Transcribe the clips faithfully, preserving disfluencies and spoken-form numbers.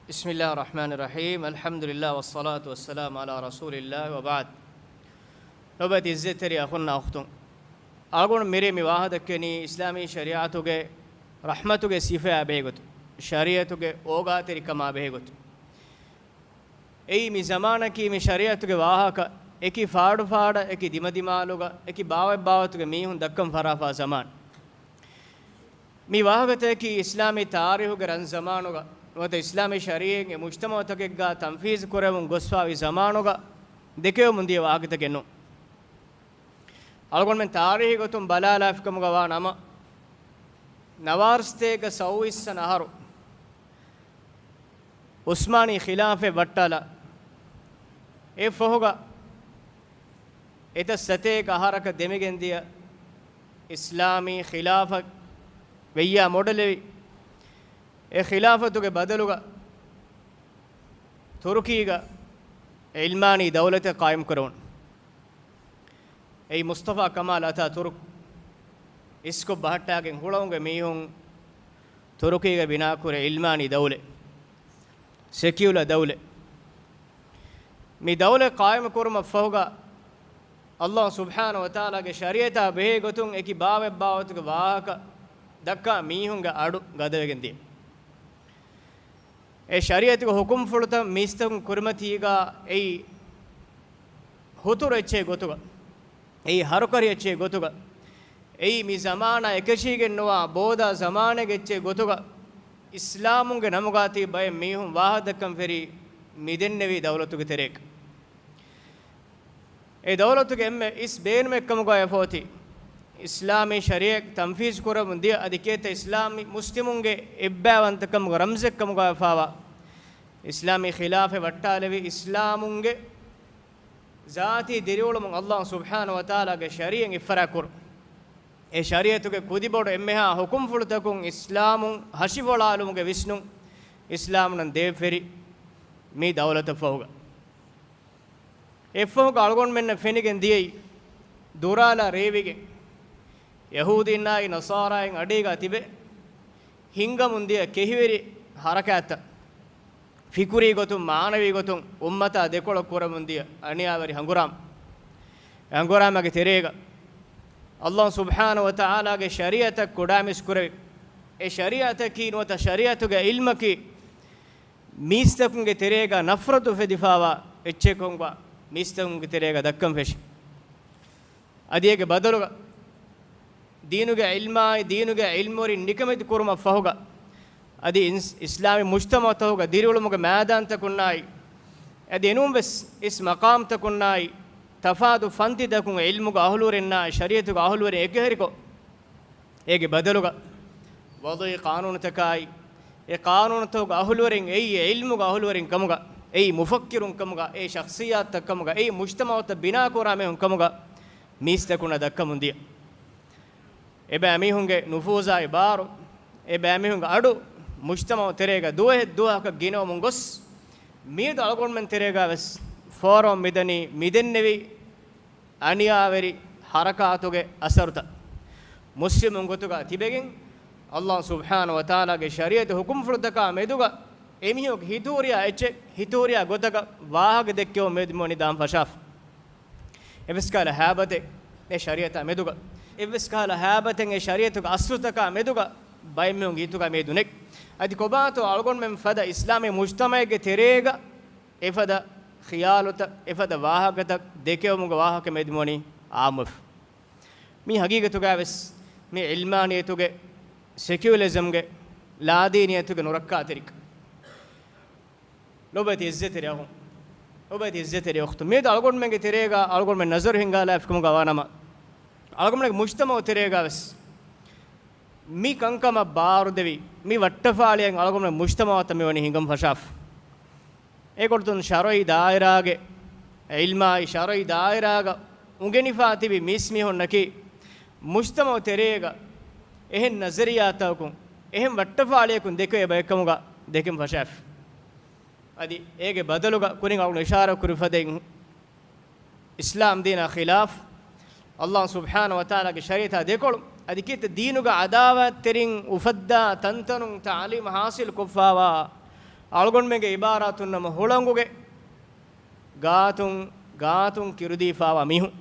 بسم الله الرحمن الرحيم. الحمد لله والصلاة والسلام على رسول الله وبعد. ލޮބުވެތި އިއްޒަތްތެރި އަޚުންނާ އުޚްތުން. އަޅުގަނޑު މިރޭ މި ވާހަކަ ދައްކަނީ އިސްލާމީ ޝަރީޢަތުގެ ރަޙްމަތުގެ ސިފަޔާ ބެހޭގޮތުން، ޝަރީޢަތުގެ އޯގާތެރިކަމާ ބެހޭގޮތުން. އެއީ މި ޒަމާނަކީ މި ޝަރީޢަތުގެ ވާހަކަ އެކި ފާޑުފާޑަށް، އެކި ދިމަދިމާލުގަ، އެކި ބާވަތްބާވަތުގެ މީހުން ދައްކަން ފަށާފާ ޒަމާން. މި ވާހަކަތަކަކީ އިސްލާމީ ތާރީހުގެ ރަން ޒަމާނުގަ ނުވަތަ އިސްލާމީ ޝަރީޢަތް އެ މުޖްތަމަޢުތަކެއްގަ ތަންފީޒު ކުރެވުން ގޮސްފާވި ޒަމާނުގަ ދެކެވެމުން ދިޔަ ވާހަކަތަކެއް ނޫން. އަޅުގަނޑުމެން ތާރީހީ ގޮތުން ބަލާލާފިކަމުގަ ވާ ނަމަ، ނަވާރަސަތޭކަ ސައުވީސް ވަނަ އަހަރު ޢުސްމާނީ ޚިލާފަތް ވައްޓާލާ، އެ ފަހުގަ އެތައް ސަތޭކަ އަހަރަކަށް ދެމިގެންދިޔަ އިސްލާމީ ޚިލާފަތް ވެއްޔާ މޮޑަލެވި، އެ ޚިލާފަތުގެ ބަދަލުގަ ތުރުކީގަ ޢިލްމާނީ ދައުލަތެއް ޤާއިމް ކުރެވުނު. އެއީ މުޞްޠަފާ ކަމާލް އަތާ ތުރުކް އިސްކޮށް ބަހައްޓާގެން ހުޅަވުމުގެ މީހުން ތުރުކީގަ ބިނާކުރެ ޢިލްމާނީ ދައުލަތް، ސެކިއުލަ ދައުލަތް. މި ދައުލަތް ޤާއިމު ކުރުމަށް ފަހުގަ، ﷲ ސުބްޙާނަހޫ ވަތަޢާލާގެ ޝަރީޢަތާ ބެހޭ ގޮތުން އެކި ބާވަތްބާވަތުގެ ވާހަކަ ދައްކާ މީހުންގެ އަޑު ގަދަވެގެން ދިޔަ. އެ ޝަރީޢަތުގެ ޙުކުމްފުޅުތައް މީސްތަކުން ކުރިމަތީގަ އެއީ ހުތުރު އެއްޗެއް ގޮތުގަ، އެއީ ހަރުކަށި އެއްޗެއް ގޮތުގަ، އެއީ މި ޒަމާނާ އެކަށީގެންނުވާ ބޯދާ ޒަމާނެއްގެ އެއްޗެއް ގޮތުގަ، އިސްލާމުންގެ ނަމުގާތީ ބައެއް މީހުން ވާހަކަ ދައްކަން ފެރީ މިދެންނެވި ދައުލަތުގެ ތެރޭގަ. އެ ދައުލަތުގެ އެންމެ އިސް ބޭނުމެއްކަމުގައި ފޯތި އިސްލާމީ ޝަރީޢަތް ތަންފީޒު ކުރަމުން ދިޔަ އަދި ކޭތަ އިސްލާމީ މުސްލިމުންގެ އެއްބައިވަންތަކަމުގެ ރަމްޒެއްކަމުގައި ފާވާ އިސްލާމީ ޚިލާފަތް ވައްޓާލެވި އިސްލާމުންގެ ޒާތީ ދިރިއުޅުމުން ﷲ ސުބްޙާނަހޫ ވަތަޢާލާގެ ޝަރީޢަތް އިފްޝާ ކުރުން. އެ ޝަރީޢަތުގެ ކުދިބޮޑު އެންމެހާ ޙުކުމްފުޅުތަކުން އިސްލާމުން ހަށިފޮޅާލުމުގެ ވިސްނުން އިސްލާމުންނަށް ދޭފެރި މި ދައުލަތަށް ފަހުގަ. އެއަށްފަހުގަ އަޅުގަނޑުމެންނަށް ފެނިގެން ދިޔައީ، ދުރާލާ ރޭވިގެން ޔަހޫދީންނާއި ނަޞާރާއިން އަޑީގަ ތިބެ ހިންގަމުން ދިޔަ ކެހިވެރި ހަރަކާތްތައް، ފިކުރީ ގޮތުން، މާނަވީ ގޮތުން އުއްމަތާ ދެކޮޅަށް ކުރަމުން ދިޔަ އަނިޔާވެރި ހަނގުރާމަ. އެ ހަނގުރާމައިގެ ތެރޭގަ ﷲ ސުބްޙާނަހޫ ވަތަޢާލާގެ ޝަރީޢަތަށް ކުޑަމިސް ކުރެވި، އެ ޝަރީޢަތަކީ ނުވަތަ ޝަރީޢަތުގެ ޢިލްމަކީ މީސްތަކުންގެ ތެރޭގަ ނަފްރަތު އުފެދިފާވާ އެއްޗެއްކަމުގަ މީސްތަކުންގެ ތެރޭގަ ދައްކަން ފެށި. އަދި އޭގެ ބަދަލުގަ ދީނުގެ ޢިލްމާއި ދީނުގެ ޢިލްމުވެރިން ނިކަމެތި ކުރުމަށް ފަހުގަ، އަދި އިންސް-، އިސްލާމީ މުޖްތަމަޢުތަކުގަ ދިރިއުޅުމުގެ މައިދާންތަކުންނާއި، އަދި އެނޫންވެސް އިސް މަޤާމްތަކުންނާއި، ތަފާތު ފަންތިތަކުން ޢިލްމުގެ އަހުލުވެރިންނާއި، ޝަރީޢަތުގެ އަހުލުވެރިން އެކަހެރިކޮށް، އޭގެ ބަދަލުގަ ވަޟުޢީ ޤާނޫނުތަކާއި، އެ ޤާނޫނުތަކުގެ އަހުލުވެރިން އެއީ އެ ޢިލްމުގެ އަހުލުވެރިން ކަމުގަ، އެއީ މުފައްކިރުން ކަމުގަ، އެއީ ޝަޚްޞިއްޔާތުތައް ކަމުގަ، އެއީ މުޖްތަމަޢުތައް ބިނާކުރާ މީހުން ކަމުގަ މީސްތަކުންނަށް ދައްކަމުން ދިޔަ. އެބައިމީހުންގެ ނުފޫޒާއި ބާރު، އެބައިމީހުންގެ އަޑު މުޖްތަމަޢު ތެރޭގަ ދުވަހެއް ދުވަހަކަށް ގިނަވަމުން ގޮސް، މިއަދު އަޅުގަނޑުމެން ތެރޭގަވެސް ފޯރަމަށް މިދަނީ މިދެންނެވި އަނިޔާވެރި ހަރަކާތުގެ އަސަރުތައް. މުސްލިމުން ގޮތުގަ ތިބެގެން، ﷲ ސުބްޙާނަހޫ ވަތަޢާލާގެ ޝަރީޢަތު ޙުކުމްފުޅުތަކާ މެދުގަ އެމީހުންގެ ހިތުހުރިހާ އެއްޗެއް، ހިތުހުރިހާ ގޮތަކަށް ވާހަކަ ދެއްކެވުމަށް މި އޮތް މި ވަނީ ދާން ފަށާފަ. އެއްވެސް ކަހަލަ ހައިބަތެއް އެ ޝަރީޢަތާ މެދުގަ، އެއްވެސް ކަހަލަ ހައިބަތެއް އެ ޝަރީޢަތުގެ އަސްލުތަކާ މެދުގަ ބައެއް މީހުންގެ ހިތުގަ މިއަދު ނެތް. އަދި ކޮބާތޯ އަޅުގަނޑުމެން ފަދަ އިސްލާމީ މުޖްތަމަޢެއްގެ ތެރޭގަ އެފަދަ ޚިޔާލުތައް، އެފަދަ ވާހަކަތައް ދެކެވުމުގެ ވާހަކަ މެދު މި ވަނީ އާއްމުވެފަ. މީ ހަގީގަތުގަވެސް މި ޢިލްމާނިއްޔަތުގެ، ސެކިއުލަރިޒަމްގެ، ލާދީނިއްޔަތުގެ ނުރައްކާތެރިކަން. ލޮބުވެތި އިއްޒަތްތެރި އަޚުން، ލޮބުވެތި އިއްޒަތްތެރި އުޚްތުން، މިއަދު އަޅުގަނޑުމެންގެ ތެރޭގަ އަޅުގަނޑުމެން ނަޒަރު ހިންގާލާފިކަމުގަ ވާނަމަ، އަޅުގަނޑުމެންގެ މުޖްތަމަޢު ތެރޭގަވެސް މި ކަންކަމަށް ބާރުދެވި، މި ވައްޓަފާޅިއަށް އަޅުގަނޑުމެން މުޖްތަމަޢުތައް މި ވަނީ ހިނގަން ފަށާފަ. އެގޮތުން ޝަރުޢީ ދާއިރާގެ ޢިލްމާއި ޝަރުޢީ ދާއިރާގަ އުނގެނިފާ ތިބި މީސްމީހުންނަކީ މުޖްތަމަޢު ތެރޭގަ އެހެން ނަޒަރިއްޔާތަކުން، އެހެން ވައްޓަފާޅިއަކުން ދެކެވޭ ބައެއްކަމުގަ ދެކެން ފަށާފި. އަދި އޭގެ ބަދަލުގަ ކުރިން އަޅުގަނޑު އިޝާރާތް ކުރި ފަދައިން، އިސްލާމް ދީނާ ޚިލާފް، ﷲ ސުބްޙާނަހޫ ވަތަޢާލާގެ ޝަރީޢަތާ ދެކޮޅު، އަދި ކީރިތި ދީނުގެ ޢަދާވާތްތެރިން އުފައްދާ ތަންތަނުން ތަޢުލީމް ޙާޞިލް ކޮށްފާވާ، އަޅުގަނޑުމެންގެ އިބާރާތުން ނަމަ ހުޅަނގުގެ ގާތުން ގާތުން ކިރުދީފާވާ މީހުން،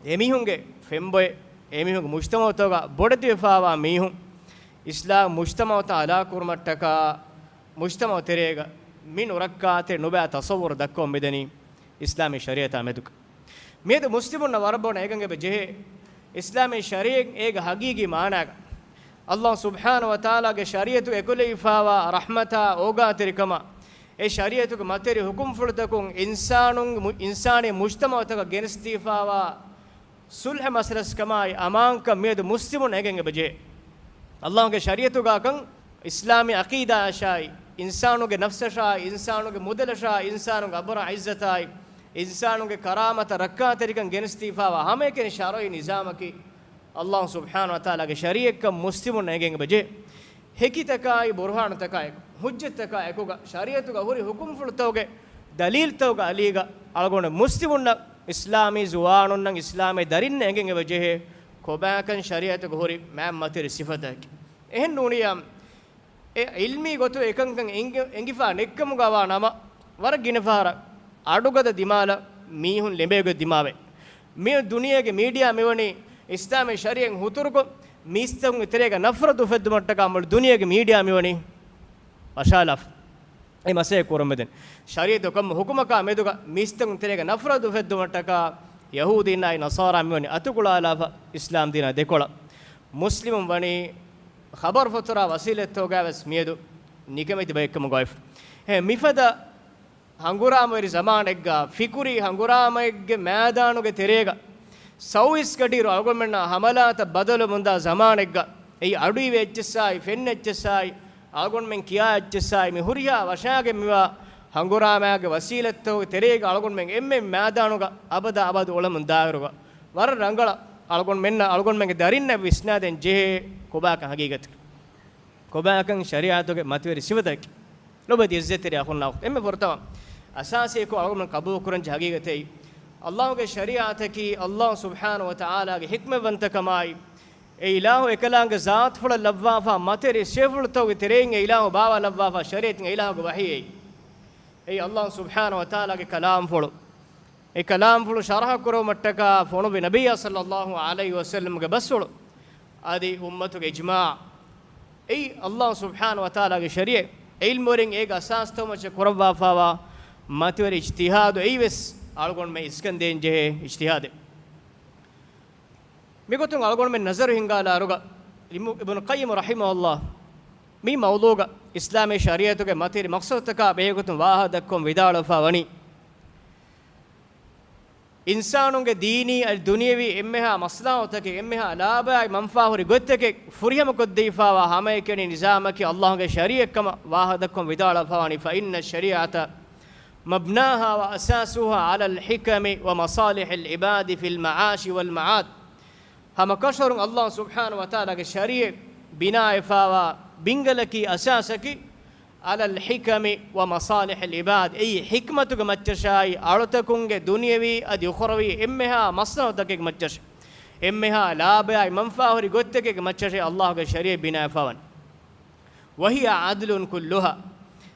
އެމީހުންގެ ފެންބޮއެ، އެމީހުންގެ މުޖްތަމަޢުތަކުގަ ބޮޑެތިވެފާވާ މީހުން، އިސްލާމް މުޖްތަމަޢުތައް އަލާކުރުމަށްޓަކާ، މުޖްތަމަޢު ތެރޭގަ މި ނުރައްކާތެރި ނުބައި ތަޞައްވުރު ދައްކަވަން މިދަނީ އިސްލާމީ ޝަރީޢަތާ މެދުގަ. މިއަދު މުސްލިމުންނަށް ވަރަށް ބޮޑަށް އެނގެން އެބަ ޖެހޭ، އިސްލާމީ ޝަރީޢަތް އޭގެ ހަގީގީ މާނާގަ، އައްލާހު ސުބްޙާނަހު ވަތަޢާލާގެ ޝަރީޢަތު އެކުލެވިފާވާ ރަޙްމަތާ އޯގާތެރިކަމާ، އެ ޝަރީޢަތުގެ މަތިވެރި ޙުކުމްފުޅުތަކުން އިންސާނުން، މު-، އިންސާނީ މުޖްތަމަޢުތަކަށް ގެނެސްދީފާވާ ޞުލްޙަ މަސަލަސްކަމާއި އަމާންކަން މިއަދު މުސްލިމުން އެނގެން އެބަޖެހޭ. އައްލާހުގެ ޝަރީޢަތުގާކަން އިސްލާމީ ޢަޤީދާއަށާއި، އިންސާނުގެ ނަފްސަށާއި، އިންސާނުގެ މުދަލަށާއި، އިންސާނުގެ އަބުރާ ޢިއްޒަތާއި، އިންސާނުގެ ކަރާމަތަށް ރައްކާތެރިކަން ގެނެސްދީފާވާ ހަމައެކަނި ޝަރުޢީ ނިޒާމަކީ އައްލާހު ސުބްޙާނަހު ވަތަޢާލާގެ ޝަރީޢަތްކަން މުސްލިމުން އެނގެން އެބަޖެހޭ. ހެކިތަކާއި ބުރުހާނުތަކާއެކު، ޙުއްޖަތްތަކާއެކުގަ، ޝަރީޢަތުގަ ހުރި ޙުކުމްފުޅުތަކުގެ ދަލީލްތަކުގެ އަލީގަ އަޅުގަނޑު މުސްލިމުންނަށް، އިސްލާމީ ޒުވާނުންނަށް، އިސްލާމީ ދަރިންނަށް އެނގެން އެބަޖެހޭ ކޮބާކަން ޝަރީޢަތުގަ ހުރި މާތް މަތިވެރި ސިފަތަކެއް. އެހެން ނޫނިއްޔާ، އެ ޢިލްމީ ގޮތުން އެކަންކަން އެނގި-، އެނގިފާ ނެތްކަމުގަވާ ނަމަ، ވަރަށް ގިނަ ފަހަރަށް އަޑުގަދަ ދިމާލަށް މީހުން ލެނބޭގޮތް ދިމާވޭ. މިއޮތް ދުނިޔޭގެ މީޑިއާ މިވަނީ އިސްލާމީ ޝަރީޢަތް ހުތުރުކޮށް، މީސްތަކުންގެ ތެރޭގަ ނަފްރަތު އުފެއްދުމަށްޓަކާ މުޅި ދުނިޔޭގެ މީޑިއާ މިވަނީ ވަށާލާފަ. އެ މަސައްކަތް ކުރަމުންދެން، ޝަރީޢަތު ކޮންމެ ޙުކުމަކާ މެދުގަ މީސްތަކުން ތެރޭގަ ނަފްރަތު އުފެއްދުމަށްޓަކާ، ޔަހޫދީންނާއި ނަޞާރާ މިވަނީ އަތުކުޅާލާފަ އިސްލާމް ދީނާ ދެކޮޅަށް. މުސްލިމުން ވަނީ ޚަބަރު ފޮތުރާ ވަސީލަތްތަކުގައިވެސް މިއަދު ނިކަމެތި ބައެއްކަމުގައިފަ. އެ މިފަދަ ހަނގުރާމަވެރި ޒަމާނެއްގަ، ފިކުރީ ހަނގުރާމައެއްގެ މައިދާނުގެ ތެރޭގަ، ސައުވީސް ގަޑިއިރު އަޅުގަނޑުމެންނާ ހަމަލާތައް ބަދަލުމުންދާ ޒަމާނެއްގަ، އެއީ އަޑުއިވޭ އެއްޗެއްސާއި، ފެންނަ އެއްޗެއްސާއި، އަޅުގަނޑުމެން ކިޔާ އެއްޗެއްސާއި، މި ހުރިހާ ވަށާގެން މިވާ ހަނގުރާމައިގެ ވަސީލަތްތަކުގެ ތެރޭގަ އަޅުގަނޑުމެން އެންމެ މައިދާނުގަ އަބަދާ އަބަދު އުޅެމުން ދާއިރުގަ، ވަރަށް ރަނގަޅަށް އަޅުގަނޑުމެންނަށް، އަޅުގަނޑުމެންގެ ދަރިންނަށް ވިސްނާދޭން ޖެހޭ ކޮބާކަން ހަގީގަތަކީ. ކޮބާކަން ޝަރީޢަތުގެ މަތިވެރި ސިފަތަކީ. ލޮބުވެތި އިއްޒަތްތެރި އަޚުންނާ އުޚްތުން، އެންމެ ފުރަތަމަ އަސާސީކޮށް އަޅުގަނޑު ޤަބޫލުކުރަންޖެހޭ ހަގީގަތެއް، އައްލާހުގެ ޝަރީޢަތަކީ އައްލާހު ސުބްޙާނަހު ވަތަޢާލާގެ ޙިކްމަތްވަންތަކަމާއި، އެ އިލާހު އެކަލާނގެ ޒާތުފުޅަށް ލައްވާފާ މަތިވެރި ސިފަފުޅުތަކުގެ ތެރެއިން އެ އިލާހު ބާވާލައްވާފާ ޝަރީޢަތުން އެ އިލާހުގެ ވަޙީ އެއީ. އެއީ އައްލާހު ސުބްޙާނަހު ވަތަޢާލާގެ ކަލާމްފުޅު. އެ ކަލާމްފުޅު ޝަރަޙަ ކުރުމަށްޓަކާ ފޮނުވި ނަބިއްޔާ ޞައްލައްލާހު ޢަލައިހި ވަސައްލަމްގެ ބަސްފުޅު އަދި އުއްމަތުގެ އިޖްމާޢު. އެއީ އައްލާހު ސުބްޙާނަހު ވަތަޢާލާގެ ޝަރީޢަތް. ޢިލްމުވެރިން އޭގެ އަސާސްތައް މައްޗަށް ކުރައްވާފާވާ މަތިވެރި އިޖްތިހާދު އެއީވެސް އަޅުގަނޑުމެން އިސްކަންދޭން ޖެހޭ އިޖްތިހާދެއް. މިގޮތުން އަޅުގަނޑުމެން ނަޒަރު ހިންގާލާއިރުގަ، އިބްނު، އިބްނު ޤައްޔިމް ރަޙިމަހުﷲ މި މައުޟޫޢުގަ އިސްލާމީ ޝަރީޢަތުގެ މަތިވެރި މަޤްޞަދުތަކާ ބެހޭގޮތުން ވާހަކަ ދައްކަވަން ވިދާޅުވެފާ ވަނީ، އިންސާނުންގެ ދީނީ އަދި ދުނިޔަވީ އެންމެހާ މަޞްލަޙަތުތަކެއް، އެންމެހާ ލާބައާއި މަންފާހުރި ގޮތްތަކެއް ފުރިހަމަކޮށްދީފާވާ ހަމައެކަނި ނިޒާމަކީ އައްލާހުގެ ޝަރީޢަތްކަމަށް ވާހަކަދައްކަވަން ވިދާޅުވެފާވަނީ، فإن الشريعة مبناها وأساسها على الحكم ومصالح العباد في المعاش والمعاد. ހަމަކަށަވަރުން އައްލާހު ސުބްޙާނަހު ވަތަޢާލާގެ ޝަރީޢަތް ބިނާވެފާވާ ބިންގަލަކީ، އަސާސަކީ، على الحكم ومصالح العباد، އެއީ ޙިކްމަތުގެ މައްޗަށާއި، އަޅުތަކުންގެ ދުނިޔަވީ އަދި އުޚްރަވީ އެންމެހާ މަޞްލަޙަތުތަކެއްގެ މައްޗަށް، އެންމެހާ ލާބައާއި މަންފާހުރި ގޮތްތަކެއްގެ މައްޗަށޭ އައްލާހުގެ ޝަރީޢަތް ބިނާވެފާވަނީ. وهي عدل كلها،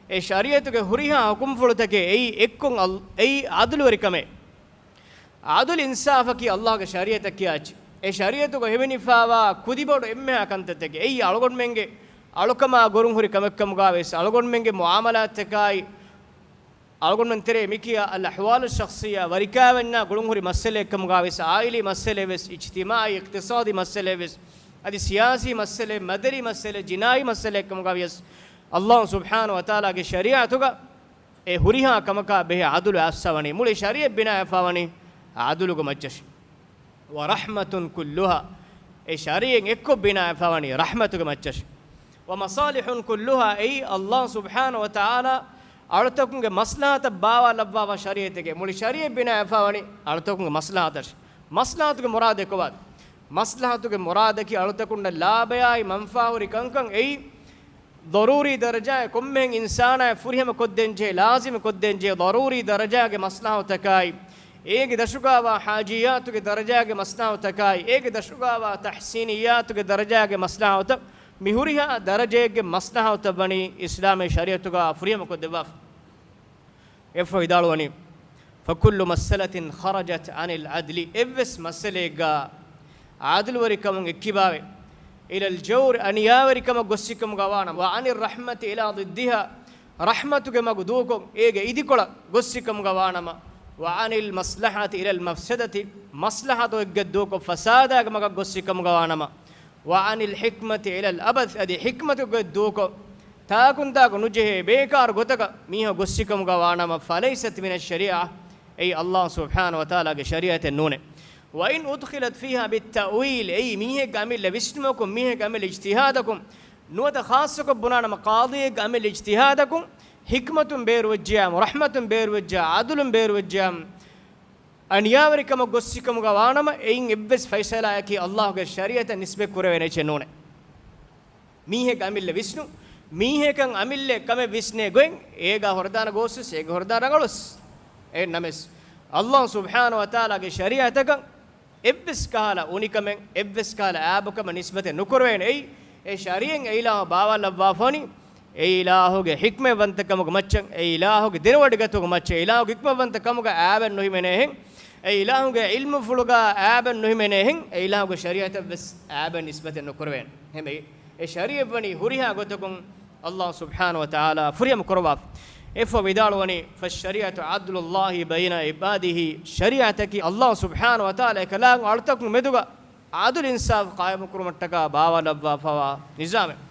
އެ ޝަރީޢަތުގެ ހުރިހާ ޙުކުމްފުޅުތަކެއް އެއީ އެއްކޮށް އަލް-، އެއީ ޢަދުލުވެރިކަމެއް. ޢަދުލު އިންސާފަކީ އައްލާހުގެ ޝަރީޢަތަށް ކިޔާ އެއްޗެއް. އެ ޝަރީޢަތުގަ ހިމެނިފާވާ ކުދިބޮޑު އެންމެހާ ކަންތައްތަކެއް. އެއީ އަޅުގަނޑުމެންގެ އަޅުކަމާ ގުރުންހުރި ކަމެއްކަމުގާވެސް، އަޅުގަނޑުމެންގެ މުޢާމަލާތްތަކާއި، އަޅުގަނޑުމެން ތެރޭ މިކިޔާ الأحوال الشخصية، ވަރިކާވެންޏާ ގުޅުންހުރި މައްސަލައެއްކަމުގާވެސް، ޢާއިލީ މައްސަލައެއްވެސް، އިޖްތިމާޢީ އިޤްތިޞާދީ މައްސަލައެއްވެސް، އަދި ސިޔާސީ މައްސަލައެއް، މަދަނީ މައްސަލައެއް، ޖިނާއީ މައްސަލައެއްކަމުގާވިޔަސް، އައްލާހު ސުބްޙާނަހު ވަތަޢާލާގެ ޝަރީޢަތުގަ އެ ހުރިހާ ކަމަކާ ބެހޭ ޢަދުލު އައްސަވަނީ، މުޅި ޝަރީޢަތް ބިނާވެފާވަނީ ޢަދުލުގެ މައްޗަށް. ورحمة كلها، އެ ޝަރީޢަތް އެއްކޮށް ބިނާވެފާވަނީ ރަޙްމަތުގެ މައްޗަށް. ومصالح كلها، އެއީ އައްލާހު ސުބްޙާނަހު ވަތަޢާލާ އަޅުތަކުންގެ މަޞްލަޙަތަށް ބާވާލައްވާފާ ޝަރީޢަތެކޭ. މުޅި ޝަރީޢަތް ބިނާވެފާވަނީ އަޅުތަކުންގެ މަޞްލަޙަތަށް. މަޞްލަޙަތުގެ މުރާދު ކޮބާ؟ މަޞްލަޙަތުގެ މުރާދަކީ އަޅުތަކުންނަށް ލާބަޔާއި މަންފާހުރި ކަންކަން އެއީ، ޟަރޫރީ ދަރަޖާއެއް ކޮންމެހެން އިންސާނާއެއް ފުރިހަމަ ކޮށްދޭންޖެހޭ، ލާޒިމު ކޮށްދޭންޖެހޭ ޟަރޫރީ ދަރަޖާގެ މަޞްލަޙަތުތަކާއި، އޭގެ ދަށުގާވާ ޙާޖިއްޔާތުގެ ދަރަޖާގެ މަޞްލަޙަތުތަކާއި، އޭގެ ދަށުގާވާ ތަޙްސީނިއްޔާތުގެ ދަރަޖާގެ މަޞްލަޙަތުތައް މި ހުރިހާ ދަރަޖައެއްގެ މަސްލަހަތުތައް ވަނީ އިސްލާމީ ޝަރީޢަތުގަ ފުރިހަމަކޮށްދެއްވާފަ. އެއަށްފަހު ވިދާޅުވަނީ، فكل مسألة خرجت عن العدل، އެއްވެސް މައްސަލައެއްގަ ޢަދުލުވެރިކަމުން އެއްކިބާވެ، إلى الجور، އަނިޔާވެރިކަމަށް ގޮއްސިކަމުގަ ވާނަމަ، وعن الرحمة إلى ضدها، ރަޙްމަތުގެ މަގު ދޫކޮށް، އޭގެ އިދިކޮޅަށް ގޮއްސިކަމުގަ ވާނަމަ، وعن المصلحة إلى المفسدة، މަސްލަހަތު އެއްގަ ދޫކޮށް، ފަސާދާގެ މަގަށް ގޮއްސިކަމުގަ ވާނަމަ، وعن الحكمة إلى العبث، އަދި ޙިކްމަތުގެ ދޫކޮށް، ތާކުންތާކު ނުޖެހޭ ބޭކާރު ގޮތަކަށް މީހާ ގޮއްސިކަމުގަ ވާނަމަ، فليست من الشريعة، އެއީ ﷲ ސުބްޙާނަހޫ ވަތަޢާލާގެ ޝަރީޢަތެއް ނޫނޭ. وإن أدخلت فيها بالتأويل، އެއީ މީހެއްގެ އަމިއްލަ ވިސްނުމަކުން، މީހެއްގެ އަމިއްލަ އިޖްތިހާދަކުން، ނުވަތަ ޚާއްޞަކޮށް ބުނާނަމަ، ޤާޟީއެއްގެ އަމިއްލަ އިޖްތިހާދަކުން، ޙިކްމަތުން ބޭރުވެއްޖެއްޔާމު، ރަޙްމަތުން ބޭރުވެއްޖެއްޔާ، ޢަދުލުން ބޭރުވެއްޖެއްޔާމު، އަނިޔާވެރިކަމަށް ގޮއްސިކަމުގަ ވާނަމަ، އެއިން އެއްވެސް ފައިސަލާއަކީ ﷲގެ ޝަރީޢަތަށް ނިސްބަތް ކުރެވޭނެ އެއްޗެއް ނޫނޭ. މީހެއްގެ އަމިއްލަ ވިސްނުން، މީހަކަށް އަމިއްލަ ކަމެއް ވިސްނޭ ގޮތް، އޭގާ ހުރެދާނެ ގޯސްވެސް، އޭގެ ހުރެދާނެ ރަނގަޅުވެސް. އެހެން ނަމަވެސް، ﷲ ސުބްޙާނަހޫ ވަތަޢާލާގެ ޝަރީޢަތަކަށް އެއްވެސް ކަހަލަ އުނިކަމެއް، އެއްވެސް ކަހަލަ އާބުކަމެއް ނިސްބަތެއް ނުކުރެވޭނެ. އެއީ، އެ ޝަރީޢަތް އެ އިލާހު ބާވާލައްވާފަވަނީ، އެ އިލާހުގެ ޙިކްމަތްވަންތަކަމުގެ މައްޗަށް، އެ އިލާހުގެ ދެނެވޮޑިގަތުމުގެ މައްޗަށް، އެ އިލާހުގެ ޙިކްމަތްވަންތަކަމުގަ އާބެއް ނުހިމެނޭހެން، އެ އިލާހުގެ ޢިލްމުފުޅުގަ އާބެއް ނުހިމެނޭހެން، އެ އިލާހުގެ ޝަރީޢަތަށްވެސް އާބެއް ނިސްބަތެއް ނުކުރެވޭނެ. އެހެންވެ، އެ ޝަރީޢަތް ވަނީ ހުރިހާ ގޮތަކުން ﷲ ސުބްޙާނަހޫ ވަތަޢާލާ ފުރިހަމަ ކުރައްވާފަ. އެއަށްފަހު ވިދާޅުވަނީ، فالشريعة عدل الله بين عباده، ޝަރީޢަތަކީ ﷲ ސުބްޙާނަހޫ ވަތަޢާލާ އެކަލާނގެ އަޅުތަކުން މެދުގަ ޢަދުލު އިންސާފު ޤާއިމުކުރުމަށްޓަކާ ބާވާލައްވާފަވާ ނިޒާމެއް.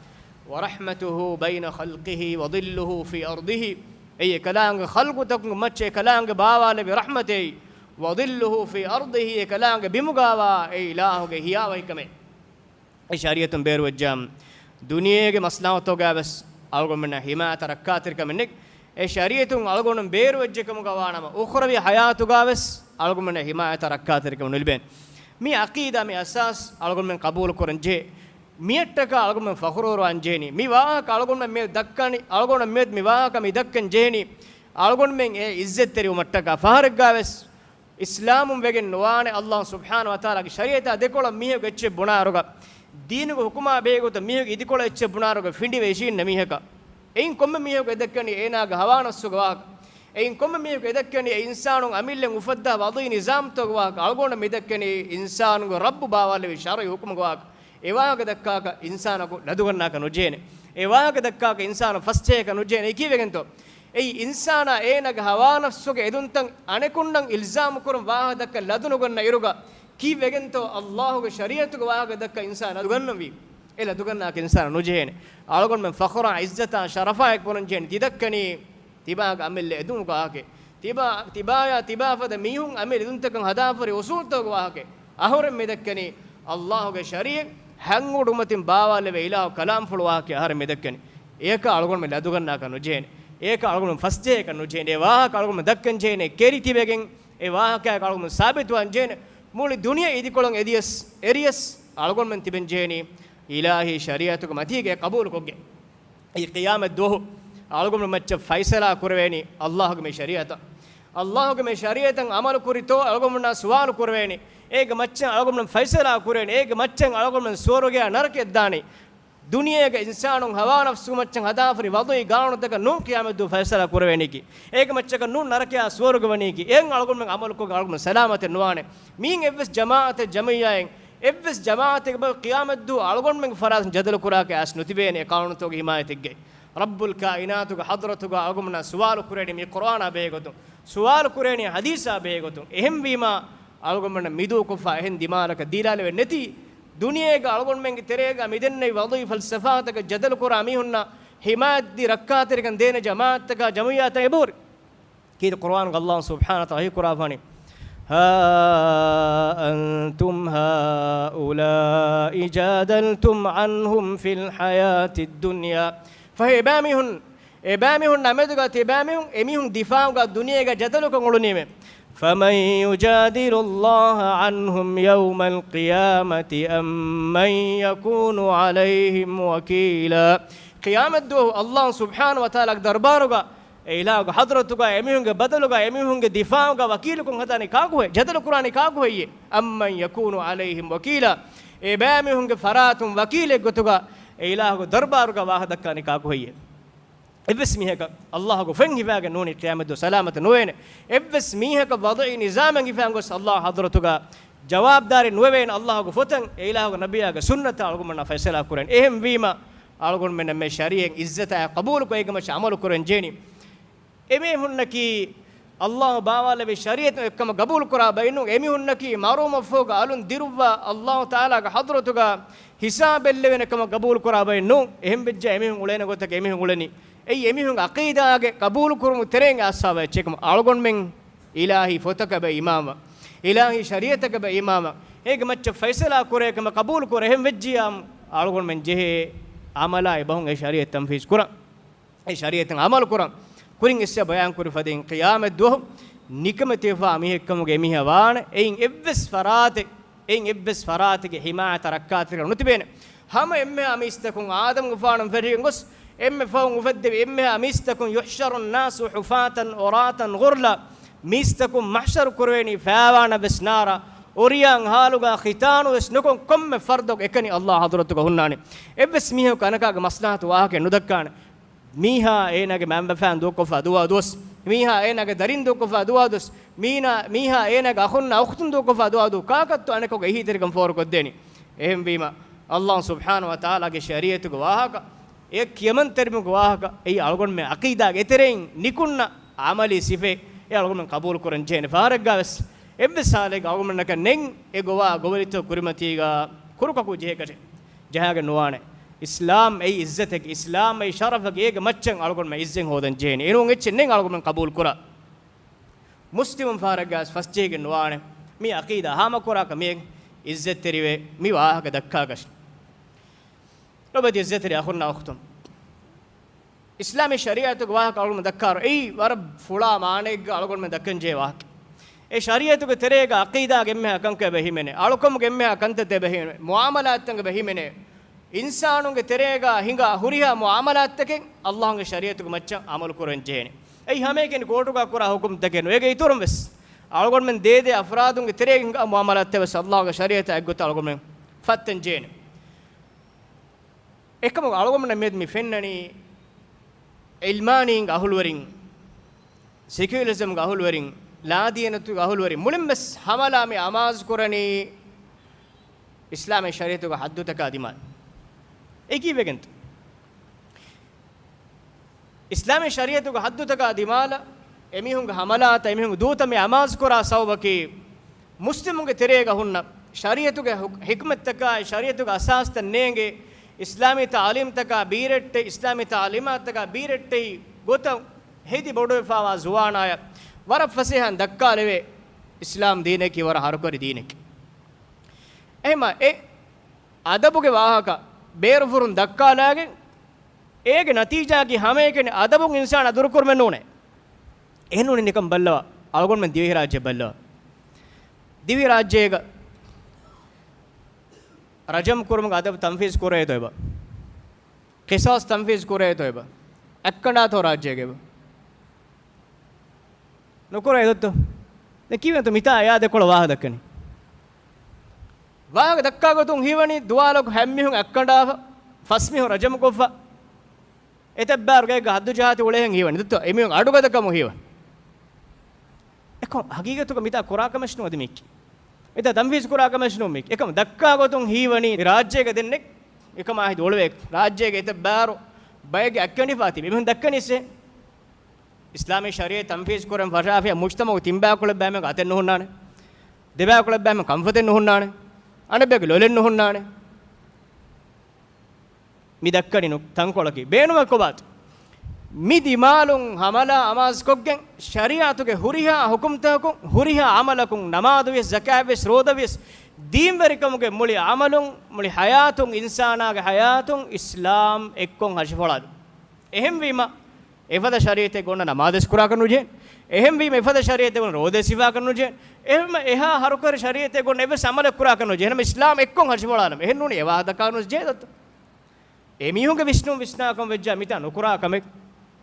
ورحمته بين خلقه وظله في أرضه، އެއީ އެކަލާނގެ ޚަލްޤުތަކުން މައްޗަށް އެކަލާނގެ ބާވާލެއްވި ރަޙްމަތެއް، وظله في أرضه، އެކަލާނގެ ބިމުގާވާ އެ އިލާހުގެ ހިޔާވަހިކަމެއް. އެ ޝަރީޢަތުން ބޭރުވެއްޖާމު، ދުނިޔޭގެ މަސްލަހަތުގަވެސް އަޅުގަނޑުމެންނަށް ހިމާޔަތަށް ރައްކާތެރިކަމެއް ނެތް. އެ ޝަރީޢަތުން އަޅުގަނޑު ބޭރުވެއްޖެކަމުގަ ވާނަމަ، އުޚްރަވީ ޙަޔާތުގަވެސް އަޅުގަނޑުމެންނަށް ހިމާޔަތަށް ރައްކާތެރިކަމެއް ނުލިބޭނެ. މި ޢަޤީދާ، މި އަސާސް އަޅުގަނޑުމެން ޤަބޫލު ކުރަން ޖެހޭ. މިއަށްޓަކާ އަޅުގަނޑުމެން ފަޚުރުވެރިވާން ޖެހެނީ. މި ވާހަކަ އަޅުގަނޑުމެން މިއަދު ދައްކަނީ، އަޅުގަނޑުމެން މިއަދު މި ވާހަކަ މި ދައްކަން ޖެހެނީ، އަޅުގަނޑުމެން އެ ޢިއްޒަތްތެރިވުމަށްޓަކާ. ފަހަރެއްގަވެސް އިސްލާމުން ވެގެން ނުވާނެ، ﷲ ސުބްޙާނަހޫ ވަތަޢާލާގެ ޝަރީޢަތާ ދެކޮޅަށް މީހަކު އެއްޗެއް ބުނާއިރުގަ، ދީނުގެ ޙުކުމާ ބެހޭގޮތަށް މީހަކު އިދިކޮޅަށް އެއްޗެއް ބުނާއިރުގަ ފިނޑިވެ އިށީންނަ މީހަކަށް، އެއިން ކޮންމެ މީހަކު އެދައްކަނީ އޭނާގެ ހަވާ ނަފްސުގެ ވާހަކަ. އެއިން ކޮންމެ މީހަކު އެދައްކަނީ އެ އިންސާނުން އަމިއްލައިން އުފައްދާ ވަޟީ ނިޒާމްތަކުގެ ވާހަކަ. އަޅުގަނޑަށް މި ދައްކަނީ އިންސާނުގެ ރައްބު ބާވާލެއްވި ޝަރުޢީ ޙުކުމުގެ ވާހަކަ. އެ ވާހަކަ ދައްކާކަށް އިންސާނަކު ލަދުގަންނާކަށް ނުޖެހޭނެ. އެ ވާހަކަ ދައްކާކަށް އިންސާނު ފަސްޖެހޭކަށް ނުޖެހޭނެ. އެ ކީއްވެގެންތޯ؟ އެއީ އިންސާނާ އޭނާގެ ހަވާ ނަފްސުގެ އެދުންތައް އަނެކުންނަށް އިލްޒާމު ކުރުން ވާހަކަ ދައްކަން ލަދު ނުގަންނަ އިރުގަ، ކީއްވެގެންތޯ ﷲގެ ޝަރީޢަތުގެ ވާހަކަ ދައްކަން އިންސާނާ ލަދުގަންނަންވީ؟ އެ ލަދުގަންނާކަށް އިންސާނާ ނުޖެހޭނެ. އަޅުގަނޑުމެން ފަޚުރާ، ޢިއްޒަތާ، ޝަރަފާ އެކު ބުނަން ޖެހޭނެ. ތި ދައްކަނީ ތިބާގެ އަމިއްލަ އެދުމުގެ ވާހަކަ. ތިބާ، ތިބާޔާ ތިބާ ފަދަ މީހުން އަމިއްލަ އެދުންތަކަށް ހަދާފަ ހުރި އުޞޫލުތަކުގެ ވާހަކަ. އަހަރެން މި ދައްކަނީ ﷲގެ ޝަރީޢަތް ހަންގުޑުމަތިން ބާވާލެވޭ އިލާހު ކަލާމްފުޅު ވާހަކަ އަހަރެން މި ދައްކަނީ. އޭކަ އަޅުގަނޑުމެން ލަދުގަންނާކަށް ނުޖެހޭނެ. އޭކަ އަޅުގަނޑުމެން ފަސްޖެހޭކަށް ނުޖެހޭނެ. އެ ވާހަކަ އަޅުގަނޑުމެން ދައްކަން ޖެހޭނެ. ކެރި ތިބެގެން އެ ވާހަކައަކަށް އަޅުގަނޑުމެން ސާބިތުވާން ޖެހޭނެ. މުޅި ދުނިޔެ އިދިކޮޅުން އެދިޔަސް، އެރިޔަސް އަޅުގަނޑުމެން ތިބެން ޖެހޭނީ އިލާހީ ޝަރީޢަތުގެ މަތީގައި ޤަބޫލުކޮށްގެން. އެއީ ޤިޔާމަތް ދުވަހު އަޅުގަނޑު މައްޗަށް ފައިސަލާ ކުރެވޭނީ ﷲގެ މި ޝަރީޢަތަށް. ﷲގެ މި ޝަރީޢަތަށް ޢަމަލު ކުރިތޯ އަޅުގަނޑުމެންނާ ސުވާލު ކުރެވޭނީ. އޭގެ މައްޗަށް އަޅުގަނޑުމެން ފައިސަލާ ކުރެވޭނީ. އޭގެ މައްޗަށް އަޅުގަނޑުމެން ސުވަރުގެއާ ނަރަކަޔަށް ދާނީ. ދުނިޔޭގަ އިންސާނުން ހަވާ ނަފްސު މައްޗަށް ހަދާފަ ހުރި ވަޟީ ޤާނޫނުތަކަށް ނޫން ޤިޔާމަތްދުވަހު ފައިސަލާ ކުރެވޭނީކީ. އޭގެ މައްޗަކަށް ނޫން ނަރަކަޔާ ސުވަރުގެ ވަނީކީ. އެހެން އަޅުގަނޑުމެން ޢަމަލުކޮށް އަޅުގަނޑު ސަލާމަތެއް ނުވާނެ. މިއިން އެއްވެސް ޖަމާޢަތެއް ޖަމިއްޔާއެއް އެއްވެސް ޖަމާޢަތެއްގެ ބައި ޤިޔާމަތްދުވަހު އަޅުގަނޑުމެންގެ ފަރާތުން ޖަދަލު ކުރާކަށް އައިސް ނުތިބޭނެ އެ ޤާނޫނުތަކުގެ ޙިމާޔަތެއްގައި. ރައްބުލް ކާއިނާތުގެ ޙަޟްރަތުގަ އަޅުގަނޑުމެންނާ ސުވާލު ކުރެވޭނީ މި ޤުރުއާނާ ބެހޭގޮތުން، ސުވާލު ކުރެވޭނީ ޙަދީޘާ ބެހޭގޮތުން. އެހެންވީމާ، އަޅުގަނޑުމެންނަށް މިދޫކޮށްފަ އެހެން ދިމާލަކަށް ދީލާލެވެން ނެތީ. ދުނިޔޭގަ އަޅުގަނޑުމެންގެ ތެރޭގަ މިދެންނެވި ވަޟީ ފަލްސަފާތަކަށް ޖަދަލު ކުރާ މީހުންނަށް ޙިމާޔަތްދީ ރައްކާތެރިކަން ދޭނެ ޖަމާޢަތްތަކާ ޖަމިއްޔާތަކާ އެބަހުރި. ކީރިތި ޤުރުއާންގަ ﷲ ސުބްޙާނަހޫ ވަތަޢާލާ ވަޙީ ކުރާފާނީ، هَا أَنْتُمْ هَٰؤُلَاءِ جَادَلْتُمْ عَنْهُمْ فِي الْحَيَاةِ الدُّنْيَا. ފަހެ އެބައިމީހުން، އެބައިމީހުން ނަމެދުގަ ތިބައިމީހުން، އެމީހުން ދިފާޢުގަ ދުނިޔޭގަ ޖަދަލުކޮށް އުޅުނީމޭ. فَمَنْ يُجَادِلُ اللَّهَ عَنْهُمْ يَوْمَ الْقِيَامَةِ أَمْ مَنْ يَكُونُ عَلَيْهِمْ وَكِيلًا. ޤިޔާމަތްދުވަހު ﷲ ސުބްޙާނަހޫ ވަތަޢާލާގެ ދަރުބާރުގަ އެ އިލާހުގެ ޙަޟްރަތުގަ އެމީހުންގެ ބަދަލުގަ އެމީހުންގެ ދިފާޢުގަ ވަކީލުކަން ހަދާނީ ކާކުހޭ؟ ޖަދަލު ކުރާނީ ކާކުހެއްޔޭ؟ أَمْ مَنْ يَكُونُ عَلَيْهِمْ وَكِيلًا. އެބައިމީހުންގެ ފަރާތުން ވަކީލެއް ގޮތުގަ އެ އިލާހުގެ ދަރުބާރުގަ ވާހަ ދައްކާނީ ކާކު ހެއްޔޭ؟ އެއްވެސް މީހަކަށް އައްލާހުގެ ފެން ހިފާގެން ނޫނީ ޤިޔާމަތްދުވަހު ސަލާމަތަށް ނުވޭނެ. އެއްވެސް މީހަކަށް ވަޟުޢީ ނިޒާމެއް ހިފާން ގޮސް އައްލާހު ޙަޟްރަތުގަ ޖަވާބުދާރީ ނުވެވޭނެ. އައްލާހުގެ ފޮތަށް އެ އިލާހުގެ ނަބިއްޔާގެ ސުންނަތަށް އަޅުގަނޑުމެންނާ ފައިސަލާ ކުރަން. އެހެންވީމަ، އަޅުގަނޑުމެންނަށް މި ޝަރީޢަތް އިއްޒަތާ ޤަބޫލުކޮށް އޭގެ މައްޗަށް ޢަމަލު ކުރަން ޖެހެނީ. އެމީހުންނަކީ އައްލާހު ބާވާލެއްވި ޝަރީޢަތު އެއްކަމަށް ގަބޫލުކުރާ ބައެއް ނޫން. އެމީހުންނަކީ މަރުވުމަށްފަހުގަ އަލުން ދިރުއްވާ އައްލާހު ތަޢާލާގެ ޙަޟްރަތުގަ ހިސާބެއް ލެވޭނެ ކަމަށް ގަބޫލުކުރާ ބައެއް ނޫން. އެހެން ވެއްޖެ އެމީހުން އުޅޭނެ ގޮތަކަށް އެމީހުން އުޅެނީ. އެއީ އެމީހުންގެ ޢަޤީދާގެ ޤަބޫލު ކުރުމުގެ ތެރެއިން އައްސާވާ އެއްޗެއް ކަމަށް. އަޅުގަނޑުމެން އިލާހީ ފޮތަކަށް އެބަ އީމާންވާ، އިލާހީ ޝަރީޢަތަކަށް އެބަ އީމާންވާ، އޭގެ މައްޗަށް ފައިސަލާ ކުރޭ ކަމަށް ޤަބޫލު ކުރޭ. އެހެން ވެއްޖިއްޔާ އަޅުގަނޑުމެން ޖެހޭ ޢަމަލާ އެބަހުން އެ ޝަރީޢަތް ތަންފީޒު ކުރަން. އެ ޝަރީޢަތަށް ޢަމަލު ކުރަން. ކުރިން އިސްވެ ބަޔާން ކުރި ފަދައިން ޤިޔާމަތް ދުވަހު ނިކަމެތިވެފާ މީހެއްކަމުގެ އެމީހާ ވާނެ. އެއިން އެއްވެސް ފަރާތެއް، އެއިން އެއްވެސް ފަރާތެއްގެ ޙިމާޔަތާ ރައްކާތެރިކަން ނުތިބޭނެ. ހަމަ އެންމެހާ މީސްތަކުން އާދަމްގެފާނުން ފެށިގެން ގޮސް، އެންމެ ފަހުން އުފެއްދެވި އެންމެހާ މީސްތަކުން، يحشر الناس حفاة عراة غرلا، މީސްތަކުން މަޙްޝަރު ކުރެވެނީ ފައިވާނަށް ވެސް ނާރާ، އުރިޔާން ޙާލުގަ ޚިތާނު ވެސް ނުކޮށް، ކޮންމެ ފަރްދަކު އެކަނި އައްލާހު ޙަޟްރަތުގަ ހުންނާނެ. އެއްވެސް މީހަކު އަނެކާގެ މަސްލަހަތު ވާހަކައެއް ނުދައްކާނެ. މީހާ އޭނާގެ މައިންބަފައިން ދޫކޮށްފަ ދުވާ ދުވަސް، މީހާ އޭނާގެ ދަރިން ދޫކޮށްފަ ދުވާ ދުވަސް، މީނާ، މީހާ އޭނާގެ އަޚުންނާ އުޚްތުން ދޫކޮށްފަ ދުވާ ދުވަސް، ކާކަށްތޯ އަނެކަކު އެހީތެރިކަން ފޯރުކޮށްދޭނީ؟ އެހެންވީމަ، އައްލާހު ސުބްޙާނަހު ވަ ތަޢާލާގެ ޝަރީޢަތުގެ ވާހަކަ، އެ ކިޔަމަންތެރިވުމުގެ ވާހަކަ، އެއީ އަޅުގަނޑުމެން ޢަޤީދާގެ އެތެރެއިން ނިކުންނަ ޢަމަލީ ސިފައެއް. އެ އަޅުގަނޑުމެން ޤަބޫލު ކުރަން ޖެހޭނެ. ފަހަރެއްގަ ވެސް އެއްވެސް ޙާލެއްގަ އަޅުގަނޑުމެންނަކަށް ނެތް އެ ގޮވާ ގޮވެލިތައް ކުރިމަތީގަ ކުރުކަކު ޖެހޭކަށެއް ޖަހާގެން ނުވާނެ. އިސްލާމް އެއީ ޢިއްޒަތެއް، އިސްލާމް އެއީ ޝަރަފަކީ، އޭގެ މައްޗަށް އަޅުގަނޑުމެން ޢިއްޒަތް ހޯދަން ޖެހޭނެ. އެނޫން އެއްޗެއް ނެތް އަޅުގަނޑުމެން ޤަބޫލު ކުރާ. މުސްލިމުން ފަހަރެއްގަ ވެސް ފަސްޖެހިގެން ނުވާނެ. މީ ޢަޤީދާ ހާމަކުރާ ކަމެއް، ޢިއްޒަތްތެރިވެ މި ވާހަކަ ދައްކާކަށް. ލޮބުވެތި ޢިއްޒަތްތެރި އަޚުންނާ އުޚްތުން، އިސްލާމީ ޝަރީޢަތުގެ ވާހަކަ އަޅުގަނޑު ދައްކާރު، އެއީ ވަރަށް ފުޅާ މާނައެއްގަ އަޅުގަނޑުމެން ދައްކަން ޖެހޭ ވާހަކަ. އެ ޝަރީޢަތުގެ ތެރޭގަ ޢަޤީދާގެ އެންމެހާ ކަންކަން އެބަ ހިމެނޭ، އަޅުކަމުގެ އެންމެހާ ކަންތައްތައް އެބަ ހިމެނޭ، މުޢާމަލާތްތައް އެބަ ހިމެނޭ. އިންސާނުންގެ ތެރޭގަ ހިނގާ ހުރިހާ މުޢާމަލާތްތަކެއް އައްލާހުގެ ޝަރީޢަތުގެ މައްޗަށް ޢަމަލު ކުރަން ޖެހޭނެ. އެއީ ހަމައެކަނި ކޯޓުގަ ކުރާ ޙުކުމްތަކެއް ނޫން. އޭގެ އިތުރުން ވެސް އަޅުގަނޑުމެން ދޭދޭ އަފްރާދުންގެ ތެރޭގަ ހިނގާ މުޢާމަލާތްތައް ވެސް އައްލާހުގެ ޝަރީޢަތާ އެއްގޮތަށް އަޅުގަނޑުމެން ފައްތަން ޖެހޭނެ. އެކަމަކު އަޅުގަނޑުމެންނަށް މިއަދު މި ފެންނަނީ، ޢިލްމާނީންގެ އަހުލުވެރިން، ސެކިއުލަރިޒަމްގެ އަހުލުވެރިން، ލާދީނިއްޔަތުގެ އަހުލުވެރިން މުޅިން ވެސް ހަމަލާ މި އަމާޒު ކުރަނީ އިސްލާމީ ޝަރީޢަތުގެ ޙައްދުތަކާ ދިމާލަށް. އެ ކީއްވެގެންތަ؟ އިސްލާމީ ޝަރީޢަތުގެ ޙައްދުތަކާ ދިމާލަށް އެމީހުންގެ ހަމަލާތައް، އެމީހުންގެ ދޫތައް މި އަމާޒުކުރާ ސަބަބަކީ، މުސްލިމުންގެ ތެރޭގަ ހުންނަ ޝަރީޢަތުގެ ޙު-، ޙިކްމަތްތަކާއި، ޝަރީޢަތުގެ އަސާސްތައް ނޭނގޭ، އިސްލާމީ ތަޢުލީމްތަކާ ބީރައްޓެ، އިސްލާމީ ތަޢުލީމާތްތަކާ ބީރައްޓެހި ގޮތަށް ހެދި ބޮޑުވެފާވާ ޒުވާނާޔަށް ވަރަށް ފަސޭހައިން ދައްކާލެވޭ، އިސްލާމް ދީނަކީ ވަރަށް ހަރުކަރި ދީނެކޭ. އެހެމަ އެ އަދަބުގެ ވާހަކަ ބޭރުފުރުން ދައްކާލާގެން، އޭގެ ނަތީޖާއަކީ ހަމައެކަނި އަދަބުން އިންސާނާ ދުރުކުރުމެއް ނޫނޭ. އެހެން ނޫނީ ނިކަން ބައްލަވާ، އަޅުގަނޑުމެން ދިވެހިރާއްޖެ ބައްލަވާ. ދިވެހިރާއްޖޭގަ ރަޖަމް ކުރުމުގެ އަދަބު ތަންފީޒް ކުރޭތޯ އެބަ؟ ޤިޞާޞް ތަންފީޒް ކުރޭތޯ އެބަ؟ އަތްކަނޑާތޯ ރާއްޖޭގަ އެބަ؟ ނުކުރޭ ދޯ؟ ދެން ކީއްވެތޯ މިތާ އެއާ ދެކޮޅަށް ވާހަކަ ދައްކަނީ؟ ވާހަކަ ދައްކާ ގޮތުން ހީވަނީ ދުވާލަކު ހަތް މީހުން އަތްކަނޑާފަ، ފަސް މީހުން ރަޖަމް ކޮށްފަ، އެތައް ބާރު ގައެއްގަ ހައްދު ޖަހާތީ އުޅޭހެން ހީވަނީ ދޯ؟ އެމީހުން އަޑުގަދަކަމުން ހީވަނީ. އެކަމަކު ހަގީގަތުގަ މިތާ ކުރާ ކަމެއް ނޫން އަދި މީކީ. މިތާ ތަންފީޒް ކުރާ ކަމެއް ނޫން މީކީ. އެކަމަކު ދައްކާ ގޮތުން ހީވަނީ މި ރާއްޖޭގަ ދެންނެ، އެކަމާ ހިދު އޮޅުވޭ ރާއްޖޭގަ އެތައް ބާރު ބައެއްގެ އަތްކަނޑިފާ ތިބި އެމީހުން ދައްކަނީސް އިސްލާމީ ޝަރީޢަތް ތަންފީޒް ކުރަން ފަށާފިޔާ މުޖްތަމަޢު ތިން ބަޔާކުޅަ ބައިމީހުން އަތެއް ނުހުންނާނެ. ދެ ބަޔާކުޅަ ބައިމީހުން ކަންފަތެއް ނުހުންނާނެ. އަނެއްބަޔަކު ލޮލެއް ނުހުންނާނެ. މި ދައްކަނީ ނު-، ތަންކޮޅަކީ. ބޭނުމެއް ކޮބާތޯ؟ މި ދިމާލުން ހަމަލާ އަމާޒު ކޮށްގެން، ޝަރީޢަތުގެ ހުރިހާ ޙުކުމްތަކަކުން، ހުރިހާ ޢަމަލަކުން، ނަމާދުވިޔަސް، ޒަކާތްވިޔަސް، ރޯދަވިޔަސް، ދީންވެރިކަމުގެ މުޅި ޢަމަލުން، މުޅި ޙަޔާތުން، އިންސާނާގެ ޙަޔާތުން އިސްލާމް އެއްކޮށް ހަށިފޮޅާލި. އެހެންވީމަ، އެފަދަ ޝަރީޢަތެއްގަ އޮންނަ ނަމާދެއް ކުރާކަށް ނުޖެހޭނެ. އެހެންވީމަ، އެފަދަ ޝަރީޢަތެއްގަ އޮންނަ ރޯދަ ހިފާކަށް ނުޖެހޭނެ. އެހެންވީމަ، އެހާ ހަރުކަރި ޝަރީޢަތެއްގަ އޮންނަ އެއްވެސް ޢަމަލެއް ކުރާކަށް ނުޖެހޭނެ. އިސްލާމް އެއްކޮށް ހަށިފޮޅާލަމެ. އެހެން ނޫނީ އެ ވާހަކަ ދައްކާކަށް ނުޖެހޭ ދޯ؟ އެމީހުންގެ ވިސްނުން ވިސްނާކަން ވެއްޖާ މިތާ ނުކުރާ ކަމެއް،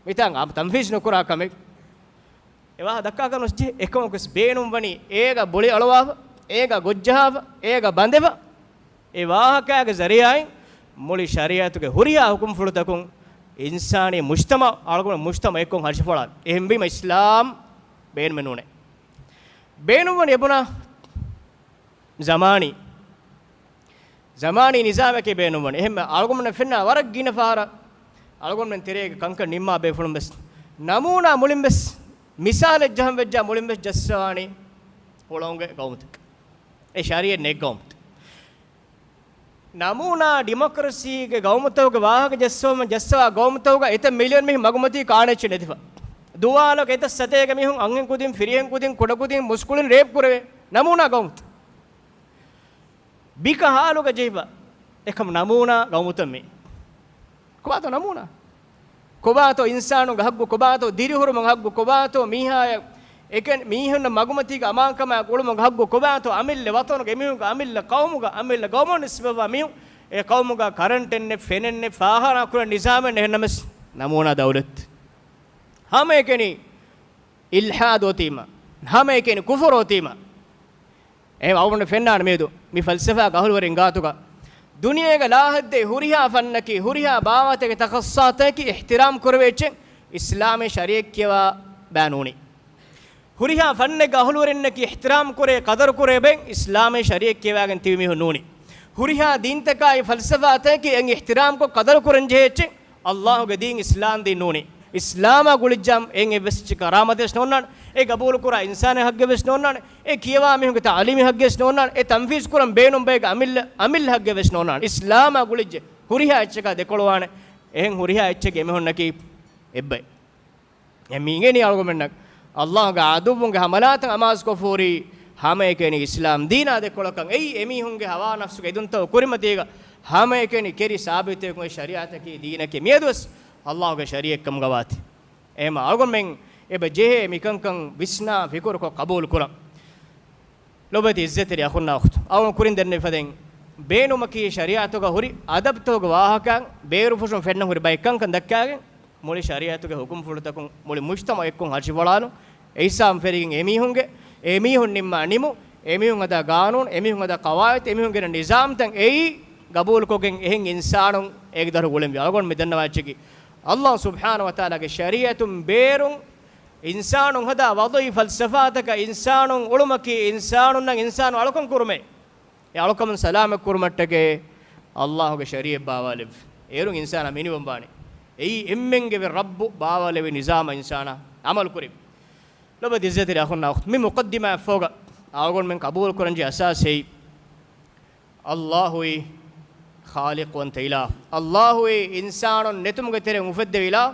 މިތާ ތަންފީޒް ނުކުރާ ކަމެއް. އެ ވާހަކަ ދައްކާކަށް ނުޖެހޭ. އެކަމަކުވެސް ބޭނުންވަނީ އޭގަ ބޮޅި އަޅުވާފަ، އޭގަ ގޮށްޖަހާފަ، އޭގަ ބަނދެފަ، އެ ވާހަކައިގެ ޒަރީޢާއިން މުޅި ޝަރީޢަތުގެ ހުރިހާ ހުކުމްފުޅުތަކުން އިންސާނީ މުޖްތަމަޢު، އަޅުގަނޑު މުޖްތަމަޢެއްކޮށް ހަށިފޮޅާ. އެހެންވީމަ އިސްލާމް ބޭނުމެއް ނޫނޭ. ބޭނުންވަނީ އެބުނާ ޒަމާނީ، ޒަމާނީ ނިޒާމެކޭ ބޭނުންވަނީ. އެހެންމެ އަޅުގަނޑުމެން ފެންނާ ވަރަށް ގިނަ ފަހަރަށް އަޅުގަނޑުމެން ތެރޭގެ ކަންކަން ނިންމާ ބޭފުޅުން ވެސް ނަމޫނާ މުޅިން ވެސް މިސާލެއް ޖަހަން ވެއްޖާ މުޅިން ވެސް ޖައްސަވާނީ ހުޅަނގުގެ ގައުމުތަކަށް. އެ ޝަރީޢަތް ނެތް ގައުމުތައް. ނަމޫނާ ޑިމޮކްރަސީގެ ގައުމުތަކުގެ ވާހަކަ ޖައްސަވަމަން ޖައްސަވާ ގައުމުތަކުގަ އެތައް މިލިއަން މީހުން މަގުމަތީ ކާނެއްޗެއް ނެތިފަ. ދުވާލަކު އެތައް ސަތޭކަ މީހުން އަންހެން ކުދިން، ފިރިހެން ކުދިން، ކުޑަކުދިން، މުސްކުޅިން ރޭޕް ކުރެވޭ. ނަމޫނާ ގައުމުތައް. ބިކަ ހާލުގަ ޖެހިފަ. އެކަމް ނަމޫނާ ގައުމުތައް މީ. ކޮބާތޯ ނަމޫނާ؟ ކޮބާތޯ އިންސާނުންގެ ހައްގު؟ ކޮބާތޯ ދިރިހުރުމުގެ ހައްގު؟ ކޮބާތޯ މީހާޔަށް އެކަން މީހުންނަށް މަގުމަތީގެ އަމާންކަމާ ގުޅުމުގެ ހައްގު؟ ކޮބާތޯ އަމިއްލަ ވަތަނުގެ މީހުންގެ، އަމިއްލަ ޤައުމުގެ، އަމިއްލަ ގައުމަށް ނިސްބަތްވާ މީހުން އެ ޤައުމުގަ ކަރަންޓެއް ނެތް، ފެނެއް ނެތް، ފާޚާނާ ކުރަން ނިޒާމެއް ނެތް، އެހެންނަމަވެސް ނަމޫނާ ދައުލަތް. ހަމައެކަނި އިލްޙާދު އޮތީމަ، ހަމައެކަނި ކުފުރު އޮތީމަ. އެހެން އަޅުގަނޑު ފެންނާނެ މިއަދު މި ފަލްސަފާގެ އަހުލުވެރިން ގާތުގަ ދުނިޔޭގެ ލާހައްދޭ ހުރިހާ ފަންނަކީ، ހުރިހާ ބާވަތެއްގެ ތަޚައްޞާތަކީ އިޙްތިރާމް ކުރެވޭ އެއްޗެއް އިސްލާމީ ޝަރީޢަތް ކިޔަވާ ބައެއް ނޫނީ. ހުރިހާ ފަންނެއްގެ އަހުލުވެރިންނަކީ އިޙްތިރާމް ކުރޭ، ޤަދަރު ކުރޭ ބައެއް އިސްލާމީ ޝަރީޢަތް ކިޔަވާގެން ތިބި މީހުން ނޫނީ. ހުރިހާ ދީންތަކާއި ފަލްސަފާތަކަކީ އެން އިޙްތިރާމްކޮށް ޤަދަރު ކުރަން ޖެހޭ އެއްޗެއް އައްލާހުގެ ދީން އިސްލާމް ދީން ނޫނީ. އިސްލާމާ ގުޅިއްޖާ އެން އެއްވެސް އެއްޗެއް ކަރާމަތެއް ނޯންނާނެ. އެ ގަބޫލުކުރާ އިންސާނެއް ހައްގެއް ވެސް ނޯންނާނެ. އެ ކިޔަވާ މީހުންގެ ތަޢުލީމީ ހައްގެއް ވެސް ނޯންނާނެ. އެ ތަންފީޒު ކުރަން ބޭނުން ބައެއްގެ އަމިއްލަ، އަމިއްލަ ހައްގެއް ވެސް ނޯންނާނެ. އިސްލާމާ ގުޅިއްޖެ ހުރިހާ އެއްޗަކާ ދެކޮޅުވާނެ. އެހެން ހުރިހާ އެއްޗެއްގެ އެމީހުންނަކީ އެއްބައި. އެ މީގެނީ އަޅުގަމެންނަށް އައްލާހުގެ ޢަދުއްވުންގެ ހަމަލާތައް އަމާޒުކޮށްފޯރީ ހަމައެކަނި އިސްލާމް ދީނާ ދެކޮޅަކަށް. އެއީ އެމީހުންގެ ހަވާ ނަފްސުގެ އެދުންތައް ކުރިމަތީގަ ހަމައެކަނި ކެރި ސާބިތެއް އެ ޝަރީޢަތަކީ ދީނަކީ މިއަދުވެސް އައްލާހުގެ ޝަރީޢަތް ކަމުގަ ވާތީ. އެހެމަ އަޅުގަނޑުމެން އެބަ ޖެހޭ މިކަންކަން ވިސްނާ ފިކުރުކޮށް ޤަބޫލު ކުރަން. ލޮބުވެތި އިއްޒަތްތެރި އަޚުންނާ އުޚްތުން، އަޅުގަނޑު ކުރިން ދެންނެވި ފަދައިން، ބޭނުމަކީ ޝަރީޢަތުގަ ހުރި އަދަބްތަކުގެ ވާހަކައިން ބޭރުފުށުން ފެންނަން ހުރި ބައެއް ކަންކަން ދައްކާގެން، މުޅި ޝަރީޢަތުގެ ހުކުމްފުޅުތަކުން މުޅި މުޖްތަމަޢެއްކޮށް ހަށިފޮޅާލުން، އެހިސާބުން ފެށިގެން އެމީހުންގެ، އެމީހުން ނިންމާ ނިމުން، އެމީހުން ހަދާ ގާނޫނު، އެމީހުން ހަދާ ޤަވާޢިދު، އެމީހުން ގެންނަ ނިޒާމްތައް އެއީ ގަބޫލުކޮށްގެން އެހެން އިންސާނުން އޭގެ ދަށުން ގުޅެންވީ. އަޅުގަނޑު މި ދަންނަވާ އެއްޗަކީ، އައްލާހު ސުބްޙާނަހު ވަތަޢާލާގެ ޝަރީޢަތުން ބޭރުން އިންސާނުން ހަދާ ވަޟުޢީ ފަލްސަފާތަކަށް އިންސާނުން އުޅުމަކީ، އިންސާނުންނަށް އިންސާނު އަޅުކަން ކުރުމޭ. އެ އަޅުކަމުން ސަލާމަތް ކުރުމަށްޓަކައި އައްލާހުގެ ޝަރީޢަތް ބާވާލެއްވި. އޭރުން އިންސާނާ މިނިވަން ވާނެ. އެއީ އެންމެންގެ ރައްބު ބާވާލެއްވި ނިޒާމަށް އިންސާނާ ޢަމަލު ކުރި. ލޮބުވެތި އިއްޒަތްތެރި އަޚުންނާ އުޚްތުން، މި މުޤައްދިމާއަށްފަހުގަ އަޅުގަނޑުމެން ޤަބޫލު ކުރަންޖެހޭ އަސާސް އެއީ، އައްލާހުއީ ޚާލިޤުވަންތަ އިލާހު. އައްލާހުއީ އިންސާނުން ނެތުމުގެ ތެރެއިން އުފެއްދެވި އިލާހު.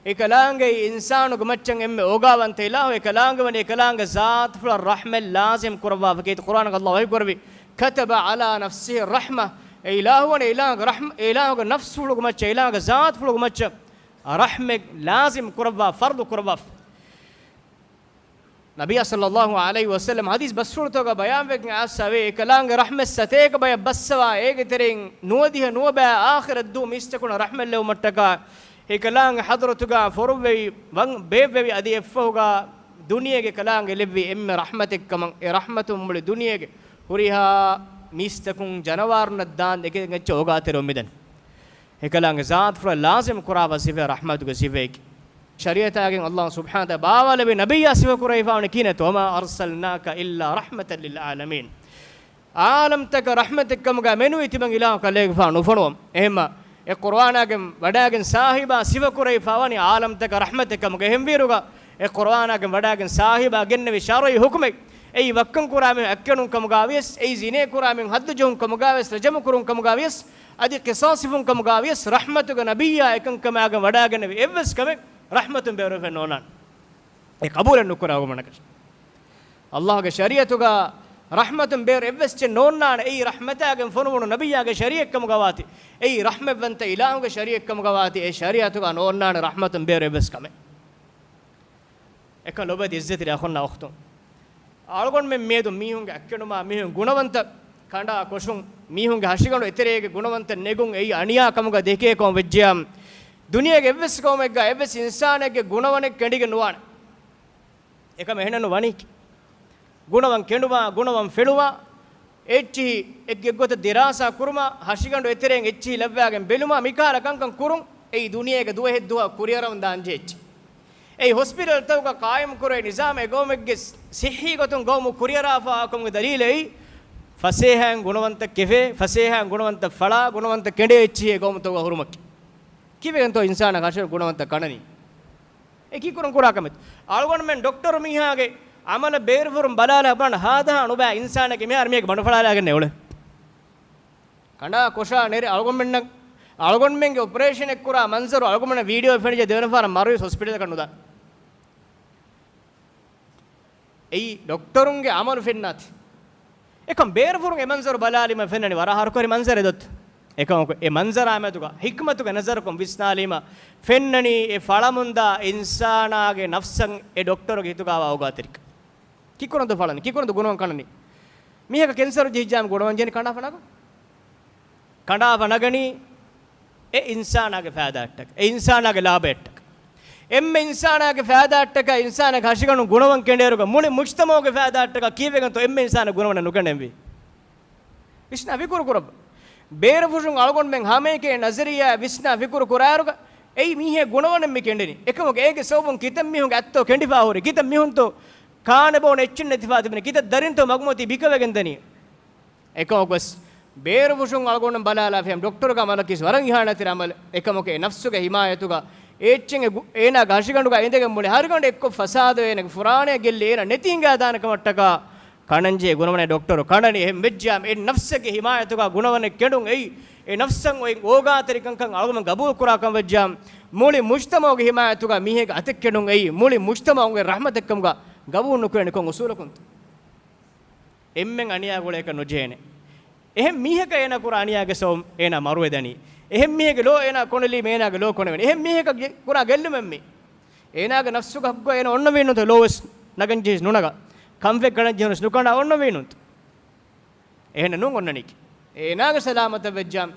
އެކަލާނގެއީ އިންސާނުގެ މައްޗަށް އެންމެ އޯގާވަންތަ އިލާހު. އެކަލާނގެ ވަނީ އެކަލާނގެ ޒާތުފުޅަށް ރަޙްމަތް ލާޒިމް ކުރައްވާފަ. ކީރިތި ޤުރްއާނަކަށް އައްލާހު ވަޙީ ކުރެއްވި، كتب على نفسه الرحمة. އެ އިލާހު ވަނީ އެ އިލާހުގެ ރަޙްމަ، އެ އިލާހުގެ ނަފްސުފުޅުގެ މައްޗަށް، އެ އިލާހުގެ ޒާތުފުޅުގެ މައްޗަށް ރަޙްމަތް ލާޒިމް ކުރައްވާ، ފަރްޟު ކުރައްވާފަ. ނަބިއްޔާ ޞައްލައްލާހު ޢަލައިހި ވަސައްލަމް ޙަދީޘް ބަސްފުޅުތަކުގަ ބަޔާންވެގެން އައިސްފަވޭ، އެކަލާނގެ ރަޙްމަތް ސަތޭކަ ބަޔަށް ބައްސަވާ، އޭގެ ތެރެއިން ނުވަދިހަ ނުވަ ބަޔަށް އާޚިރަތްދުވަހު މީސްތަކުންނަށް ރަޙްމަތް ލެވުމަށްޓަކާ، އެކަލާނގެ ޙަޟްރަތުގަ ފޮރުއްވެވި، ވަން ބޭއްވެވި، އަދި އެއަށްފަހުގަ ދުނިޔޭގެ ކަލާނގެ ލެއްވި އެންމެ ރަޙްމަތެއްކަމަށް، އެ ރަޙްމަތުން މުޅި ދުނިޔޭގެ ހުރިހާ މީސްތަކުން ޖަނަވާރުންނަށް ދާން އެކަން އެއްޗެއް އޯގާތެރިވަމުން މިދަނީ. އެކަލާނގެ ޒާތުފުޅަށް ލާޒިމް ކުރާފަ ސިފަ ރަޙްމަތުގެ ސިފައެކޭ. ޝަރީޢަތާގެން އައްލާހު ސުބްޙާނަހު ވަތަޢާލާ ބާވާލެވި ނަބިއްޔާ ސިފަކުރެވިފައިވަނީ ކިހިނެއްތޯ؟ وما أرسلناك إلا رحمة للعالمين. ޢާލަމްތަކަށް ރަޙްމަތެއްކަމުގަ މެނުވީ ތިމަން އިލާހު ކަލޭގެފާނު ނުފޮނުވަމުން. އެހެމަ އެ ޤުރްއާނާގެން ވަޑާގެން ސާހިބާ ސިފަކުރެވިފައިވަނީ ޢާލަމްތަކަށް ރަޙްމަތެއްކަމުގަ. އެހެންވީރުގަ އެ ޤުރްއާނާގެން ވަޑާގެން ސާހިބާ ގެންނެވި ޝަރުޢީ ޙުކުމެއް، އެއީ ވައްކަން ކުރާ މީހުން އަތްކަނުން ކަމުގަވިޔަސް، އެއީ ޒިނޭ ކުރާ މީހުން ޙައްދު ޖެހުން ކަމުގަވިޔަސް، ރަޖަމު ކުރުން ކަމުގަވިޔަސް، އަދި ޤިޞާޞް ހިފުން ކަމުގަވިޔަސް، ރަޙްމަތުގެ ނަބިއްޔާ އެކަންކަމާގެން ވަޑާގެންނެވި އެއްވެސް ކަމެއް ރަޙްމަތުން ބޭރުވެފައެއް ނޯންނާނެ. އެ ޤަބޫލެއް ނުކުރާ އަޅުގަނޑަކަށް. އައްލާހުގެ ޝަރީޢަތުގަ ރަޙްމަތުން ބޭރު އެއްވެސް އެއްޗެއް ނޯންނާނެ. އެއީ ރަޙްމަތާގެން ފޮނުވުނު ނަބިއްޔާގެ ޝަރީޢަތް ކަމުގަ ވާތީ. އެއީ ރަޙްމަތްވަންތަ އިލާހުގެ ޝަރީޢަތް ކަމުގަ ވާތީ. އެ ޝަރީޢަތުގަ ނޯންނާނެ ރަޙްމަތުން ބޭރު އެއްވެސް ކަމެއް. އެކަން ލޮބުވެތި އިއްޒަތްތެރި އަޚުންނާ އުޚްތުން، އަޅުގަނޑުމެން މިއަދު މީހުންގެ އަތްކެނޑުމާ މީހުން ގުނަވަންތަ ކަނޑާ ކޮށުން، މީހުންގެ ހަށިގަނޑު އެތެރޭގެ ގުނަވަންތަ ނެގުން އެއީ އަނިޔާ ކަމުގަ ދެކޭ ކަމަށް ވެއްޖެޔާ، ދުނިޔޭގެ އެއްވެސް ގައުމެއްގަ އެއްވެސް އިންސާނެއްގެ ގުނަވަނެއް ކެނޑިގެން ނުވާނެ. އެކަމަށް އެހެނެއްނު ވަނީކީ. ގުނަވަން ކެނޑުމާ، ގުނަވަން ފެޅުމާ، އެއްޗިހި އެއްގޮތަށް ދިރާސާ ކުރުމާ، ހަށިގަނޑު އެތެރެއިން އެއްޗިހި ލައްވާގެން ބެލުމާ، މިކަހަލަ ކަންކަން ކުރުން އެއީ ދުނިޔޭގެ ދުވަހެއްދުވަހަށް ކުރިއަރަވަން ދާންޖެހޭ އެއްޗެއް. އެއީ ހޮސްޕިޓަލްތަކުގަ ޤާއިމްކުރޭ ނިޒާމެއް އެގައުމެއްގެ ޞިއްޙީ ގޮތުން ގައުމު ކުރިއަރާފައިވާކަމުގެ ދަލީލެއް އެއީ، ފަސޭހައިން ގުނަވަންތަ ކެފޭ، ފަސޭހައިން ގުނަވަންތަ ފަޅާ، ގުނަވަންތަ ކެނޑޭ އެއްޗިހި އެގައުމުތަކުގަ ހުރުމަކީ. ކީއްވެގެންތޯ އިންސާނާ ހަށިގަނޑު ގުނަވަންތަ ކަންނަނީ؟ އެ ކީއްކުރަން ކުރާ ކަމެއް؟ އަޅުގަނޑުމެން ޑޮކްޓަރު މީހާގެ އަމަލަށް ބޭރުފުށުން ބަލާލާ ބަން ހާދަހާ ނުބައި އިންސާނެއްގެ މިހާރު މީހެއްގެ ބަނޑު ފަޅާލާގެން އެއުޅެ. ކަނޑާ ކޮށާ ނެރެ އަޅުގަނޑުމެންނަށް، އަޅުގަނޑުމެންގެ އޮޕަރޭޝަނެއް ކުރާ މަންޒަރު އަޅުގަނޑުމެންނަށް ވީޑިއޯ ފެނިއްޖެ ދެވަނަ ފަހަރަށް މަރުވެސް ހޮސްޕިޓަލަކަށް ނުދާން. އެއީ ޑޮކްޓަރުންގެ އަމަލު ފެންނާތި. އެކަމް ބޭރުފުރުން އެ މަންޒަރު ބަލާލީމަ ފެންނަނީ ވަރަށް ހަރުކަރި މަންޒަރެއް ދޮތް. އެކަމަކު އެ މަންޒަރާ މެދުގަ ޙިކްމަތުގެ ނަޒަރަކުން ވިސްނާލީމަ ފެންނަނީ އެ ފަޅަމުންދާ އިންސާނާގެ ނަފްސަށް އެ ޑޮކްޓަރުގެ ހިތުގައިވާ އޯގާތެރިކަން. ކިކުރަންތޯ ފަޅަނީ؟ ކިކުރަންތޯ ގުނަވަން ކަންނަނީ؟ މީހަކަށް ކެންސަރު ޖެހިއްޖާމަ ގުނަވަން ޖެހެނީ ކަނޑާފަ ނަގަން. ކަނޑާފަ ނަގަނީ އެ އިންސާނާގެ ފައިދާއަށްޓަކަ، އެ އިންސާނާގެ ލާބަޔަށްޓަކަ. އެންމެ އިންސާނާގެ ފައިދާއަށްޓަކާ އިންސާނާގެ ހަށިގަނޑު ގުނަވަން ކެނޑޭއިރުގަ މުޅި މުޖްތަމަޢުގެ ފައިދާއަށްޓަކާ ކީއްވެގެންތޯ އެންމެ އިންސާނާ ގުނަވަން ނުކެނޑެންވީ؟ ވިސްނާ ފިކުރު ކުރައްވަ. ބޭރުފުށުން އަޅުގަނޑުމެން ހަމައެކަނި ނަޒަރިއްޔާ ވިސްނާ ފިކުރު ކުރާއިރުގަ އެއީ މީހެއް ގުނަވަނެއް މި ކެނޑެނީ. އެކަމަކު އޭގެ ސަބަބުން ކިތައް މީހުންގެ އަތްތޯ ކެނޑިފާ ހުރި، ކިތައް މީހުންތޯ ކާނެ ބޯނެ އެއްޗެއް ނެތިފާ ތިބެނީ، ކިތައް ދަރިންތޯ މަގުމަތީ ބިކަވެގެން ދަނީ. އެކަމަކުވެސް ބޭރުފުށުން އަޅުގަނޑު ބަލާލާފައި ޑޮކްޓަރުގެ އަމަލަކީ ވަރަށް އިހާނެތެރި އަމަލެއް. އެކަމަކު އެ ނަފްސުގެ ހިމާޔަތުގަ އެ އެއްޗެއް އެ ގު-، އޭނާގެ ހަށިގަނޑުގަ އިނދެގެން މުޅި ހަށިގަނޑު އެއްކޮށް ފަސާދަވެ އޭނާގެ ފުރާނަޔަށް ގެއްލި އޭނާ ނެތި ހިނގާދާނެ ކަމަށްޓަކާ ކަނޑަންޖެހޭ ގުނަވަނެއް ޑޮކްޓަރު ކަނޑަނީ. އެހެން ވެއްޖާމަ އެ ނަފްސެއްގެ ހިމާޔަތުގަ ގުނަވަނެއް ކެނޑުން އެއީ، އެ ނަފްސަށް އޮތް އޯގާތެރިކަންކަން އަޅުގަނޑު ގަބޫލު ކުރާ ކަމަށް ވެއްޖާމަ، މުޅި މުޖްތަމަޢުގެ ހިމާޔަތުގަ މީހެއްގެ އަތެއް ކެނޑުން އެއީ، މުޅި މުޖްތަމަޢުގެ ރަޙްމަތެއްކަމުގަ ގަބޫލު ނުކުރެނީ ކޮން އުސޫލަކުންތަ؟ އެންމެން އަނިޔާ ގުޅޭކަށް ނުޖެހޭނެ. އެހެން މީހަކަށް އޭނާ ކުރާ އަނިޔާގެ ސަބަބުން އޭނާ މަރުވެދަނީ. އެހެން މީހެއްގެ ލޯ އޭނާ ކޮނެލީމަ އޭނާގެ ލޯ ކޮނެވެނީ. އެހެން މީހަކަށް ކުރާ ގެއްލުމެއް މީ. އޭނާގެ ނަފްސުގެ ޙައްޤު އޭނަ އޮންނަ ވީނުންތަ؟ ލޯވެސް ނަގަން ޖެހިސް ނުނަގާ. ކަންފަތް ކަނޑަން ޖެހުނަސް ނުކަނޑާ އޮންނަ ވީނުންތަ؟ އެހެން ނޫން އޮންނަނީކީ. އޭނާގެ ސަލާމަތަށް ވެއްޖާމަ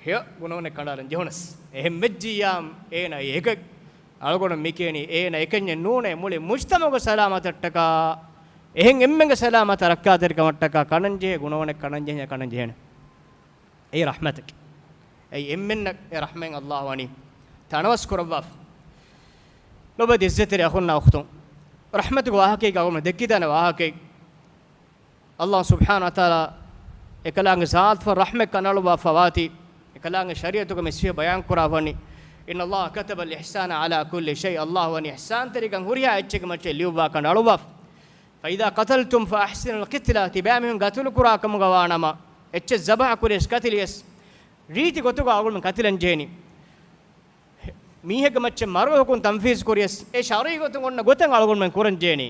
ހެޔޮ ގުނަވަނެއް ކަނޑާލަން ޖެހުނަސް. އެހެން ވެއްޖިއްޔާމަ އޭނާ އެކަ އަޅުގަނޑު މިކިޔަނީ އޭނަ އެކަންޏެއް ނޫނޭ، މުޅި މުޖްތަމަޢުގެ ސަލާމަތަށްޓަކާ، އެހެން އެންމެންގެ ސަލާމަތަށް ރައްކާތެރިކަމަށްޓަކާ ކަނޑަންޖެހޭ ގުނަވަނެއް ކަނޑަންޖެހޭނެ ކަނޑަންޖެހޭނެ. އެއީ ރަޙްމަތަކީ. އެއީ އެންމެންނަށް އެ ރަޙްމަތް ﷲ ވަނީ ތަނަވަސް ކުރައްވާފަ. ލޮބުވެތި އިއްޒަތްތެރި އަޚުންނާ އުޚްތުން، ރަޙްމަތުގެ ވާހަކައިގަ އަޅުގަނޑު ދެއްކިދާނެ ވާހަކައެއް. ﷲ ސުބްޙާނަހޫ ވަތަޢާލާ އެކަލާނގެ ޒާތުފަ ރަޙްމަތް ކަނޑައަޅުއްވާފަ ވާތީ، އެކަލާނގެ ޝަރީޢަތުގަ މި ސިފަ ބަޔާން ކުރާ ވަނީ، إن الله كتب الإحسان على كل شيء، ﷲ ވަނީ އިޙްސާންތެރިކަން ހުރިހާ އެއްޗެއްގެ މައްޗަށް ލިޔުއްވާ ކަނޑައަޅުއްވާފަ. فإذا قتلتم فأحسنوا القتلة، ތިބާމީހުން ގަތުލު ކުރާ ކަމުގަ ވާނަމަ، އެއްޗެއް ޒަބަޙަ ކުރިޔަސް ކަތިލިޔަސް، ރީތި ގޮތުގަ އަޅުގަނޑުމެން ކަތިލަން ޖެހެނީ. މީހެއްގެ މައްޗަށް މަރުވެ ޙުކުމް ތަންފީޒު ކުރިޔަސް، އެ ޝަރުޢީ ގޮތުން އޮންނަ ގޮތަށް އަޅުގަނޑުމެން ކުރަން ޖެހެނީ.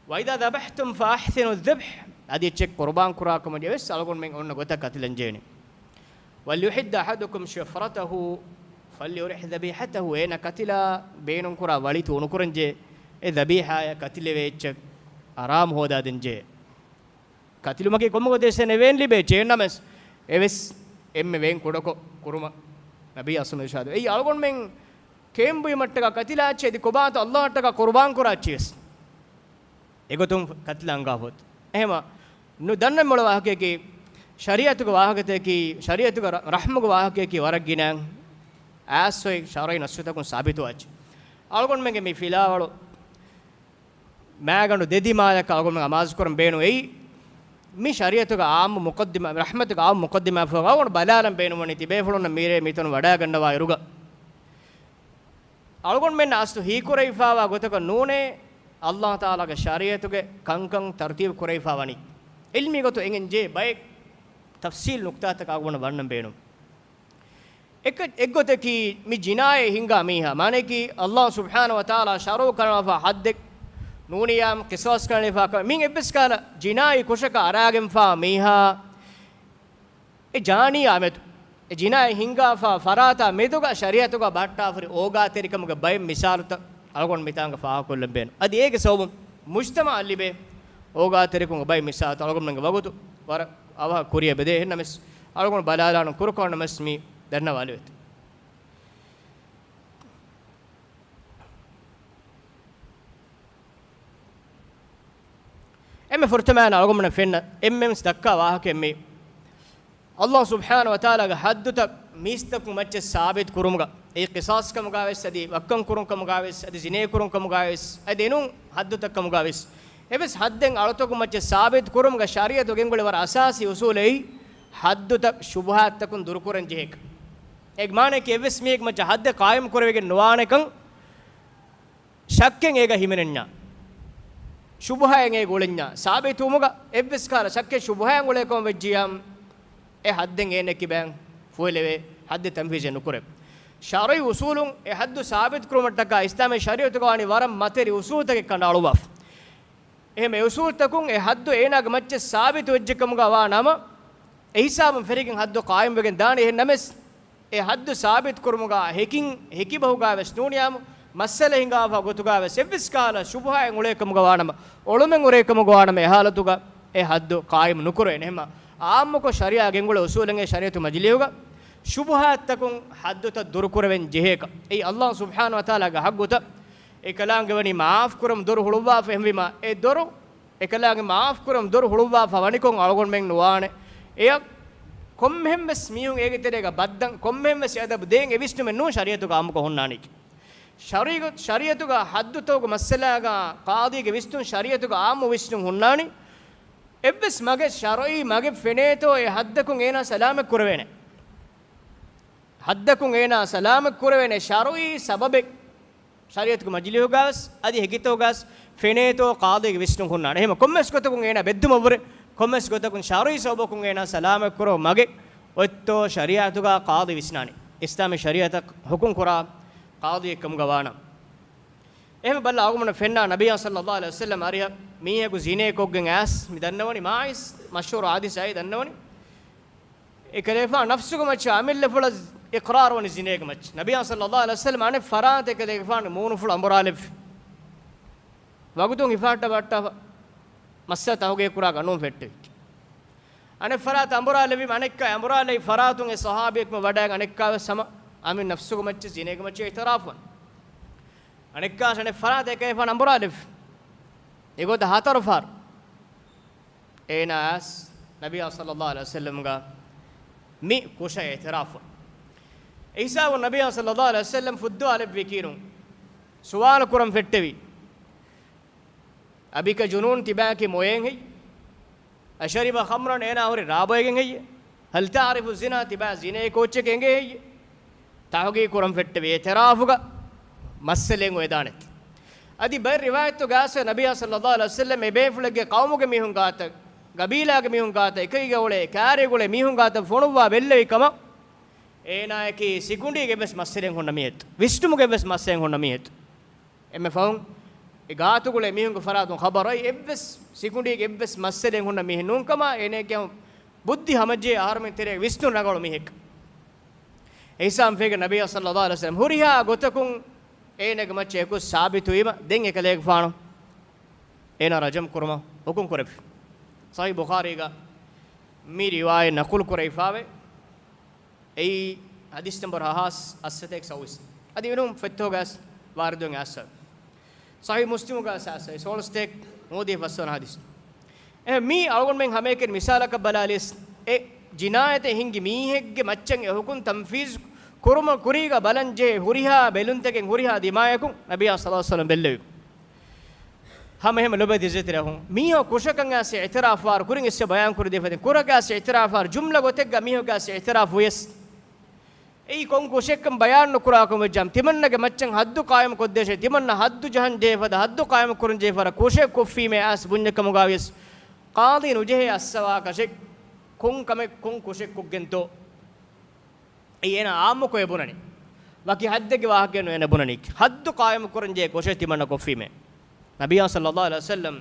وإذا ذبحتم فأحسنوا الذبح، އަދި އެއްޗެއް ޤުރުބާން ކުރާ ކަމަށް ވެސް އަޅުގަނޑުމެން އޮންނަ ގޮތަށް ކަތިލަން ޖެހެނީ. وليحد أحدكم شفرته فليرح ذبيحته، އޭނަ ކަތިލާ ބޭނުން ކުރާ ވަޅި ތޫނުކުރަން ޖެހޭ، އެ ޛަބީޙާޔަށް ކަތިލެވޭ އެއްޗެއް އަރާމު ހޯދާދޭން ޖެހޭ. ކަތިލުމަކީ ކޮންމެ ގޮތެއް ވެސް އެނެ ވޭން ލިބޭ ޗޭން ނަމަވެސް، އެވެސް އެންމެ ވޭން ކުޑަކޮށް ކުރުމަށް ނަބީ އަސްލު އިރުޝާދު. އެއީ އަޅުގަނޑުމެން ކޭނބުއިމަށްޓަކާ ކަތިލާ އެއްޗެއް އެދި ކޮބާތޯ ﷲ އަށްޓަކާ ޤުރުބާން ކުރާ އެއްޗެއް ވެސް. އެގޮތުން ކަތިލާ އަންގާފަ އޮތް. އެހެމަ ނު-، ދަންނަ މޮޅަ ވާހަކައަކީ، ޝަރީޢަތުގެ ވާހަކަތަކީ، ޝަރީޢަތުގެ ރަ-، ރަޙްމުގެ ވާހަކައަކީ ވަރަށް ގިނަ އާސް އޮތް ޝަރުޢީ ނައްސުތަކުން ސާބިތުވާ އެއްޗެއް. އަޅުގަނޑުމެންގެ މި ފިލާވަޅު މާގަނޑު ދެ ދިމާލަކަށް އަޅުގަނޑުމެން އަމާޒުކުރަން ބޭނުން އެއީ، މި ޝަރީޢަތުގެ ޢާއްމު މުޤައްދިމާ، ރަޙްމަތުގެ ޢާއްމު މުޤައްދިމާ ފަހު އަޅުގަނޑު ބަލާލަން ބޭނުންވަނީ ތިބޭފުޅުންނަށް މީރޭ މިތަނުން ވަޑައިގަންނަވާ އިރުގަ، އަޅުގަނޑުމެންނަށް އަސްލު ހީކުރެވިފާވާ ގޮތަކަށް ނޫނޭ، ﷲ ތަޢާލާގެ ޝަރީޢަތުގެ ކަންކަން ތަރުތީބު ކުރެވިފާ ވަނީ. ޢިލްމީ ގޮތުން އެނގެން ޖެހޭ ބައެއް ތަފްޞީލް ނުކްތާތަކަށް އަޅުގަނޑު ވަންނަން ބޭނުން. އެއް-، އެއްގޮތަކީ މި ޖިނާޔަތް ހިންގާ މީހާ، މާނައަކީ ﷲ ސުބްޙާނަހޫ ވަތަޢާލާ ޝަރުޢު ކަނޑައަޅާފަ ޙައްދެއް ނޫނިއްޔާމު ޤިޞާޞް ކަނޑައަޅާފަ ކަމެއް، މި އެއްވެސް ކަހަލަ ޖިނާއީ ކުށަކަށް އަރާގެންފާ މީހާ އެ ޖާނީއާ މެދު، އެ ޖިނާޔަތް ހިންގާފާ ފަރާތާ މެދުގަ ޝަރީޢަތުގަ ބަހައްޓާފަ ހުރި އޯގާތެރިކަމުގެ ބައެއް މިސާލުތައް އަޅުގަނޑު މިތާނގަ ފާހަގަކޮށްލަން ބޭނުން. އަދި އޭގެ ސަބަބުން މުޖްތަމަޢަށް ލިބޭ އޯގާތެރިކަމުގެ ބައެއް މިސާލުތައް އަޅުގަނޑުމެންގެ ވަގުތު ވަރަށް އަވަހަށް ކުރިއަށް ބެދޭ. އެހެންނަމަވެސް އަޅުގަނޑު ބަލާލާނަން ކުރުކޮށް ނަމަވެސް މި ދަންނަވާލެވޭތޯ. އެންމެ ފުރަތަމައިން އަޅުގަނޑުމެން ފެންނަ އެންމެން ދައްކާ ވާހަކައެއް މީ. އައްލާހު ސުބްޙާނަހު ވަތަޢާލާގެ ޙައްދުތައް މީސްތަކުން މައްޗަށް ސާބިތު ކުރުމުގަ، އެއީ ޤިޞާޞް ކަމުގަވެސް އަދި ވައްކަން ކުރުން ކަމުގަވެސް އަދި ޒިނޭ ކުރުން ކަމުގަވެސް އަދި އެނޫން ޙައްދުތައް ކަމުގަވެސް، އެވެސް ޙައްދެއް އަޅުތަކުން މައްޗަށް ސާބިތު ކުރުމުގަ ޝަރީޢަތު ގެންގުޅޭ ވަރަށް އަސާސީ އުޞޫލެއް ޙައްދުތައް ޝުބުހާތްތަކުން ދުރުކުރަން ޖެހޭކަން. އޭގެ މާނައަކީ އެއްވެސް މީހެއްގެ މައްޗަށް ޙައްދެއް ޤާއިމް ކުރެވިގެން ނުވާނެކަން، ޝައްކެއް އޭގަ ހިމެނެންޏާ، ޝުބުހައެއް އޭގަ އުޅެންޏާ، ސާބިތުވުމުގަ އެއްވެސް ކަހަލަ ޝައްކެއް ޝުބުހައެއް އުޅޭކަމަށް ވެއްޖިއްޔާ، އެ ޙައްދެއް އޭނަ ކިބައިން ފުއިލެވޭ، ޙައްދެއް ތަންފީޒެއް ނުކުރޭ. ޝަރުޢީ އުޞޫލުން އެ ޙައްދު ސާބިތު ކުރުމަށްޓަކާ އިސްލާމީ ޝަރީޢަތުގަ ވާނީ ވަރަށް މަތެރި އުޞޫލުތަކެއް ކަނޑައަޅުއްވާފަ. އެހެން އެ އުޞޫލުތަކުން އެ ޙައްދު އޭނާގެ މައްޗަށް ސާބިތު ވެއްޖެކަމުގަ ވާ ނަމަ، އެ ހިސާބުން ފެށިގެން ޙައްދު ޤާއިމްވެގެން ދާނެ. އެހެން ނަމަވެސް، އެ ޙައްދު ސާބިތު ކުރުމުގަ ހެކިން ހެކި ބަހުގަވެސް ނޫނިއްޔާމު، މައްސަލަ ހިނގާފަ ގޮތުގަވެސް އެއްވެސް ކަހަލަ ޝުބުހައެއް އުޅޭކަމުގަ ވާނަމަ، އޮޅުމެއް އުރޭކަމުގަ ވާނަމަ، އެ ޙާލަތުގަ އެ ޙައްދު ޤާއިމް ނުކުރެވޭނެ. އެހެންމަ ޢާއްމުކޮށް ޝަރީޢާ ގެންގުޅޭ އުޞޫލެއް ޝަރީޢަތު މަޖިލީހުގަ ޝުބުހާތްތަކުން ޙައްދުތައް ދުރުކުރެވެން ޖެހޭކަން. އެއީ އައްލާހު ސުބްޙާނަހު ވަތަޢާލާގެ ޙައްޤުތައް. އެކަލާނގެ ވަނީ މާފް ކުރަމުން ދޮރު ހުޅުއްވާފަ. އެހެންވީމަ، އެ ދޮރު އެކަލާނގެ މާފް ކުރަމުން ދޮރު ހުޅުއްވާފަ ވަނިކޮށް އަޅުގަނޑުމެން ނުވާނެ. އެޔަށް ކޮންމެހެން ވެސް މީހުން އޭގެ ތެރޭގަ ބައްދަން، ކޮންމެހެން ވެސް އަދަބު ދޭން އެ ވިސްނުމެއް ނޫން ޝަރީޢަތުގަ ޢާއްމުކޮށް ހުންނާނީކީ. ޝަރީޢަތު، ޝަރީޢަތުގަ ޙައްދުތަކުގެ މައްސަލާގަ ޤާޟީގެ ވިސްނުން ޝަރީޢަތުގަ ޢާއްމު ވިސްނުން ހުންނާނީ. އެއްވެސް މަގެއް، ޝަރުޢީ މަގެއް ފެނޭތޯ އެ ޙައްދަކުން އޭނާ ސަލާމަތް ކުރެވޭނެ. ޙައްދަކުން އޭނާ ސަލާމަތް ކުރެވޭނެ ޝަރުޢީ ސަބަބެއް ޝަރީޢަތުގެ މަޖިލީހުގަވެސް އަދި ހެކިތަކުގަވެސް ފެނޭތޯ ޤާޟީގެ ވިސްނުން ހުންނާނެ. އެހެން ކޮންމެސް ގޮތަކުން އޭނާ ބެއްދުމަށްވުރެ، ކޮންމެސް ގޮތަކުން ޝަރުޢީ ސަބަބަކުން އޭނާ ސަލާމަތް ކުރެވޭ މަގެއް އޮތްތޯ ޝަރީޢަތުގަ ޤާޟީ ވިސްނާނެ. އިސްލާމީ ޝަރީޢަތަށް ޙުކުމް ކުރާ ޤާޟީއެއް ކަމުގަ ވާނަމަ. އެހެން ބައްލަ އަޅުގަނޑު ފެންނާ ނަބިއްޔާ ޞައްލައްލާހު ޢަލައިހި ވަސައްލަމް އަރިހަށް މީހަކު ޒިނޭ ކޮށްގެން އައިސް، މި ދަންނަވަނީ މާއިސް މަޝްހޫރު ޙާދިސާއެއް ދަންނަވަނީ. އެކަލޭގެފާނު ނަފްސުގެ މައްޗަށް އަމިއްލަފުޅަށް އިޤްރާރު ވަނީ ޒިނޭގެ މައްޗަށް. ނަބިއްޔާ ޞައްލައްލާހު ޢަލައިހި ވަސައްލަމް އަނެއް ފަރާތަށް އެކަލޭގެފާނު މޫނުފުޅު އަނބުރާލެއްވި. ވަގުތުން ހިފަހައްޓަ ބައްޓާފަ މައްސަލަ ތަހުގީގު ކުރާ ގަނޫން ފެއްޓެވި. އަނެއް ފަރާތަށް އަނބުރާލެއްވީމަ އަނެއްކާ އަނބުރާލައި ފަރާތުން އެ ޞަޙާބީއަކު ވަޑައިގެން އަނެއްކާވެސް ހަމަ އަމިއްލަ ނަފްސުގެ މައްޗަށް ޒިނޭގެ މައްޗަށް އިޢުތިރާފު ވަން. އަނެއްކާވެސް އަނެއް ފަރާތަށް އެކަލޭގެފާނު އަނބުރާލެއްވި. އެގޮތަށް ހަތަރު ފަހަރު. އޭނާ އައިސް ނަބިއްޔާ ޞައްލައްލާހު ޢަލައިހި ވަސައްލަމްގަ މި ކުށަށް އިޢުތިރާފު. އެ ހިސާބުން ނަބިއްޔާ ޞައްލައްލާހު ޢަލައިހި ވަސައްލަމް ފުއްދުވާލެއްވި ކީރުން ސުވާލު ކުރަން ފެއްޓެވި. أبك جنون، ތިބާއަކީ މޮޔައެއް ހެއްޔެވެ؟ أشرب خمرا، އޭނާ ހުރީ ރާ ބޮއެގެން ހެއްޔެވެ؟ هل تعرف الزنا، ތިބާ ޒިނޭ ކޯއްޗެކޭ އެނގޭ ހެއްޔެވެ؟ ތަހުގީގު ކުރަން ފެއްޓެވި. އިޢުތިރާފުގަ މައްސަލައެއް އޮވެދާނެތީ. އަދި ބައެއް ރިވާޔަތުގައި ނަބިއްޔާ ޞައްލައްލާހު ޢަލައިހި ވަސައްލަމް އެ ބޭފުޅެއްގެ ޤައުމުގެ މީހުން ގާތަށް، ގަބީލާގެ މީހުން ގާތަށް، އެކައިގަ އުޅޭ ކާރިއަށް އުޅޭ މީހުން ގާތަށް ފޮނުއްވާ ބެއްލެވި ކަމަށް، އޭނާއަކީ ސިކުނޑީގެ އެއްވެސް މައްސަލައެއް ހުންނަ މީހެއްތަ؟ ވިސްނުމުގެ އެއްވެސް މައްސަލައެއް ހުންނަ މީހެއްތަ؟ އެންމެ ފަހުން އެ ގާތުގަ އުޅޭ މީހުންގެ ފަރާތުން ޚަބަރު އައި އެއްވެސް ސިކުނޑީގެ އެއްވެސް މައްސަލައެއް ހުންނަ މީހެއް ނޫން ކަމަށް އޭނާގެ ބުއްދި ހަމަޖެހޭ އަހަރުމެން ތެރޭގަ ވިސްނުން ރަނގަޅު މީހެއް. އެ ހިސާބުން ފެށިގެން ނަބިއްޔާ ޞައްލައްލާހު ޢަލައިހި ވަސައްލަމް ހުރިހާ ގޮތަކުން އޭނާގެ މައްޗަށް އެކު ސާބިތުވީމަ، ދެން އެކަލޭގެފާނު އޭނާ ރަޖަމް ކުރުމަށް ޙުކުމް ކުރެއްވި. ޞަޙީޙު ބުޚާރީގަ މި ރިވާޔަތް ނަޤުލު ކުރެވިފައިވޭ. އެއީ ޙަދީޘް ނަންބަރު ހަ ހާސް އަށްސަތޭކަ ސައުވީސް. އަދި އެނޫން ފޮތްތަކުގަސް ވާރިދުވެގެން އައިސްފަ. ޞަޙީޙު މުސްލިމުގަސް އައިސްފަ. ސޯޅަސަތޭކަ ނުވަދިހަ ފަސްވަނަ ޙަދީޘް. އެ، މީ އަޅުގަނޑުމެން ހަމައެކަނި މިސާލަކަށް ބަލާލިޔަސް، އެ ޖިނާޔަތެއް ހިންގި މީހެއްގެ މައްޗަށް އެ ޙުކުމް ތަންފީޒު ކުރުމަށް ކުރީގަ ބަލަން ޖެހޭ ހުރިހާ ބެލުންތަކެއް ހުރިހާ ދިމާޔަކުން ނަބިއްޔާ ޞައްލައްލާހު ޢަލައިހި ވަސައްލަމް ބެއްލެވި. ހަމަ އެހެން ލޮބުވެތި އިއްޒަތްތެރި އަޚުން، މީހާ ކުށަކަށް އައިސް އިޢުތިރާފުވާއިރު ކުރިން އިސްވެ ބަޔާން ކުރި ދެފަދިން ކުށަކަށް އައިސް އިޢުތިރާފުވާއިރު ޖުމްލަ ގޮތެއްގަ މީހަކަށް އައިސް އިޢުތިރާފު ވިޔަސް، އެއީ ކޮން ކުށެއްކަން ބަޔާން ނުކުރާކަމަށް ވެއްޖާމަ، ތިމަންނަގެ މައްޗަށް ޙައްދު ޤާއިމު ކޮށްދޭށޭ، ތިމަންނަ ޙައްދު ޖަހަން ޖެހޭ ފަދަ، ޙައްދު ޤާއިމު ކުރަން ޖެހޭ ފަރަށް ކުށެއް ކޮށްފީމޭ އައިސް ބުންޏެއް ކަމުގަ ވިޔަސް، ޤާޟީ ނުޖެހޭ އައްސަވާކަށެއް ކޮން ކަމެއް ކޮން ކުށެއް ކޮށްގެންތޯ؟ އެއީ އޭނާ އާއްމުކޮށް އެ ބުނަނީ. ވަކި ޙައްދެއްގެ ވާހަކައެއް ނޫން އޭނަ ބުނަނީ. ޙައްދު ޤާއިމު ކުރަން ޖެހޭ ކުށެއް ތިމަންނަ ކޮށްފީމޭ. ނަބިއްޔާ ޞައްލައްލާހު ޢަލައިހި ވަސައްލަމް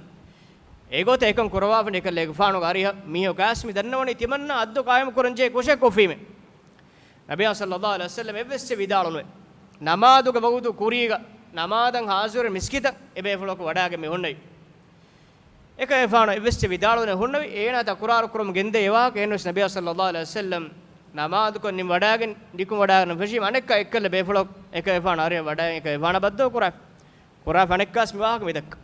އެގޮތަށް އެކަން ކުރައްވާފަ އެކަލޭގެފާނުގެ އަރިހަށް މީހަކު އައިސް މި ދަންނަވަނީ ތިމަންނަ ޙައްދު ޤާއިމު ކުރަން ޖެހޭ ކުށެއް ކޮށްފީމޭ. ނަބިއްޔާ ޞައްލައްލާހު ޢަލައިހި ވަސައްލަމް އެއްވެސް ވިދާޅުނުވޭ. ނަމާދުގެ ވަގުތު ކުރީގަ ނަމާދަށް ޙާޟިރު މިސްކިތަށް އެބޭފުޅަކު ވަޑައިގެން މި ހުންނެވި. އެކަލޭގެފާނު އެއްވެސް ވިދާޅުވެ ހުންނެވި. އޭނާ ތަކުރާރު ކުރަމުން ގެންދޭ އެވާހަކަ އެހެންވެސް ނަބިއްޔާ ޞައްލައްލާހު ޢަލައިހި ވަސައްލަމް ނަމާދުކޮށް ނިމި ވަޑައިގެން ނިކުމެ ވަޑައިގެން ފެށީމަ އަނެއްކާ އެއްކަލަ ބޭފުޅަކު އެކަލޭގެފާނު އަރިހަށް ވަޑައިގެން އެކަލޭގެފާނަށް ބައްދަލު ކުރާ، ކުރާ އަނެއްކާސް މި ވާހަކަ މި ދައްކާ.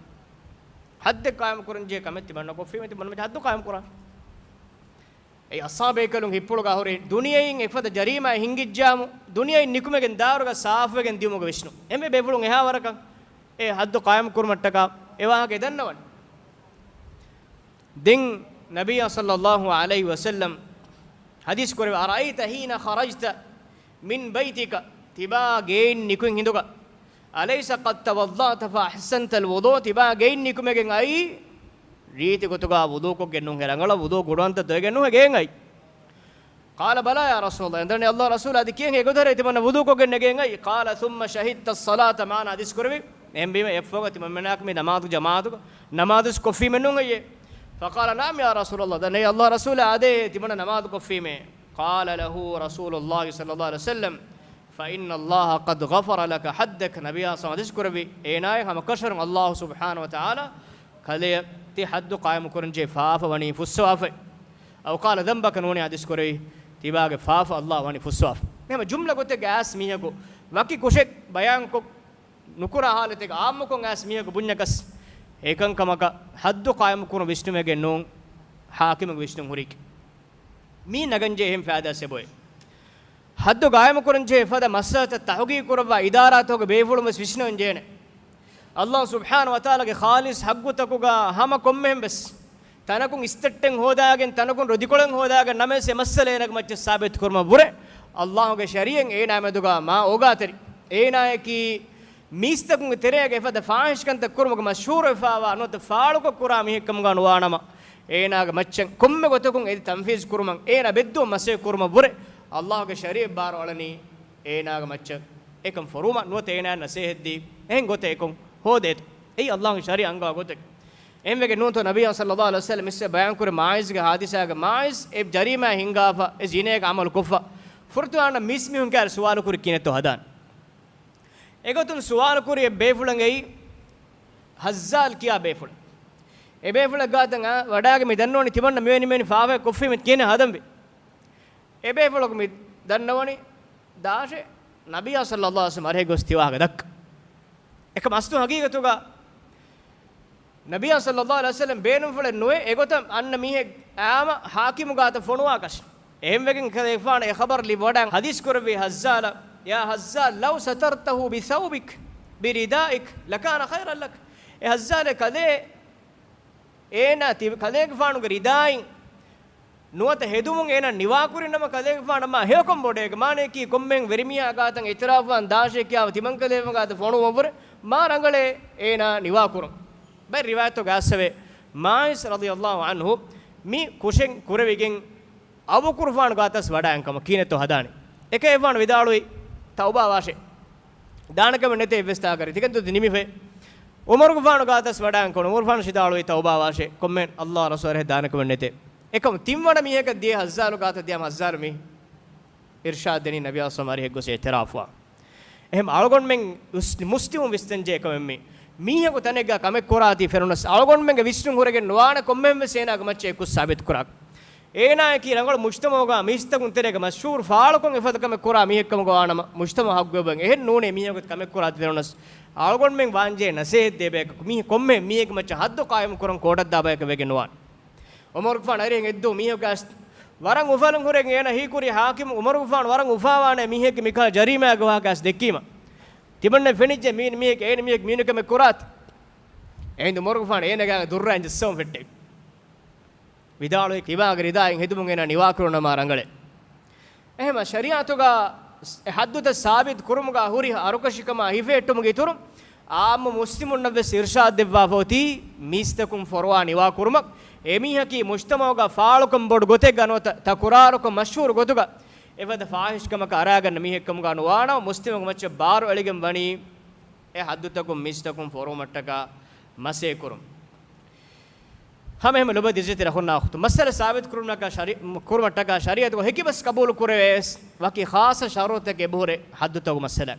ޙައްދެއް ޤާއިމު ކުރަންޖެހޭ ކަމެއް ތިމަންނަ ކޮށްފީމޭ، ތިމަންނަ މައްޗަށް ޙައްދު ޤާއިމު ކުރާ. އެއީ އަޞްޙާބު ބޭކަލުން ހިއްޕުޅުގަ ހުރި ދުނިޔެއިން އެފަދަ ޖަރީމާއެއް ހިނގިއްޖާމު، ދުނިޔެއިން ނިކުމެގެން ދާއިރުގަ ސާފުވެގެން ދިޔުމުގެ ވިސްނުން. އެންމެ ބޭފުޅުން އެހާ ވަރަކަށް އެ ޙައްދު ޤާއިމު ކުރުމަށްޓަކާ އެ ވާހަކަ ދަންނަވަން. ދެން ނަބިއްޔާ ޞައްލައްލާހު ޢަލައިހި ވަސައްލަމް ޙަދީޘް ކުރެވި، "أرأيت حين خرجت من بيتك" ތިބާ ގެއިން ނިކުތް ހިނދުގަ، "أليس قد توضأت فأحسنت الوضوء" ތިބާ ގެއިން ނިކުމެގެން އައީ ރީތި ގޮތުގަ ވުޟޫކޮށްގެން ނޫންހޭ، ރަނގަޅަށް ވުޟޫ ގުޑުވަންތަ ދޮވެގެން ނޫންހޭ ގެއިން އައީ. قال بلى يا رسول الله، އެނދުރެނީ ﷲ ރަސޫލާ، އަދި ކިޔަން އެގޮތަށް ތިމަންނަ ވުޟޫކޮށްގެން ނެގެން އައީ. قال ثم شهدت الصلاة، މާނަ ޙަދީޘް ކުރެވި، އެހެންވީމަ އެއަށްފަހުގަ ތިމަންމެނާއަކީ މި ނަމާދު ޖަމާޢަތުގަ ނަމާދުވެސް ކޮށްފީމެއް ނޫން އެއްޔޭ. فقال نعم يا رسول الله، ދެން އޭ ﷲ ރަސޫލާ، އާދޭ، ތިމަންނަ ނަމާދު ކޮށްފީމޭ. قال له رسول الله صلى الله عليه وسلم فإن الله قد غفر لك حدك، ނަބިއްޔާ ޞައްލައްލާހު ޢަލައިހި ވަސައްލަމް ވިސްނަވާ ދިސްކުރެއްވި، އޭނާއަށް ހަމަކަށަވަރުން ﷲ ސުބްޙާނަހު ވަތަޢާލާ ކަލެޔަށް ތި ޙައްދު ޤާއިމު ކުރަންޖެހޭ ފާފަ ވަނީ ފުއްސަވާފައި. أو قال ذنبك، ނޫނީ ޙަދީޘް ކުރެވި، ތިބާގެ ފާފަ ﷲ ވަނީ ފުއްސަވާފަ. މިހަމަ ޖުމްލަ ގޮތެއްގަ އައިސް މީހަކު ވަކި ކުށެއް ބަޔާންކޮށް ނުކުރާ ޙާލަތެއްގަ އާއްމުކޮށް އައިސް މީހަކު ބުންޏަކަސް އެކަންކަމަކަށް ޙައްދު ޤާއިމު ކުރުން ވިސްނުމެއްގެ ނޫން ޙާކިމަކު ވިސްނުން ހުރީކީ. މީ ނަގަންޖެހޭ އެހެން ފައިދާ ސެބޮއެ. ޙައްދު ޤާއިމު ކުރަންޖެހޭ ފަދަ މައްސަލަތައް ތަޙުޤީޤު ކުރައްވާ އިދާރާތަކުގެ ބޭފުޅުން ވެސް ވިސްނަން ޖެހޭނެ. ﷲ ސުބްޙާނަހު ވަތަޢާލާގެ ޚާލިޞް ޙައްޤުތަކުގަ ހަމަ ކޮންމެހެން ވެސް ތަނަކުން އިސްތައްޓެއް ހޯދާގެން، ތަނަކުން ރޮދިކޮޅެއް ހޯދާގެން ނަމަވެސް އެ މައްސަލަ އޭނާގެ މައްޗަށް ސާބިތު ކުރުމަށް ވުރެ، ﷲ ގެ ޝަރީޢަތް އޭނާ މެދުގަ މާ އޯގާތެރި. އޭނާއަކީ މީސްތަކުންގެ ތެރޭގަ އެފަދަ ފާޙިޝް ކަންތައް ކުރުމުގެ މަޝްހޫރުވެފައިވާ ނުވަތަ ފާޅުކޮށް ކުރާ މީހެއްކަމުގަ ނުވާނަމަ، އޭނާގެ މައްޗަށް ކޮންމެ ގޮތަކުން އެދި ތަންފީޒު ކުރުމަށް، އޭނާ ބެއްދުވަން މަސައްކަތް ކުރުމަށް ވުރެ، ﷲ ގެ ޝަރީޢަތް ބާރު އަޅަނީ އޭނާގެ މައްޗަށް އެކަން ފޮރުވުމަށް ނުވަތަ އޭނާ ނަސޭހަތްދީ އެހެން ގޮތެއް އެކަން ހޯދޭތޯ. އެއީ ﷲ ގެ ޝަރީޢަތް އަންގަވާ ގޮތެއް. އެހެންވެގެން ނޫންތޯ ނަބިއްޔާ ޞައްލައްލާހު ޢަލައިހި ވަސައްލަމް އިސްވެ ބަޔާންކުރި މާޢިޒްގެ ޙާދިސާގަ، މާޢިޒް އެ ޖަރީމާ ހިންގާފަ، އެ ޒިނޭގެ ޢަމަލު ކޮށްފަ، ފުރަތަމަ މީސްމީހުން ކައިރި ސުވާލު ކުރި ކިހިނެއްތޯ ހަދާނެ. އެގޮތުން ސުވާލު ކުރި އެއް ބޭފުޅެއް އެއީ ހައްޒާލް ކިޔާ ބޭފުޅެއް. އެ ބޭފުޅެއް ގާތަށް އަ، ވަޑާގެ މި ދަންނަވަނީ ތިމަންނަ މިވެނި މިވެނި ފާފައެއް ކޮށްފީމެ ކިހިނެއް ހަދަންވީ. އެ ބޭފުޅަކު މި ދަންނަވަނީ ދާށޭ، ނަބިއްޔާ ޞައްލައްލާހު ޢަލައިހި ވަސައްލަމް އަރިހަށް ގޮސް ތި ވާހަކަ ދައްކަ. އެކަމް އަސްލު ހަގީގަތުގަ ނަބިއްޔާ ޞައްލައްލާހު ޢަލައިހި ވަސައްލަމް ބޭނުންފުޅެއް ނުވޭ އެގޮތަށް އަންނަ މީހެއް އާމަ ޙާކިމު ގާތަށް ފޮނުވާކަށް. އެހެންވެގެން ކަލޭގެފާނު އެ ޚަބަރު ލިބިވަޑައިގެން ޙަދީޘް ކުރެއްވި ހައްޒާލަށް، "يا هزال لو سترته بثوبك بردائك لكان خيرا لك." އޭ ހައްޒާލޭ ކަލޭ އޭނާ ތި-، ކަލޭގެފާނުގެ ރިދާއިން ނުވަތަ ހެދުމުން އޭނާ ނިވާކުރިނަމަ ކަލޭގެފާނަށް މާ ހެޔޮކަން ބޮޑޭ. މާނަޔަކީ ކޮންމެހެން ވެރިމީހާ ގާތަށް އިތިރާފުވާން ދާށޭ ކިޔާފަ ތިމަންކަލޭގެފާނުގެ ގާތަށް ފޮނުވުމަށްވުރެ މާ ރަނގަޅޭ އޭނާ ނިވާކުރުން. ބައެއް ރިވާޔަތްތަކުގަ އައިސްފަވޭ، މާޢިޒް ރަޟިޔަﷲ ޢަންހު މި ކުށެއް ކުރެވިގެން އަބޫބަކުރުފާނު ގާތަށް ވަޑައިގެން ކަމަށް ކިހިނެއްތޯ ހަދާނީ. އެކަލޭގެފާނު ވިދާޅުވީ، "ތައުބާވާށޭ." ދާނެ ކަމެއް ނެތޭ އެއްވެސް ތާކަށް. ތިކަންތައް ނިމިފަ. އުމަރުގެފާނު ގާތަށް ވަޑައިގެން ކަމަށް އުމަރުގެފާނު ވިދާޅުވީ، "ތައުބާވާށޭ. ކޮންމެހެން ﷲ ރަސޫލާ އަރިހަށް ދާނެ ކަމެއް ނެތޭ." އެކަމު ތިންވަނަ މީހަކަށް ދިޔަ ހައްޒާލު ގާތަށް ދިޔަ ހައްޒާލު މި އިރްޝާދު ދެނީ ނަބިއްޔާ ޞައްލައްލާހު ޢަލައިހި ވަސައްލަމް އަރިހަށް ގޮސް އިޢުތިރާފުވާން. އެހެން އަޅުގަނޑުމެން މުސް-، މުސްލިމުން ވިސްނަންޖެހޭ ކަމެއް މީ. މީހަކު ތަނެއްގަ ކަމެއް ކުރާތީ ފެނުނަސް، އަޅުގަނޑުމެންގެ ވިސްނުން ހުރެގެން ނުވާނެ ކޮންމެހެން ވެސް އޭނާގެ މައްޗަށް އެއްކުށް ސާބިތު ކުރާކަށް. އޭނާއަކީ ރަނގަޅު މުޖްތަމަޢުގަ މީސްތަކުން ތެރޭގަ މަޝްހޫރު ފާޅުކޮށް އެފަދަ ކަމެއް ކުރާ މީހެއްކަމުގަ ވާނަމަ، މުޖްތަމަޢު ހައްގުވެގެން އެހެން ނޫނޭ. މީހަކު ކަމެއް ކުރާތީ ފެނުނަސް، އަޅުގަނޑުމެން ވާންޖެހޭ ނަސޭހަތް ދޭ ބަޔަކަށް މީހެއް ކޮންމެ މީހެއްގެ މައްޗަށް ހައްދު ޤާއިމު ކުރަން ކޯޑަށް ދާ ބަޔަކަށް ވެގެން ނުވާނެ. އުމަރުގެފާނު އަރިހަށް އެއްދުވަހު މީހަކު އައިސް ވަރަށް އުފަލުން ހުރެގެން އޭނާ ހީކުރީ ޙާކިމު އުމަރުގެފާނު ވަރަށް އުފާވާނެ މީހެއްގެ މިކަހަލަ ޖަރީމާއެއްގެ ވާހަކަ އައިސް ދެއްކީމަ. ތިމަންނަ ފެނިއްޖެ މީ މީހެއް އޭނަ މީހެއް މީނު ކަމެއް ކުރާތި. އެހިނދު އުމަރުގެފާނު އޭނާގެ ދުއްރާއިން ޖައްސަވަން ފެއްޓެވި. ވިދާޅުވި ތިބާގެ ރިދާއިން ހެދުމުން އޭނާ ނިވާކުރުނަމާ ރަނގަޅޭ. އެހެމަ ޝަރީޢަތުގަ އެ ޙައްދުތައް ސާބިތު ކުރުމުގަ ހުރި ހަރުކަށިކަމާ ހިފެހެއްޓުމުގެ އިތުރުން، އާއްމު މުސްލިމުންނަށް ވެސް އިރްޝާދު ދެއްވާފަ އޮތީ މީސްތަކުން ފޮރުވާ ނިވާ ކުރުމަށް. އެމީހަކީ މުޖްތަމަޢުގަ ފާޅުކަން ބޮޑު ގޮތެއްގަ ނުވަތަ ތަކުރާރުކޮށް މަޝްހޫރު ގޮތުގަ އެފަދަ ފާޙިޝްކަމަކަށް އަރާގަންނަ މީހެއްކަމުގަ ނުވާނަމަ، މުސްލިމުންގެ މައްޗަށް ބާރު އެޅިގެން ވަނީ އެ ޙައްދުތަކުން މީސްތަކުން ފޮރުވުމަށްޓަކާ މަސޭ ކުރުން. ހަމަ އެހެމަ ލޮބުވެތި އިއްޒަތްތެރި އަޚުންނާ އުޚްތުން، މައްސަލަ ސާބިތު ކުރުމަށްޓަކާ ޝަރީ-، ކުރުމަށްޓަކާ ޝަރީޢަތުގަ ހެކި ބަސް ޤަބޫލު ކުރެވޭ ވެސް ވަކި ޚާއްޞަ ޝަރުޠުތަކެއް އެބަހުރޭ ޙައްދުތަކުގެ މައްސަލަ.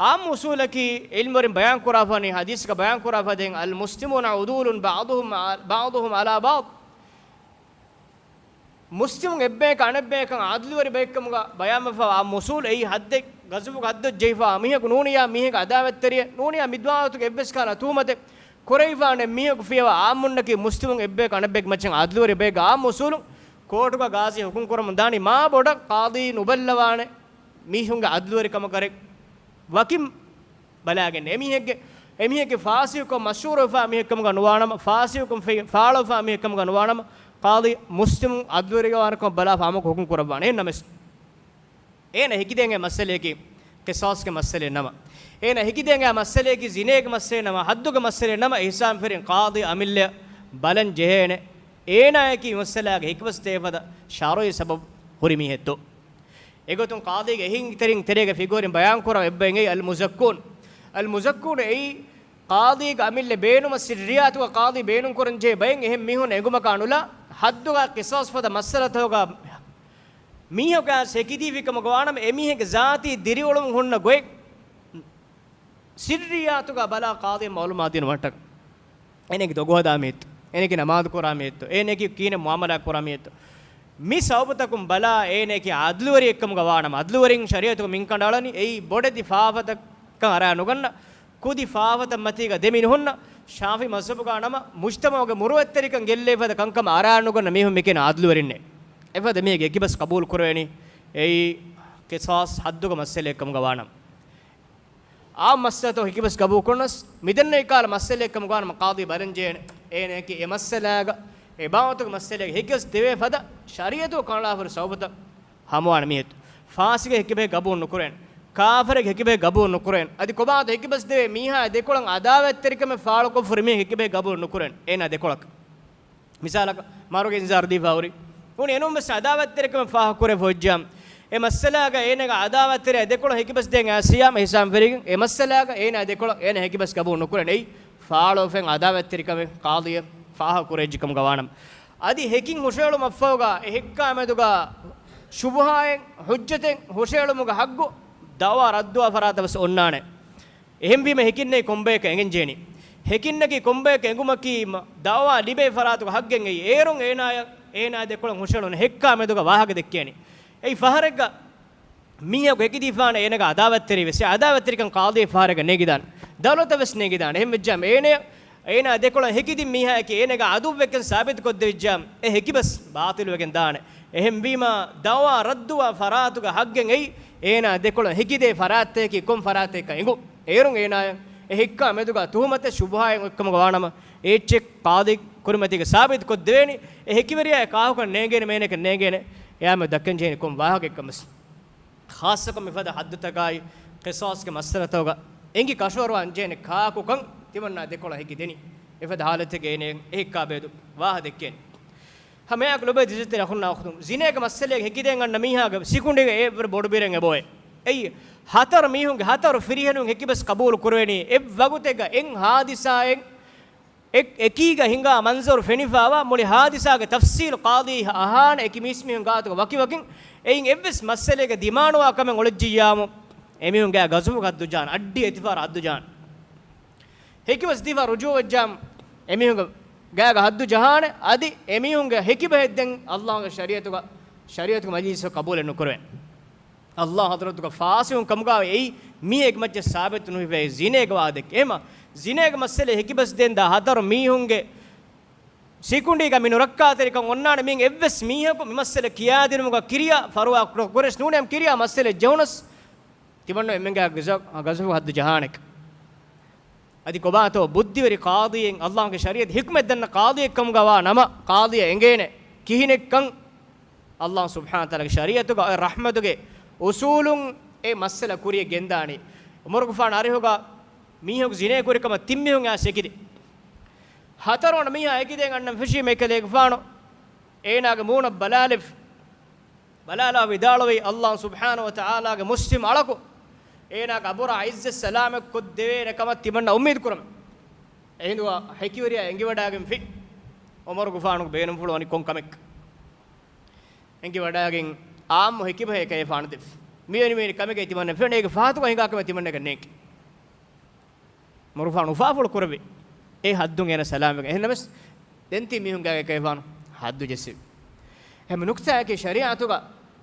އާއްމު އުޞޫލަކީ ޢިލްމުވެރިން ބަޔާން ކުރާފަ ވަނީ ޙަދީޘްގަ ބަޔާން ކުރާފަ ދެން، "المسلمون عدول بعضهم، بعضهم على بعض." މުސްލިމުން އެއްބަޔަކަށް އަނެއްބަޔަކަށް ޢާދިލުވެރި ބައެއްކަމުގަ ބަޔާންވެފަ އާއްމު އުޞޫލު އެއީ ޙައްދެއް، ޣަޒުވުގެ ޙައްދަށް ޖެހިފަ މީހަކު ނޫނިޔާ މީހެއްގެ ޢަދާވަތްތެރިއެއް ނޫނިޔާ މި ދުވާލުތުގެ އެއްވެސް ކަހަލަ ތުހުމަތެއް ކުރެވިފާނެ މީހަކު ފިޔަވާ އާއްމުންނަކީ މުސްލިމުން އެއްބަޔަކު އަނެއްބަޔަކު މައްޗަށް އަދުލުވެރި ބައެއްގެ އާއްމު އުސޫލުން ކޯޓުގަ ގާޒީ ހުކުމް ކުރަމުން ދާނީ މާ ބޮޑަށް ޤާޟީ ނުބައްލަވާނެ މީހުންގެ އަދުލުވެރިކަމަކަށް ވަކިން ބަލާގެން. އެމީހެއްގެ، އެމީހެއްގެ ފާސިގުކަން މަޝްހޫރުވެފާ މީހެއްކަމުގަ ނުވާނަމަ، ފާސިގުކަން ފެ-، ފާޅުވެފާ މީހެއްކަމުގަ ނުވާނަމަ، ޤާޟީ މުސްލިމުން އަދުލުވެރިވާނެކަން ބަލާފަ ހަމަކު ހުކުމް ކުރައްވާނެ. އެހެންނަމަސް އޭނަ ހެކިދޭން އެ މައްސަލަޔަކީ ޤިޞާޞްގެ މައްސަލައެއް ނަމަ، އޭނަ ހެކިދޭން އެ މައްސަލަޔަކީ ޒިނޭގެ މައްސަލައެއް ނަމަ، ޙައްދުގެ މައްސަލައެއް ނަމަ، އިޙްސާން ފެރިން ޤާޟީ އަމިއްލަޔަށް ބަލަން ޖެހޭނެ، އޭނާޔަކީ މައްސަލާގެ ހެކިބަސް ދޭފަދަ ޝަރުޢީ ސަބަބު ހުރި މީހެއްތޯ. އެގޮތުން ޤާޟީގެ އެހީތެރިން ތެރޭގަ ފިގޯރިން ބަޔާންކުރާ އެއްބައިން އެއީ އަލް މުޒައްކޫން. އަލް މުޒައްކޫން އެއީ ޤާޟީގެ އަމިއްލަ ބޭނުމަށް ސިއްރިއްޔާތުގަ ޤާޟީ ބޭނުންކުރަންޖެހޭ ބައެއް އެހެން މީހުން އެނގުމަކާ ނުލާ، ޙައްދުގަ ޤިޞާޞް ފަދަ މައްސަލަތަކުގަ މީހަކާ ހެކިދީފިކަމުގަ ވާނަމަ، އެމީހެއްގެ ޒާތީ ދިރިއުޅުމުން ހުންނަ ގޮތް ސިއްރިއްޔާތުގަ ބަލާ ޤާޟީ މަޢުލޫމާތު ދިނުމަށްޓަކަ. އޭނައަކީ ދޮގުހަދާ މީހެއްތޯ، އޭނައަކީ ނަމާދުކުރާ މީހެއްތޯ، އޭނައަކީ ކިހިނެއް މުޢާމަލާތް ކުރާ މީހެއްތޯ. މި ސަބަބުތަކުން ބަލާ އޭނައަކީ އަދުލުވެރިއެއްކަމުގަ ވާނަމަ، އަދުލުވެރިން ޝަރީޢަތުގަ މިންކަނޑައަޅަނީ އެއީ ބޮޑެތި ފާފަތައް ކަން އަރާ ނުގަންނަ، ކުދި ފާފަތައް މަތީގަ ދެ މީހުންނަށް، ޝާފިޢީ މަޒްހަބުގަ ނަމަ، މުޖްތަމަޢުގެ މުރުއަތްތެރިކަން ގެއްލޭ ފަދަ ކަންކަމަށް އަރާ ނުގަންނަ މީހުން މިކިޔަނީ އަދުލުވެރިންނޭ. އެފަދަ މީހެއްގެ ހެކިބަސް ޤަބޫލު ކުރެވޭނީ އެއީ ޤިޞާޞް ޙައްދުގެ މައްސަލައެއްކަމުގަ ވާނަމަ. އާންމު މައްސަލަތައް ހެކިބަސް ޤަބޫލު ކުރަނަސް، މިދެންނެވި ކަހަލަ މައްސަލައެއްކަމުގަ ވާނަމަ، ޤާޟީ ބަލަން ޖެހޭނެ އޭނައަކީ އެ މައްސަލާގަ، އެ ބާވަތުގެ މައްސަލައިގަ ހެކިބަސް ދެވޭ ފަދަ ޝަރީޢަތުގަ ކަނޑައަޅާފަ ހުރި ސަބަބުތައް ހަމަވާނެ މީހެއް. ފާސިގެ ހެކިބަހެއް ގަބޫލު ނުކުރޭނެ. ކާފަރެއްގެ ހެކިބަހެއް ގަބޫލު ނުކުރޭނެ. އަދި ކޮބާތޯ ހެކިބަސް ދެވޭ މީހާ ދެކޮޅަށް އަދާވަތްތެރިކަމެއް ފާޅުކޮށްފަ ހުރި މީހެއްގެ ހެކިބަހެއް ގަބޫލު ނުކުރޭނެ. އޭނާ ދެކޮޅަކަށް. މިސާލަކަށް، މަރުގެ އިންޒާރު ދީފަ ހުރި. ނޫނީ އެނޫން ވެސް އަދާވަތްތެރިކަމެއް ފާހަގަކުރެވިފަ ހުއްޖާ، އެ މައްސަލާގަ އޭނާގެ އަދާވަތްތެރި ދެކޮޅަށް ހެކިބަސް ދޭން އައިސް އިހްސާން ފެރިގެން، އެ މައްސަލާގަ އޭނާ ދެކޮޅަށް އޭނާ ހެކިބަސް ގަބޫލު ނުކުރޭނެ. އެއީ ފާޅުވެފައި އަދާވަތްތެރިކަމެއް ޤާޟީއަށް ފާހަގަކުރެވިއްޖެކަމުގަ ވާނަމަ. އަދި ހެކިން ހުށަހެޅުމަށްފަހުގަ އެ ހެއްކާ މެދުގަ ޝުބުހާއެއް ޙުއްޖަތެއް ހުށަހެޅުމުގެ ޙައްޤު ދަޢުވާ ރައްދުވާ ފަރާތަށް ވެސް އޮންނާނެ. އެހެންވީމަ ހެކިންނެއް ކޮންބަޔަކަށް އެނގެންޖެހެނީ. ހެކިންނަކީ ކޮންބަޔަކަށް އެނގުމަކީ މަ-، ދަޢުވާ ލިބޭ ފަރާތުގެ ޙައްޤެއް އެއީ. އޭރުން އޭނާޔަށް، އޭނާ ދެކޮޅަށް ހުށަހެޅުނު ހެއްކާ މެދުގަ ވާހަކަ ދެއްކޭނީ. އެއީ ފަހަރެއްގަ މީހަކު ހެކިދީފާނެ އޭނަގެ އަދާވަތްތެރި ވެސް، އެ އަދާވަތްތެރިކަން ޤާޟީ ފަހަރެއްގަ ނޭނގިދާނެ. ދައުލަތަށް ވެސް ނޭނގިދާނެ. އެހެން ވެއްޖާމަ އޭނަ، އޭނާ ދެކޮޅަށް ހެކިދިން މީހާއަކީ އޭނަގެ އަދުއްވެކަން ސާބިތުކޮށްދެވިއްޖާ، އެ ހެކިބަސް ބާޠިލުވެގެން ދާނެ. އެހެންވީމަ، ދަޢުވާ ރައްދުވާ ފަރާތުގެ ޙައްޤެއް އެއީ، އޭނާ ދެކޮޅަށް ހެކިދޭ ފަރާތްތަކަކީ ކޮން ފަރާތެއްކަން އެނގުން. އޭރުން އޭނާޔަށް އެ ހެއްކާ މެދުގަ ތުހުމަތެއް ޝުބުހާއެއް އޮތްކަމުގަ ވާނަމަ، އެ އެއްޗެއް ޤާޟީ ކުރިމަތީގަ ސާބިތުކޮށްދެވޭނީ، އެ ހެކިވެރިޔާ އެ ކާކުކަން ނޭނގޭނެ، މޭނަކަށް ނޭނގޭނެ، އެއާމެދު ދައްކަންޖެހޭނީ ކޮން ވާހަކައެއްކަން ވެސް. ޚާއްޞަކޮށް މިފަދަ ޙައްދުތަކާއި ޤިޞާޞްގެ މައްސަލަތަކުގަ އެނގި ކަށަވަރުވާންޖެހޭނެ ކާކުކަން ތިމަންނާ ދެކޮޅަށް ހެކިދެނީ. އެފަދަ ޙާލަތެއްގަ އޭނަ އެހެއްކާ ބޭދު ވާހަ ދެއްކޭނެ. ހަމައެއާއެކު ލޮބުވެތި އިއްޒަތްތެރި އަޚުންނާ އުޚްތުން، ޒިނޭގެ މައްސަލައެއް ހެކިދޭން އަންނަ މީހާގެ ސިކުނޑީގެ އެއްވަރު ބޮޑުބިރެއް އެބައޮތް. އެއީ، ހަތަރު މީހުންގެ ހަތަރު ފިރިހެނުން ހެކިބަސް ޤަބޫލު ކުރެވެނީ. އެއްވަގުތެއްގަ އެއް ޙާދިސާއެއް އެ-، އެކީގަ ހިނގާ މަންޒަރު ފެނިފައިވާ މުޅި ޙާދިސާގެ ތަފްޞީލު ޤާޟީ އަހާނެ އެކި މީސްމީހުން ގާތުގަ ވަކިވަކިން. އެއިން އެއްވެސް މައްސަލައެއްގަ ދިމާނުވާ ކަމެއް އޮޅެއްޖިއްޔާމު، އެމީހުންގެ ގަޒުފުގެ ޙައްދު ޖަހާނެ، އައްޑި އެތިފަހަރު ޙައްދު ޖަހާނެ. ހެކިބަސް ދީފަ ރުޖޫޢަވެއްޖާމު، އެމީހުންގެ ގާގަ ޙައްދު ޖަހާނެ. އަދި އެމީހުންގެ ހެކިބަހެއް ދެން ﷲގެ ޝަރީޢަތުގަ، ޝަރީޢަތުގެ މަޖިލީސް ޤަބޫލެއް ނުކުރެވޭނެ. ﷲ ޙަޟްރަތުގަ ފާސިޤުން ކަމުގަ އެއީ މީހެއްގެ މައްޗަށް ސާބިތު ނުހިފޭ ޒިނޭގެ ވާހަކަ ދެއްކޭ. އެހެމަ ޒިނޭގެ މައްސަލައެއް ހެކިބަސް ދޭންދާ ހަތަރު މީހުންގެ ސިކުނޑީގަ މި ނުރައްކާތެރިކަން އޮންނާނެ މީން އެއްވެސް މީހަކު މި މައްސަލަ ކިޔާދިނުމުގަ ކިރިޔާ ފަރުވާ ކުރެސް ނޫނޭ ކިރިޔާ މައްސަލައެއް ޖެހުނަސް ތިމަންނަ އެންމެންގެ ގަޒަ-، ގަޒަފު ޙައްދު ޖަހާނެ. އަދި ކޮބާތޯ ބުއްދިވެރި ޤާޟީއެއް، ﷲގެ ޝަރީޢަތް ޙިކްމަތް ދަންނަ ޤާޟީއެއް ކަމުގަ ވާ ނަމަ، ޤާޟީއަށް އެނގޭނެ ކިހިނެއްކަން. ﷲ ސުބްޙާނަހޫ ވަތަޢާލާގެ ޝަރީޢަތުގަ އޮތް ރަޙްމަތުގެ އުޞޫލުން އެ މައްސަލަ ކުރިޔަށް ގެންދާނީ. ޢުމަރުގެފާނު އަރިހުގަ މީހަކު ޒިނޭ ކުރި ކަމަށް ތިން މީހުން އައިސް ހެކިދިން. ހަތަރުވަނަ މީހާ ހެކިދޭން އަންނަން ފެށީމަ އެކަލޭގެފާނު އޭނާގެ މޫނަށް ބަލާލިފި. ބަލާލާ ވިދާޅުވީ، ﷲ ސުބްޙާނަހޫ ވަތަޢާލާގެ މުސްލިމް އަޅަކު އޭނާގެ އަބުރާ ޢިއްޒަތް ސަލާމަތް ކޮށްދެވޭނެ ކަމަށް ތިމަންނަ އުއްމީދު ކުރަމެ. އެހިނދު ހެކިވެރިޔާ އެނގިވަޑާގެންފި. ޢުމަރުގެފާނުގެ ބޭނުންފުޅު ވަނީ ކޮން ކަމެއް؟ އެނގިވަޑާގެން އާއްމު ހެކިބަހެއް އެކަލޭގެފާނު ދެއްފި. މިވެނި މިވެނި ކަމެކޭ ތިމަންނަ ފެނޭގެ ފަހަތުގަ ހިނގާ ކަމެއް ތިމަންނަގެ ނޭނގެ. ޢުމަރުގެފާނު އުފާފުޅު ކުރެއްވި. އެ ޙައްދުން އޭނަ ސަލާމަތްވެގެން. އެހެންނަމަވެސް، ދެން ތި މީހުންގެ އެކަލޭގެފާނު ޙައްދު ޖެއްސެވި. އެހެން ނުކްތާއަކީ ޝަރީޢަތުގަ،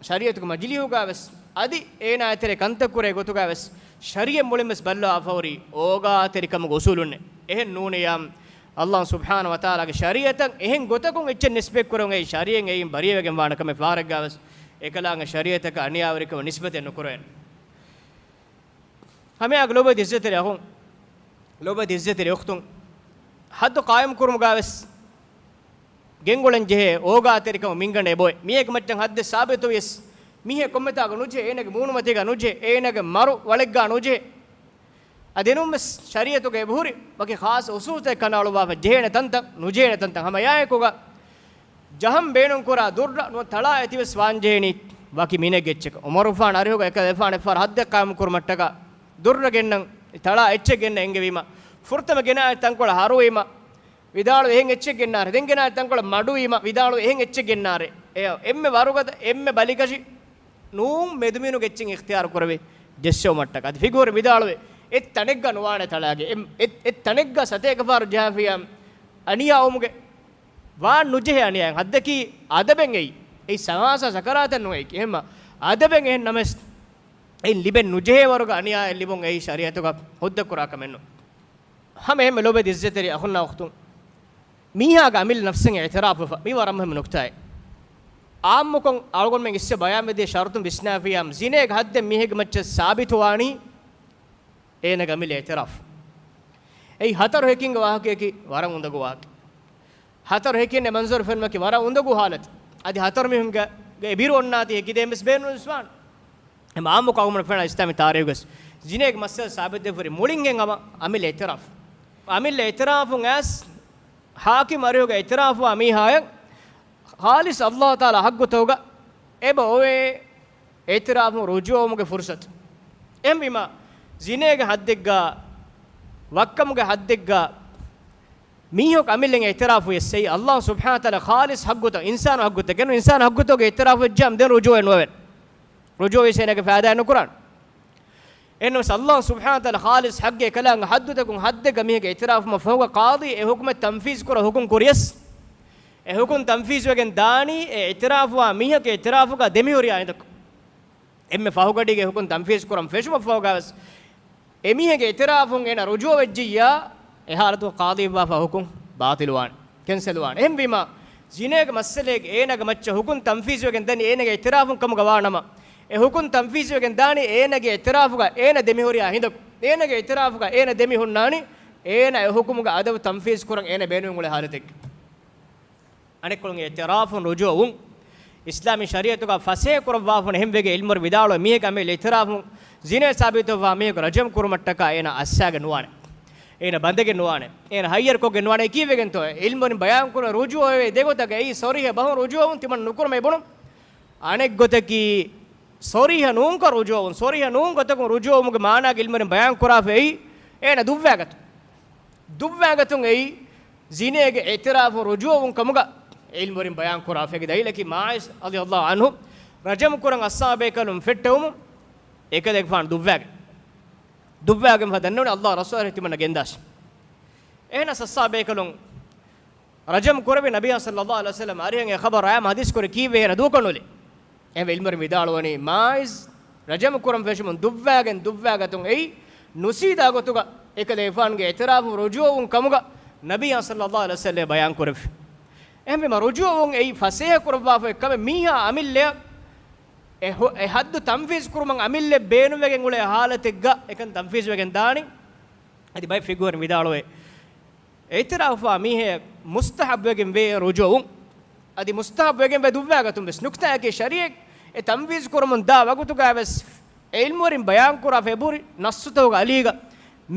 ޝަރީޢަތުގެ މަޖިލީހުގަ ވެސް، އަދި އޭނާ އެތެރެ ކަންތައް ކުރޭ ގޮތުގަ ވެސް، ޝަރީޢަތް މުޅިން ވެސް ބައްލަވާފަ ހުރީ އޯގާތެރިކަމުގެ އުޞޫލުންނޭ. އެހެން ނޫނިޔާ، އައްލާހު ސުބްޙާނަހު ވަތަޢާލާގެ ޝަރީޢަތަށް އެހެން ގޮތަކުން އެއްޗެއް ނިސްބަތްކުރުން އެއީ ޝަރީޢަތް އެއިން ބަރީއަވެގެން ވާނެ ކަމެއް ފާރެއްގާވެސް އެކަލާނގެ ޝަރީޢަތަކަށް އަނިޔާވެރިކަމަށް ނިސްބަތެއް ނުކުރޭނެ. ހަމައެއާގެ ލޯބިވެތި އިއްޒަތްތެރި އަޚުން، ލޯބިވެތި އިއްޒަތްތެރި އުޚްތުން، ޙައްދު ޤާއިމް ކުރުމުގާވެސް ގެންގުޅެން ޖެހޭ އޯގާތެރިކަމު މިންގަނޑަށް އެބޮތް. މީހެއްގެ މައްޗަށް ޙައްދެއް ސާބިތުވިޔަސް، މީހެއް ކޮންމެތާގަ ނުޖެހޭ، އޭނަގެ މޫނުމަތީގަ ނުޖެހޭ، އޭނަގެ މަރު ވަޅެއްގާ ނުޖެހޭ. އަދި އެނޫންވެސް ޝަރީޢަތުގަ އެބަހުރި ވަކި ޚާއްޞަ އުޞޫލުތައް ކަނޑައަޅުއްވާފަ ޖެހޭނެ ތަންތަން، ނުޖެހޭނެ ތަންތަން ހަމައެއާއެކުގަ ޖަހަން ބޭނުންކުރާ ދުއްރަށް ނުވަތަ ތަޅާ އެތިވެސް ވާންޖެހޭނީ ވަކި މިނެއްގެ އެއްޗަކަށް. ޢުމަރުގެފާނު އަރިހުގަ އެކަލޭގެފާނު އެއްފަހަރު ޙައްދެއް ޤާއިމުކުރުމަށްޓަކާ ދުއްރަށް ގެންނަން، ތަޅާ އެއްޗެއް ގެންނަން އެންގެވީމަ، ފުރަތަމަ ގެނާ ތަންކޮޅަށް ހަރުވީމަ، ވިދާޅުވި އެހެން އެއްޗެއް ގެންނާރޭ، ދެން ގެނާ ތަންކޮޅަށް މަޑުވީމަ، ވިދާޅުވި އެހެން އެއްޗެއް ގެންނާރޭ. އެ އެންމެ ވަރުގަދަ، އެންމެ ބަލިކަށި ނޫން މެދުމިނުގެ އެއްޗެއް އިޚްތިޔާރު ކުރެވި ޖެއްސެވުމަށްޓަކާ. އަދި ފިޤުހުވެރިން ވިދާޅުވޭ، އެއް ތަނެއްގަ ނުވާނެ ތަޅާގެ، އެ، އެ، އެ ތަނެއްގަ ސަތޭކަ ފަހަރު ޖަހާފިޔާ އަނިޔާވުމުގެ ވާން ނުޖެހޭ އަނިޔާއެއް. ހައްދަކީ އަދަބެއް އެއީ. އެއީ ސަވާސާ ސަކަރާތެއް ނޫން އެއީ. އެހެންމަ އަދަބެއް އެހެން ނަމަވެސް، އެއިން ލިބެން ނުޖެހޭ ވަރުގަ އަނިޔާއެއް ލިބުން އެއީ ޝަރީޢަތުގަ ހުއްދަ ކުރާ ކަމެއް ނޫން. ހަމަ އެހެންމެ ލޯބިވެތި އިއްޒަތްތެރި އަޚުންނާ އުޚްތުން، މީހާގެ އަމިއްލަ ނަފްސަށް އިޢުތިރާފުވެފަ، މީ ވަރަށް މުހިއްމު ނުކްތާއެއް. އާއްމުކޮށް އަޅުގަނޑުމެން އިސްވެ ބަޔާންވެދިޔަ ޝަރުތުން ވިސްނާފިޔާ، ޒިނޭގެ ޙައްދެއް މީހެއްގެ މައްޗަށް ސާބިތުވާނީ އޭނަގެ އަމިއްލަ އިޢުތިރާފު. އެއީ ހަތަރު ހެކިންގެ ވާހަކަޔަކީ ވަރަށް އުނދަގޫ ވާހަކަ. ހަތަރު ހެކިން އެ މަންޒަރު ފެނުމަކީ ވަރަށް އުނދަގޫ ޙާލަތެއް. އަދި ހަތަރު މީހުންގެ، ގެ އެބިރު އޮންނާތީ ހެކިދޭން ވެސް ބޭނުންވެސް ވާނެ. އެމަ އާއްމުކޮށް އަޅުގަނޑުމެން ފެންނަ އިސްލާމީ ތާރީޚުގަސް ޒިނޭގެ މައްސަލަ ސާބިތުވެފަ ހުރި މުޅިންހެން ހަމަ އަމިއްލަ އިޢުތިރާފު. އަމިއްލަ އިޢުތިރާފުން އައިސް ޙާކިމް އަރިހުގަ އިޢުތިރާފުވާ މީހާޔަށް ޚާލިޞް ﷲ ތަޢާލާ ޙައްޤުތަކުގަ އެބަ އޮވޭ އިޢުތިރާފުން ރުޖޫޢަވުމުގެ ފުރުޞަތު. އެހެންވީމަ، ޒިނޭގެ ޙައްދެއްގަ، ވައްކަމުގެ ޙައްދެއްގަ މީހަކު އަމިއްލައިން އިޢުތިރާފުވިޔަސް އެއީ ﷲ ސުބްޙާނަހު ވަތަޢާލާ ޚާލިޞް ޙައްޤުތައް، އިންސާނު ޙައްޤުތަކެއް ނޫން، އިންސާނު ޙައްޤުތަކުގެ އިޢުތިރާފު ވެއްޖާމަ ދެން ރުޖޫޢަވެ ނުވެވޭނެ. ރުޖޫޢަވީސް އޭނަގެ ފައިދާއެއް ނުކުރާނެ. އެހެންނަމަވެސް ﷲ ސުބްޙާނަހު ވަތަޢާލާ ޚާލިޞް ޙައްޤުގެ އެކަލާނގެ ޙައްދުތަކުން ޙައްދެއްގަ މީހެއްގެ އިޢުތިރާފުވުމަށް ފަހުގަ ޤާޟީ އެ ޙުކުމެއް ތަންފީޒު ކުރަން ޙުކުމް ކުރިޔަސް، އެ ޙުކުމް ތަންފީޒުވެގެން ދާނީ އެ އިޢުތިރާފުވާ މީހަކު އިޢުތިރާފުގަ ދެމިހުރިޔާ ހިނދަކު. އެންމެ ފަހުގަޑީގެ ޙުކުމް ތަންފީޒު ކުރަން ފެށުމަށްފަހުގަވެސް އެމީހެއްގެ އިޢުތިރާފުން އޭނަ ރުޖޫޢަވެއްޖިއްޔާ، އެ ޙާލަތުގަ ޤާޟީއަށް ވާފަ ޙުކުމް ބާޠިލުވާނެ، ކެންސަލްވާނެ. އެހެންވީމަ، ޒިނޭގެ މައްސަލައެއްގަ އޭނާގެ މައްޗަށް ޙުކުމް ތަންފީޒުވެގެން ދަނީ އޭނާގެ އިޢުތިރާފުން ކަމުގަ ވާނަމަ، އެ ޙުކުމް ތަންފީޒުވެގެން ދާނީ އޭނާގެ އިޢުތިރާފުގަ އޭނާ ދެމިހުރިޔާ ހިނދަކު. އޭނާގެ އިޢުތިރާފުގަ އޭނާ ދެމިހުންނާނީ އޭނާ އެ ޙުކުމުގެ އަދަބު ތަންފީޒު ކުރަން އޭނާ ބޭނުމެއް އުޅޭ ޙާލަތެއްގަ. އަނެއްކޮޅުން އިޢުތިރާފުން ރުޖޫޢަވުން އިސްލާމީ ޝަރީޢަތުގަ ފަސޭހަ ކުރައްވާފަ ހުންނަ އެހެންވެގެން ޢިލްމުވެރިން ވިދާޅުވޭ، މީހެއްގެ އަމިއްލަ އިޢުތިރާފުން ޒިނޭ ސާބިތުވާ މީހަކު ރަޖަމް ކުރުމަށްޓަކާ އޭނާ އައްސާގެން ނުވާނެ. އޭނާ ބަނދެގެން ނުވާނެ. އޭނާ ހައްޔަރުކޮށްގެން ނުވާނެ. ކީއްވެގެންތޯ؟ ޢިލްމުވެރިން ބަޔާންކުރަން ރުޖޫޢަވޭ ދެގޮތަކަށް. އެއީ ޞަރީޙަ ބަހުން ރުޖޫޢަވުން ތިމަން ނުކުރަމޭ ބުނުން. އަނެއްގޮތަކީ ޞަރީޙަ ނޫންކޮށް ރުޖޫޢަވުން. ޞަރީޙަ ނޫން ގޮތަކުން ރުޖޫޢަވުމުގެ މާނާގަ ޢިލްމުވެރިން ބަޔާންކުރާފައި އޭނާ ދުއްވާގަތުން. ދުއްވާގަތުން އެއީ ޒިނޭގެ އިޢުތިރާފުން ރުޖޫޢަވުން ކަމުގަ ޢިލްމުވެރިން ބަޔާންކުރާފައި. އޭގެ ދަލީލަކީ މާޢިޒް ރަޟިޔަﷲ ޢަންހު ރަޖަމް ކުރަން އަޞްޙާބޭކަލުން ފެއްޓެވުމުން އެކަލޭގެފާނު ދުއްވާގެން، ދުއްވާގެންފަ ދަންނަވަނީ ﷲ ރަސޫލާ ތިމަންނަ ގެންދާށޭ. އެހެނަސް އަޞްޙާބޭކަލުން ރަޖަމް ކުރެވި ނަބިއްޔާ ޞައްލަﷲ ޢަލައިހި ވަސައްލަމް އަރިހަށް އެ ޚަބަރު އައިމަ ޙަދީޘް ކުރި ކީއްވެ އޭނަ ދޫކޮށް ނުލި؟ އެހެންވެ ޢިލްމުވެރިން ވިދާޅުވަނީ މާޢިޒް ރަޖަމް ކުރަން ފެށުމުން ދުއްވާގެން ދުއްވާގަތުން އެއީ ނުސީދާ ގޮތުގަ އެކަލޭގެފާނުގެ އިޢުތިރާފުން ރުޖޫޢަވުން ކަމުގަ ނަބިއްޔާ ޞައްލަﷲ ޢަލައިހި ވަސައްލަމް ބަޔާން ކުރެއްވި. އެހެންވީމަ ރުޖޫޢަވުން އެއީ ފަސޭހަ ކުރައްވާފައި ކަމެއް. މީހާ އަމިއްލައަށް އެ ޙު-، އެ ޙައްދު ތަންފީޒު ކުރުމަށް އަމިއްލައެއް ބޭނުންވެގެން އުޅޭ ޙާލަތެއްގަ އެކަން ތަންފީޒުވެގެން ދާނީ. އަދި ބައެއް ފިޤުހުވެރިން ވިދާޅުވޭ، އިޢުތިރާފުވާ މީހަކަށް މުސްތަޙައްބުވެގެން ވޭ ރުޖޫޢަވުން. އަދި މުސްތަޙައްބުވެގެން ވޭ ދުއްވާގަތުން ވެސް. ނުކްތާއަކީ ޝަރީޢަތް އެ ތަންފީޒު ކުރަމުން ދާ ވަގުތުގަ ވެސް ޢިލްމުވެރިން ބަޔާންކުރާފަ އެބަހުރި ނައްޞުތަކުގެ އަލީގަ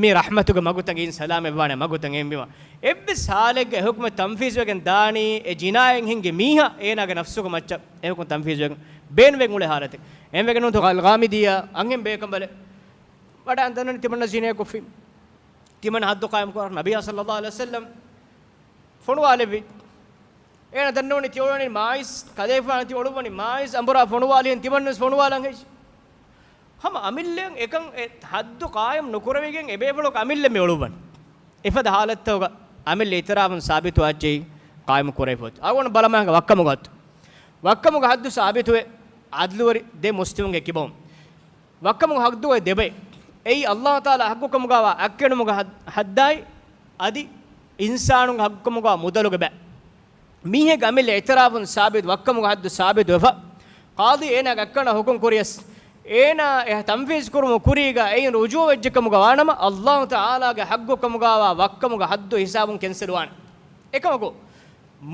މީ ރަޙްމަތުގެ މަގުތައް، އިން ސަލާމަތްވާނެ މަގުތައް. އެހެންވީމަ އެއްވެސް ޙާލެއްގަ އެ ޙުކުމެއް ތަންފީޒުވެގެން ދާނީ އެ ޖިނާޔަތް ހިންގި މީހާ އޭނާގެ ނަފްސުގެ މައްޗަށް އެ ޙުކުމް ތަންފީޒުވެގެން ބޭނުންވެގެން އުޅޭ ޙާލަތެއް. އެހެންވެގެން ނޫންތޯ އަލްޣާމިދީއާ އަންހެން ބޭކަނބަލެއް ވަޑައިގެން ދަންނަވަނީ ތިމަންނަ ޒިނޭ ކޮށްފި. ތިމަން ޙައްދު ޤާއިމް ކުރާ ނަބިއްޔާ ޞައްލަﷲ ޢަލައިހި ވަސައްލަމް ފޮނުވާލެއްވި. އޭނަ ދަންނަވަނީ ތި އޮޅުވަނީ މާޢިޒް، ކަލޭގެފާނު ތި އޮޅުއްވަނީ މާޢިޒް އަނބުރާ ފޮނުވާލިހެން ތިމަންވެސް ފޮނުވާލަން ހެއްޔެވެ؟ ހަމަ އަމިއްލައަށް އެކަން އެ ޙައްދު ޤާއިމް ނުކުރެވިގެން އެބޭފުޅަކު އަމިއްލައަށް މި އޮޅުއްވަނީ. އެފަދަ ޙާލަތްތަކުގަ އަމިއްލަ އިޢުތިރާފުން ސާބިތުވާ އެއްޗެއް ޤާއިމު ކުރެވިފަ އޮތީ. އަޅުގަނޑު ބަލަމާ ވައްކަމުގެ ޙައްދު. ވައްކަމުގެ ޙައްދު ސާބިތުވޭ ޢަދްލުވެރި ދެ މުސްލިމުންގެ ކިބަހުން. ވައްކަމުގެ ޙައްދު އޮތް ދެބައި. އެއީ ﷲ ތަޢާލާ ޙައްޤު ކަމުގަވާ އަތްކެނޑުމުގެ ޙައް-، ޙައްދާއި، އަދި އިންސާނުންގެ ހައްގުކަމުގަ މުދަލުގެ ބައި. މީހެއްގެ އަމިއްލަ އިތިރާފުން ސާބިތު ވައްކަމުގެ ހައްދު ސާބިތުވެފަ، ޤާޟީ އޭނާގެ އައްކަނަށް ހުކުމް ކުރިޔަސް، އޭނާ އެ ތަންފީޒު ކުރުމުގެ ކުރީގަ އެއިން ރުޖޫޢަ ވެއްޖެކަމުގަ ވާނަމަ، ﷲ ތަޢާލާގެ ހައްގުކަމުގަވާ ވައްކަމުގެ ހައްދު ހިސާބުން ކެންސަލްވާނެ. އެކަމަކު،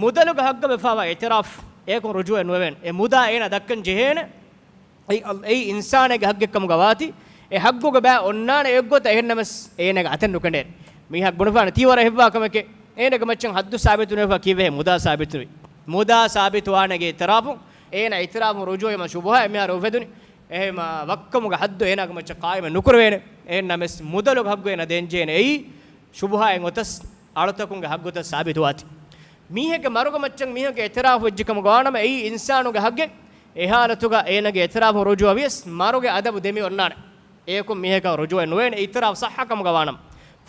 މުދަލުގެ ހައްގަށް ވެފަވާ އިތިރާފް އެއަކުން ރުޖޫޢަ ނުވެވޭނެ. އެ މުދާ އޭނާ ދައްކަން ޖެހޭނެ. އެއީ އަލް-، އެއީ އިންސާނެއްގެ ހައްގެއްކަމުގަ ވާތީ، އެ ހައްގުގެ ބައި އޮންނާނެ އެއްގޮތަށް އެހެންނަމަސް އޭނާގެ އަތެއް ނުކެނޑޭނެ. މީހަކު ބުނެފާނެ ތީ ވަރަށް ހެއްވާ ކަމެކޭ. އޭނާގެ މައްޗަށް ހައްދު ސާބިތު ނުވެފަ ކީއްވެހޭ މުދާ ސާބިތު ނުވި. މުދާ ސާބިތު ވާނެގެ އިތިރާފު، އޭނާ އިތިރާފު ރުޖޫޢަ ޝުބުހާ އެމިހާރު އުފެދުނި. އެހެން ވައްކަމުގެ ހައްދު އޭނާގެ މައްޗަށް ޤާއިމެއް ނުކުރެވޭނެ. އެހެންނަމަސް މުދަލުގެ ހައްގު އޭނާ ދޭންޖެހޭނެ. އެއީ ޝުބުހާއެއް އޮތަސް އަޅުތަކުންގެ ހައްގުތައް ސާބިތުވާތީ. މީހެއްގެ މަރުގެ މައްޗަށް މީހެއްގެ އިތިރާފު ވެއްޖެކަމުގަ ވާނަމަ، އެއީ އިންސާނުގެ ހައްގެއް. އެ ހާލަތުގަ އޭނާގެ އިތިރާފު ރުޖޫޢަ ވިޔަސް، މަރުގެ އަދަބު ދެމި އޮންނާނެ. އެއަކުން މީހަކަށް ރުޖޫޢަ ނުވޭނެ، އިތިރާފު ޞައްޙަކަމުގަ ވާނަމަ.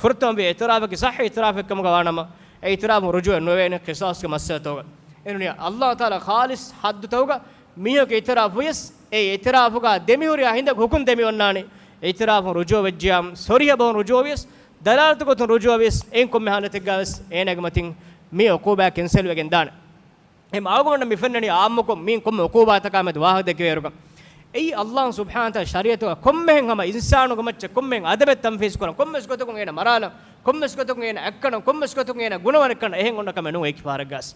ފުރަތަމަ ވި އިތިރާފަކީ ޞައްޙަ އިތިރާފެއްކަމުގަ ވާނަމަ، އެ އިތިރާފު ރުޖޫޢަ ނުވޭނެ ޤިޞާޞްގެ މައްސަލަތަކުގަ. އެނޫނީ، ﷲ ތަޢާލާ ޚާލިޞް ހައްދުތަކުގަ މީހަކު އިތިރާފު ވިޔަސް، އެ އިތިރާފުގަ ދެމިހުރިހާ ހިނދަކު ހުކުމް ދެމި އޮންނާނެ. އިތިރާފުން ރުޖޫޢަ ވެއްޖިޔާ، ޞަރީޙަ ބަހުން ރުޖޫޢަ ވިޔަސް، ދަލާލަތު ގޮތުން ރުޖޫޢަ ވިޔަސް، އެއިން ކޮންމެ ހާލަތެއްގަވެސް އޭނާގެ މަތިން މި ޢުޤޫބާ ކެންސަލް ވެގެން ދާނެ. އެހެން އަޅުގަނޑަށް މި ފެންނަނީ ޢާއްމުކޮށް މީން ކޮންމެ ޢުޤޫބާތަކާމެދު ވާހަކަ ދެކެވޭއިރުގަ. އެއީ ﷲ ސުބްޙާނަހޫ ވަތަޢާލާ ޝަރީޢަތުގަ ކޮންމެހެން ހަމަ އިންސާނުގެ މައްޗަށް ކޮންމެހެން އަދަބެއް ތަންފީޒު ކުރަން، ކޮންމެސް ގޮތަކުން އޭނަ މަރާލަން، ކޮންމެސް ގޮތަކުން އޭނަ އަތްކަންނަން، ކޮންމެސް ގޮތަކުން އޭނަ ގުނަވަނެއްކަން އެހެން އޮންނަ ކަމެއް ނޫން. އެކި ފަހަރެއްގަސް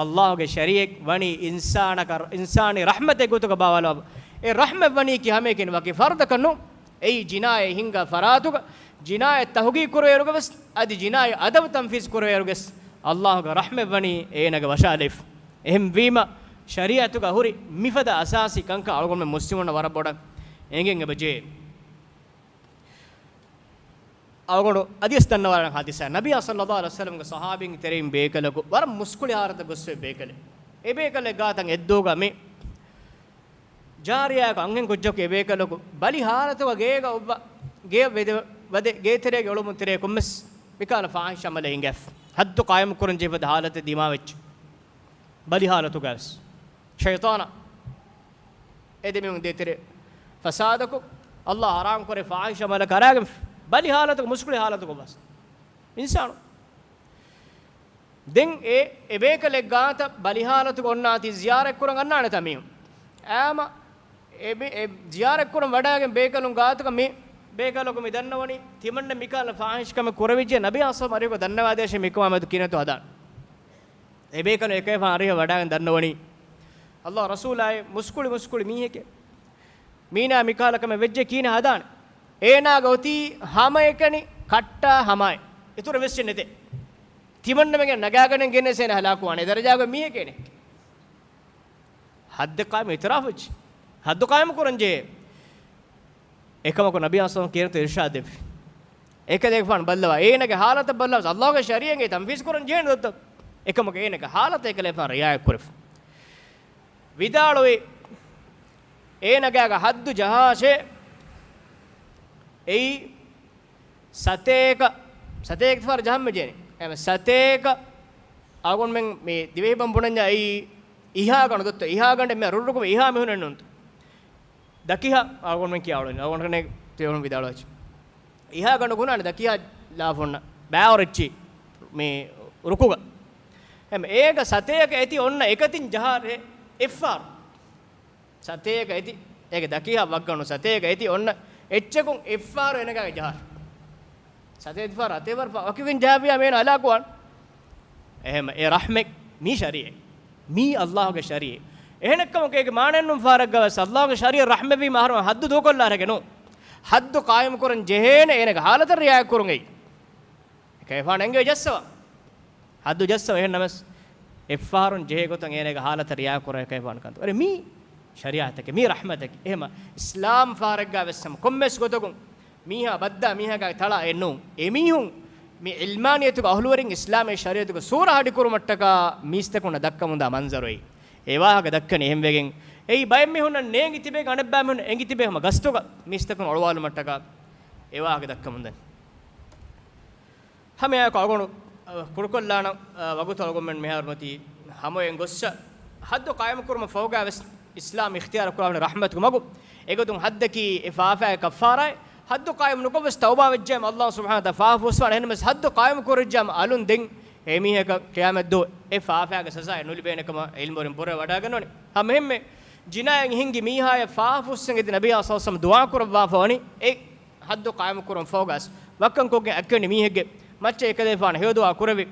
ﷲ ގެ ޝަރީޢަތް ވަނީ އިންސާނަކަށް، އިންސާނީ ރަޙްމަތެއް ގޮތުގަ ބާވާލާ. އެ ރަޙްމަތް ވަނީކީ ހަމައެކަނި ވަކި ފަރުދަކަށް ނޫން. އެއީ ޖިނާޔަތް ހިންގާ ފަރާތުގަ، ޖިނާޔަތް ތަޙުޤީޤު ކުރެވޭއިރުގަވެސް، އަދި ޖިނާޔަތް އަދަބު ތަންފީޒު ކުރެވޭއިރުގަސް، ﷲ ގެ ރަޙްމަތް ވަނީ އޭނާގެ ވަށާލައިފަ. އެހެންވީމަ، ޝަރީޢަތުގަ ހުރި މިފަދަ އަސާސީ ކަންކަން އަޅުގަނޑުމެން މުސްލިމުންނަށް ވަރަށް ބޮޑަށް އެނގެން އެބަޖެހޭ. އަޅުގަނޑު އަދިވެސް ދަންނަވާލަން ހާދިސާ. ނަބިއްޔާ ޞައްލައްލާހު ޢަލައިހި ވަސައްލަމްގެ ޞަޙާބީންގެ ތެރެއިން ބޭކަލަކު ވަރަށް މުސްކުޅި ހާލަތަށް ގޮސްފައި ބޭކަލެއް. އެ ބޭކަލެއް ގާތަށް އެއްދުވަހުގަ މި ޖާރިޔާއަކު އަންހެން ކުއްޖަކު އެ ބޭކަލަކު ބަލި ހާލަތުގަ ގޭގަ އޮއްވާ، ގޭ ވެދެ، ވަދެ، ގޭތެރޭގެ އޮޅުމުން ތެރޭ ކޮންމެސް މިކާލަ ފާޙިޝް ޢަމަލެއް ހިނގާފަ. ޙައްދު ޤާއިމު ކުރަން ޖެހިފަދަ ހާލަތެއް ދިމާވެއްޖެ. ބަލި ހާލަތުގަވެސް. ޝައިޠާނާ އެ ދެމީހުން ދޭތެރޭ ފަސާދަކޮށް، ﷲ ޙަރާމް ކުރޭ ފާޙިޝް ޢަމަލަކަށް އަރާގެން ބަލި ހާލަތުގަ މުސްކުޅި ހާލަތުގަ އޮއްވާ އިންސާނު. ދެން އެ، އެ ބޭކަލެއް ގާތަށް ބަލި ހާލަތުގަ އޮންނާތީ ޒިޔާރަތް ކުރަން އަންނާނެތާ މީހުން. އާމަ އެ ބޭ-، އެ ޒިޔާރަތް ކުރަން ވަޑައިގެން ބޭކަލުން ގާތުގަ މި ބޭކަލަކު މި ދަންނަވަނީ ތިމަންނަ މިކާލަ ފާޙިޝް ކަމެއް ކުރެވިއްޖެ ނަބީ އަސްލަމް އަރިހުގަ ދަންނަވާދޭށޭ މިކަމާމެދު ކިހިނެއްތޯ ހަދާނެ. އެ ބޭކަލުން އެކަލޭފާނު އަރިހަށް ވަޑައިގެން ދަންނަވަނީ، ﷲ ރަސޫލާއި މުސްކުޅި މުސްކުޅި މީހެކޭ. މީނާ މިކާލަ ކަމެއް ވެއްޖެ ކިހިނެއް ހަދާނެ. އޭނާގެ އޮތީ ހަމައެކަނި ކައްޓާ ހަމައެއް. އިތުރަށް ވެސް ނެތޭ. ތިމަންނަމެން ނަގާގަނެން ގެނެސް އޭނަ ހަލާކުވާނެ. އެ ދަރަޖާގަ މީހެކޭނެ. ޙައްދެއް ޤާއިމު އިތިރާފު ވެއްޖެ. ޙައްދު ޤާއިމު ކުރަން ޖެހޭ. އެކަމަކު ނަބީ އަސްލަމް ކިހިނެއްތޯ އިރުޝާދު ދެއްވީ. އެކަލޭގެފާނު ބައްލަވާ. އޭނަގެ ހާލަތަށް ބައްލަވާ. ﷲ ގެ ޝަރީޢަތް ތަންފީޒު ކުރަން ޖެހޭނެ ދޮއްތޯ. އެކަމަކު އޭނަގެ ހާލަތަށް އެކަލޭގެފާނު ރިޢާޔަތް ކުރެފަ. ވިދާޅުވި އޭނަގާގެ ޙައްދު ޖަހާށޭ. އެއީ ސަތޭކަ، ސަތޭކަ އިތިފާރު ޖަހަން މި ޖެހޭނެ. އެހެން ސަތޭކަ އަޅުގަނޑުމެން މި ދިވެހިބަހުން ބުނަންޏާ އެއީ އިހާ ގަނޑު ދޮއްތޯ، އިހާ ގަނޑެއް މި ރުއްރުކުމެ އިހާ މިހުނެއް ނޫންތޯ. ދަކިހަ އަޅުގަނޑުމެން ކިޔާއުޅެނީ. އަޅުގަނޑު ކަނެ ތިޔަވަން ވިދާޅުވާ. އިހާ ގަނޑު ގުނާނެ ދަކިހަ ލާފުންނަ ބާވަރެއްޗި މި ރުކުގަ. އެހެން އޭގަ ސަތޭކަ އެތި އޮންނަ އެކަތިން ޖަހާށޭ އެއްފާރު. ސަތޭކަ އެތި، އޭގެ ދަކިހަ ވައްގަނޑު ސަތޭކަ އެތި އޮންނަ އެއްޗަކުން އެއްފާރު އޭނަގާ ޖަހާށޭ. ސަތޭކަ އިތިފާރު އަތޭވަރު ފަ-، ވަކިވެގެން ޖަހާފިޔާ މީނަ ހަލާކުވާން. އެހެން އެ ރަޙްމަތް މީ ޝަރީޢަތް. މީ ﷲ ގެ ޝަރީޢަތް. އެހެނެއްކަމަކު އޭގެ މާނައެއްނޫން ފަހަރަށްގަވެސް ﷲ ގެ ޝަރީޢަތް ރަޙްމަތްވީމަ އަހަރުމެން ޙައްދު ދޫކޮށްލާށޭ ނޫން. ޙައްދު ޤާއިމު ކުރަން ޖެހޭނެ އޭނަގެ ޙާލަތަށް ރިޢާޔަތް ކުރުން އެއީ. އެކަލޭފާނު އެނގޭ ޖައްސަވާ. ޙައްދު ޖައްސަވާ އެހެން ނަމަސް އެއްފަހަރުން ޖެހޭ ގޮތަށް އޭނަގެ ޙާލަތަށް ރިޢާޔަތް ކުރާ އެކަލޭފާނު ކަންތައް. އަރެ މީ ޝަރީޢަތެކޭ، މީ ރަޙްމަތެކޭ. އެހެމަ އިސްލާމް ފަހަރެއްގަ ވެސް ހަމަ ކޮންމެސް ގޮތަކުން މީހާ ބައްދާ މީހާގެ ތަޅާ އެއްނޫން. އެމީހުން މި ޢިލްމާނިއްޔަތުގެ އަހުލުވެރިން އިސްލާމީ ޝަރީޢަތުގެ ސޫރަ ހަޑިކުރުމަށްޓަކާ މީސްތަކުންނަށް ދައްކަމުންދާ މަންޒަރު އެއީ. އެ ވާހަކަ ދައްކަނީ އެހެންވެގެން. އެއީ ބައެއް މީހުންނަށް ނޭނގި ތިބޭ، އަނެއްބައި މީހުން އެނގި ތިބޭ ހަމަ ގަސްތުގަ މީސްތަކުން އޮޅުވާލުމަށްޓަކާ އެ ވާހަކަ ދައްކަމުންދަނީ. ހަމައެއާއެކު އަޅުގަނޑު، އަ، ކުޑަކޮށްލާނަން، އަ، ވަގުތު އަޅުގަނޑުމެން މިހާރު މަތީ ހަމައޮތް ގޮއްސަ ޙައްދު ޤާއިމުކުރުމަށް ފަހުގަ ވެސް އިސްލާމް އިޚްތިޔާރު ކުރާނެ ރަޙްމަތުގެ މަގު. އެގޮތުން ޙައްދަކީ އެ ފާފައިގެ ކައްފާރާއެއް، ޙައްދު ޤާއިމު ނުކޮށްވެސް ތައުބާ ވެއްޖާމަ، ﷲ ސުބްޙާނަހޫ ވަތަޢާލާ ފާފަ ފުއްސަވާނެ. އެހެންނަމަވެސް ޙައްދު ޤާއިމު ކުރެއްޖާމަ އަލުން ދެން އެ މީހަކަށް ޤިޔާމަތްދުވަހު އެ ފާފައިގެ ސަޒާއެއް ނުލިބޭނެ ކަމަށް ޢިލްމުވެރިން ބުރަވެވަޑައިގަންނަވަނީ. ހަމައެހެންމެ ޒިނާއަށް ހިންގި މީހާޔަށް ފާފަ ފުއްސަން އެދި ނަބިއްޔާ ޞައްލަﷲު ޢަލައިހި ވަސައްލަމަ ދުޢާ ކުރައްވާފަ ވަނީ އެ ޙައްދު ޤާއިމު ކުރުން ފަހުގަސް ވައްކަން ކޮށްގެން އަތްކަނި މީހެއްގެ މައްޗަށް އެކަލޭފާނަށް ހެޔޮ ދުޢާ ކުރެވި.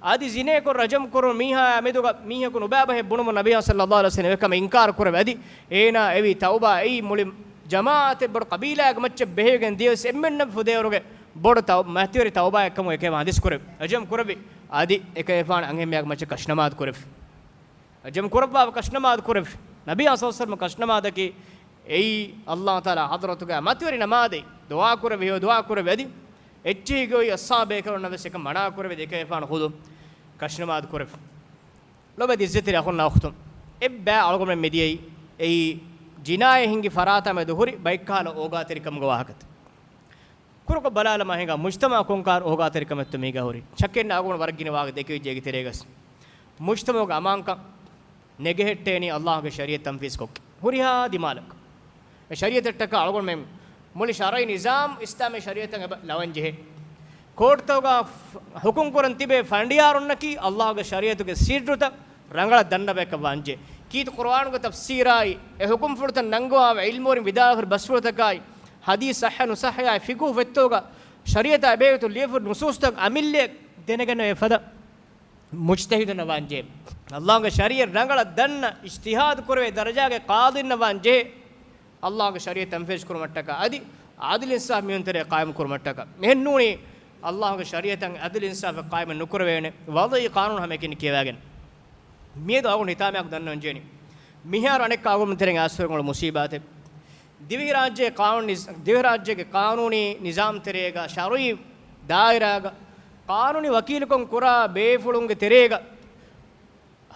އަދި ޒިނޭކޮށް ރަޖަމް ކުރުނު މީހާ މެދުގަ މީހަކު ނުބައި ބަހެއް ބުނުމުން ނަބިއްޔާ ޞައްލަﷲު ޢަލައިހި ވަސައްލަމަ އެކަމަށް އިންކާރު ކުރެވި. އަދި އޭނާ އެވީ ތައުބާ އެއީ މުޅި ޖަމާޢަތެއް ބޮޑު ޤަބީލާއެއްގެ މައްޗަށް ބެހިގެން ދިޔަވެސް އެންމެންނަށް ފުދޭވަރުގެ ބޮޑު ތައު-، މަތިވެރި ތައުބާއެއް ކަމުގަ އެކަލޭފާނު ޙަދީޘް ކުރެވި. ރަޖަމް ކުރެވި. އަދި އެކަލޭފާނު އަންހެންމެއާގެ މައްޗަށް ކަށި ނަމާދު ކުރެވި. ރަޖަމް ކުރައްވާފަ ކަށި ނަމާދު ކުރެވި. ނަބިއްޔާ ޞައްލަﷲު ޢަލައިހި ވަސައްލަމަ ކަށި ނަމާދަކީ އެއީ ﷲ ތަޢާލާ ޙަޟްރަތުގަ މަތިވެރި ނަމާދެއް. ދުޢާ ކުރެވި، ހެޔޮ ދުޢާ ކުރެވި. އަދި އެއްޗެހި ގޮތް އަޞްޙާބޭކަލުންނަށް ވެސް އެކަން މަނާ ކުރެވި. އެކަލޭފާނު ޚުދު ކަށި ނަމާދު ކުރެވި. ލޮބުވެތި އިއްޒަތްތެރި އަޚުންނާ އުޚްތުން، އެއްބައި އަޅުގަނޑުމެން މިދިޔައީ އެއީ ޒިނާއަށް ހިންގި ފަރާތާމެދު ހުރި ބައެއްކަހަލަ އޯގާތެރިކަމުގެ ވާހަކަތައް. ކުރުކޮށް ބަލާލަމާ ހިނގާ މުޖްތަމަޢަށް ކޮންކަހަލަ އޯގާތެރިކަމެއްތޯ މީގަ ހުރީ. ޝައްކެއް ނެތް އަޅުގަނޑު ވަރަށް ގިނަ ވާހަކަ ދެކެވިއްޖެ އޭގެ ތެރޭގަސް. މުޖްތަމަޢުގެ އަމާންކަން ނެގެހެއްޓޭނީ ﷲގެ ޝަރީޢަތް ތަންފީޒުކޮށްގެން. ހުރިހާ ދިމާލަކަށް. އެ ޝަރީޢަތަށްޓަކާ އަޅުގަނޑުމެން މުޅި ޝަރުޢީ ނިޒާމް އިސްލާމީ ޝަރީޢަތަށް އެބަ ލަވަން ޖެހޭ. ކޯޓްތަކުގަ ފް-، ޙުކުމް ކުރަން ތިބޭ ފަނޑިޔާރުންނަކީ ﷲގެ ޝަރީޢަތުގެ ސިއްރުތައް ރަނގަޅަށް ދަންނަ ބަޔަކަށް ވާންޖެ. ކީރިތި ޤުރުއާނުގެ ތަފްސީރާއި، އެ ޙުކުމްފުޅުތައް ނަންގަވާ ޢިލްމުވެރިން ވިދާޅުވި ބަސްފުޅުތަކާއި، ޙަދީޘް ޞައްޙަ ނުޞައްޙަ ފިޤުހު ފޮތްތަކުގަ ޝަރީޢަތާ ބެހޭގޮތުން ލިޔެފަ ނުޞޫޞުތައް އަމިއްލައަށް ދެނެގަންނަވާ ފަދަ މުޖްތަހިދުންނަށް ވާންޖެ. ﷲގެ ޝަރީޢަތް ރަނގަޅަށް ދަންނަ، އިޖްތިހާދު ކުރެވޭ ދަރަޖާގެ ޤާޟީންނަށް ވާންޖެ. ﷲގެ ޝަރީޢަތް ތަންފީޒު ކުރުމަށްޓަކާ އަދި ޢަދުލު އިންސާފް މީހުން ތެރޭ ޤާއިމު ކުރުމަށްޓަކާ. އެހެންނޫނީ ﷲގެ ޝަރީޢަތަށް ޢަދުލު އިންސާފެއް ޤާއިމު ނުކުރެވޭނެ. ވަޟުޢީ ޤާނޫނު ހަމައެކަނި ކިޔަވާގެން. މިއަދު އަޅުގަނޑު ހިތާމައަކު ދަންނަވަންޖެހެނީ. މިހާރު އަނެއްކާ އަޅުގަނޑު ތެރެއިން އައިސްފައި އުޅުނު މުޞީބާތެއް. ދިވެހިރާއްޖޭގެ ޤާނޫނު ނިޒް-، ދިވެހިރާއްޖޭގެ ޤާނޫނީ ނިޒާމް ތެރޭގަ، ޝަރުޢީ ދާއިރާގަ، ޤާނޫނީ ވަކީލުކަން ކުރާ ބޭފުޅުންގެ ތެރޭގަ،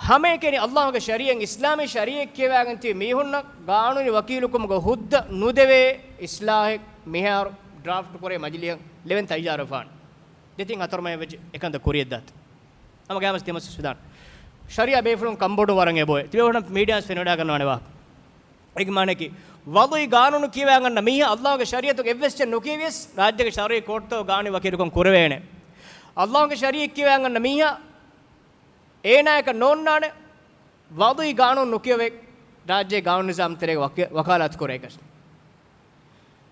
ހަމައެކަނި ﷲގެ ޝަރީޢަތް، އިސްލާމީ ޝަރީޢަތް ކިޔަވާގެން ތިބި މީހުންނަށް ޤާނޫނީ ވަކީލުކަމުގެ ހުއްދަ ނުދެވޭ އިސްލާހެއް މިހާރު ޑްރާފްޓް ކުރޭ މަޖިލީހަށް ލެވެން ތައްޔާރުވެފާނެ. ދެތިން ހަތަރު މަހެއް ވެއްޖެ އެކަންތައް ކުރިޔަށްދާތީ. ހަމަ ގަޔާމަސް ތިމަސް ސުދާން. ޝަރީޢަތް ބޭފުޅުން ކަންބޮޑު ވަރަށް އެބޮއެ. ތިބޭފުޅުން މީޑިޔާސް ފެނިވަޑައިގަންނަވާނެ ވާ. އޭގެ މާނައަކީ، ވަޟުޢީ ޤާނޫނު ކިޔަވާގަންނަ މީހާ ﷲގެ ޝަރީޢަތުގެ އެއްވެސް ޗެއް ނުކިޔެވިޔަސް، ރާއްޖޭގެ ޝަރުޢީ ކޯޓްތަކުގަ ގާނޫނީ ވަކީލުކަން ކުރެވޭނެ. ﷲގެ ޝަރީޢަތް ކިޔަވާގަންނަ މީހާ އޭނާއަކަށް ނޯންނާނެ، ވަޟުޢީ ޤާނޫނު ނުކިޔަވެ، ރާއްޖޭ ޤާނޫނު ނިޒާމް ތެރޭގަ ވަކި-، ވަކާލާތު ކުރޭކަށް.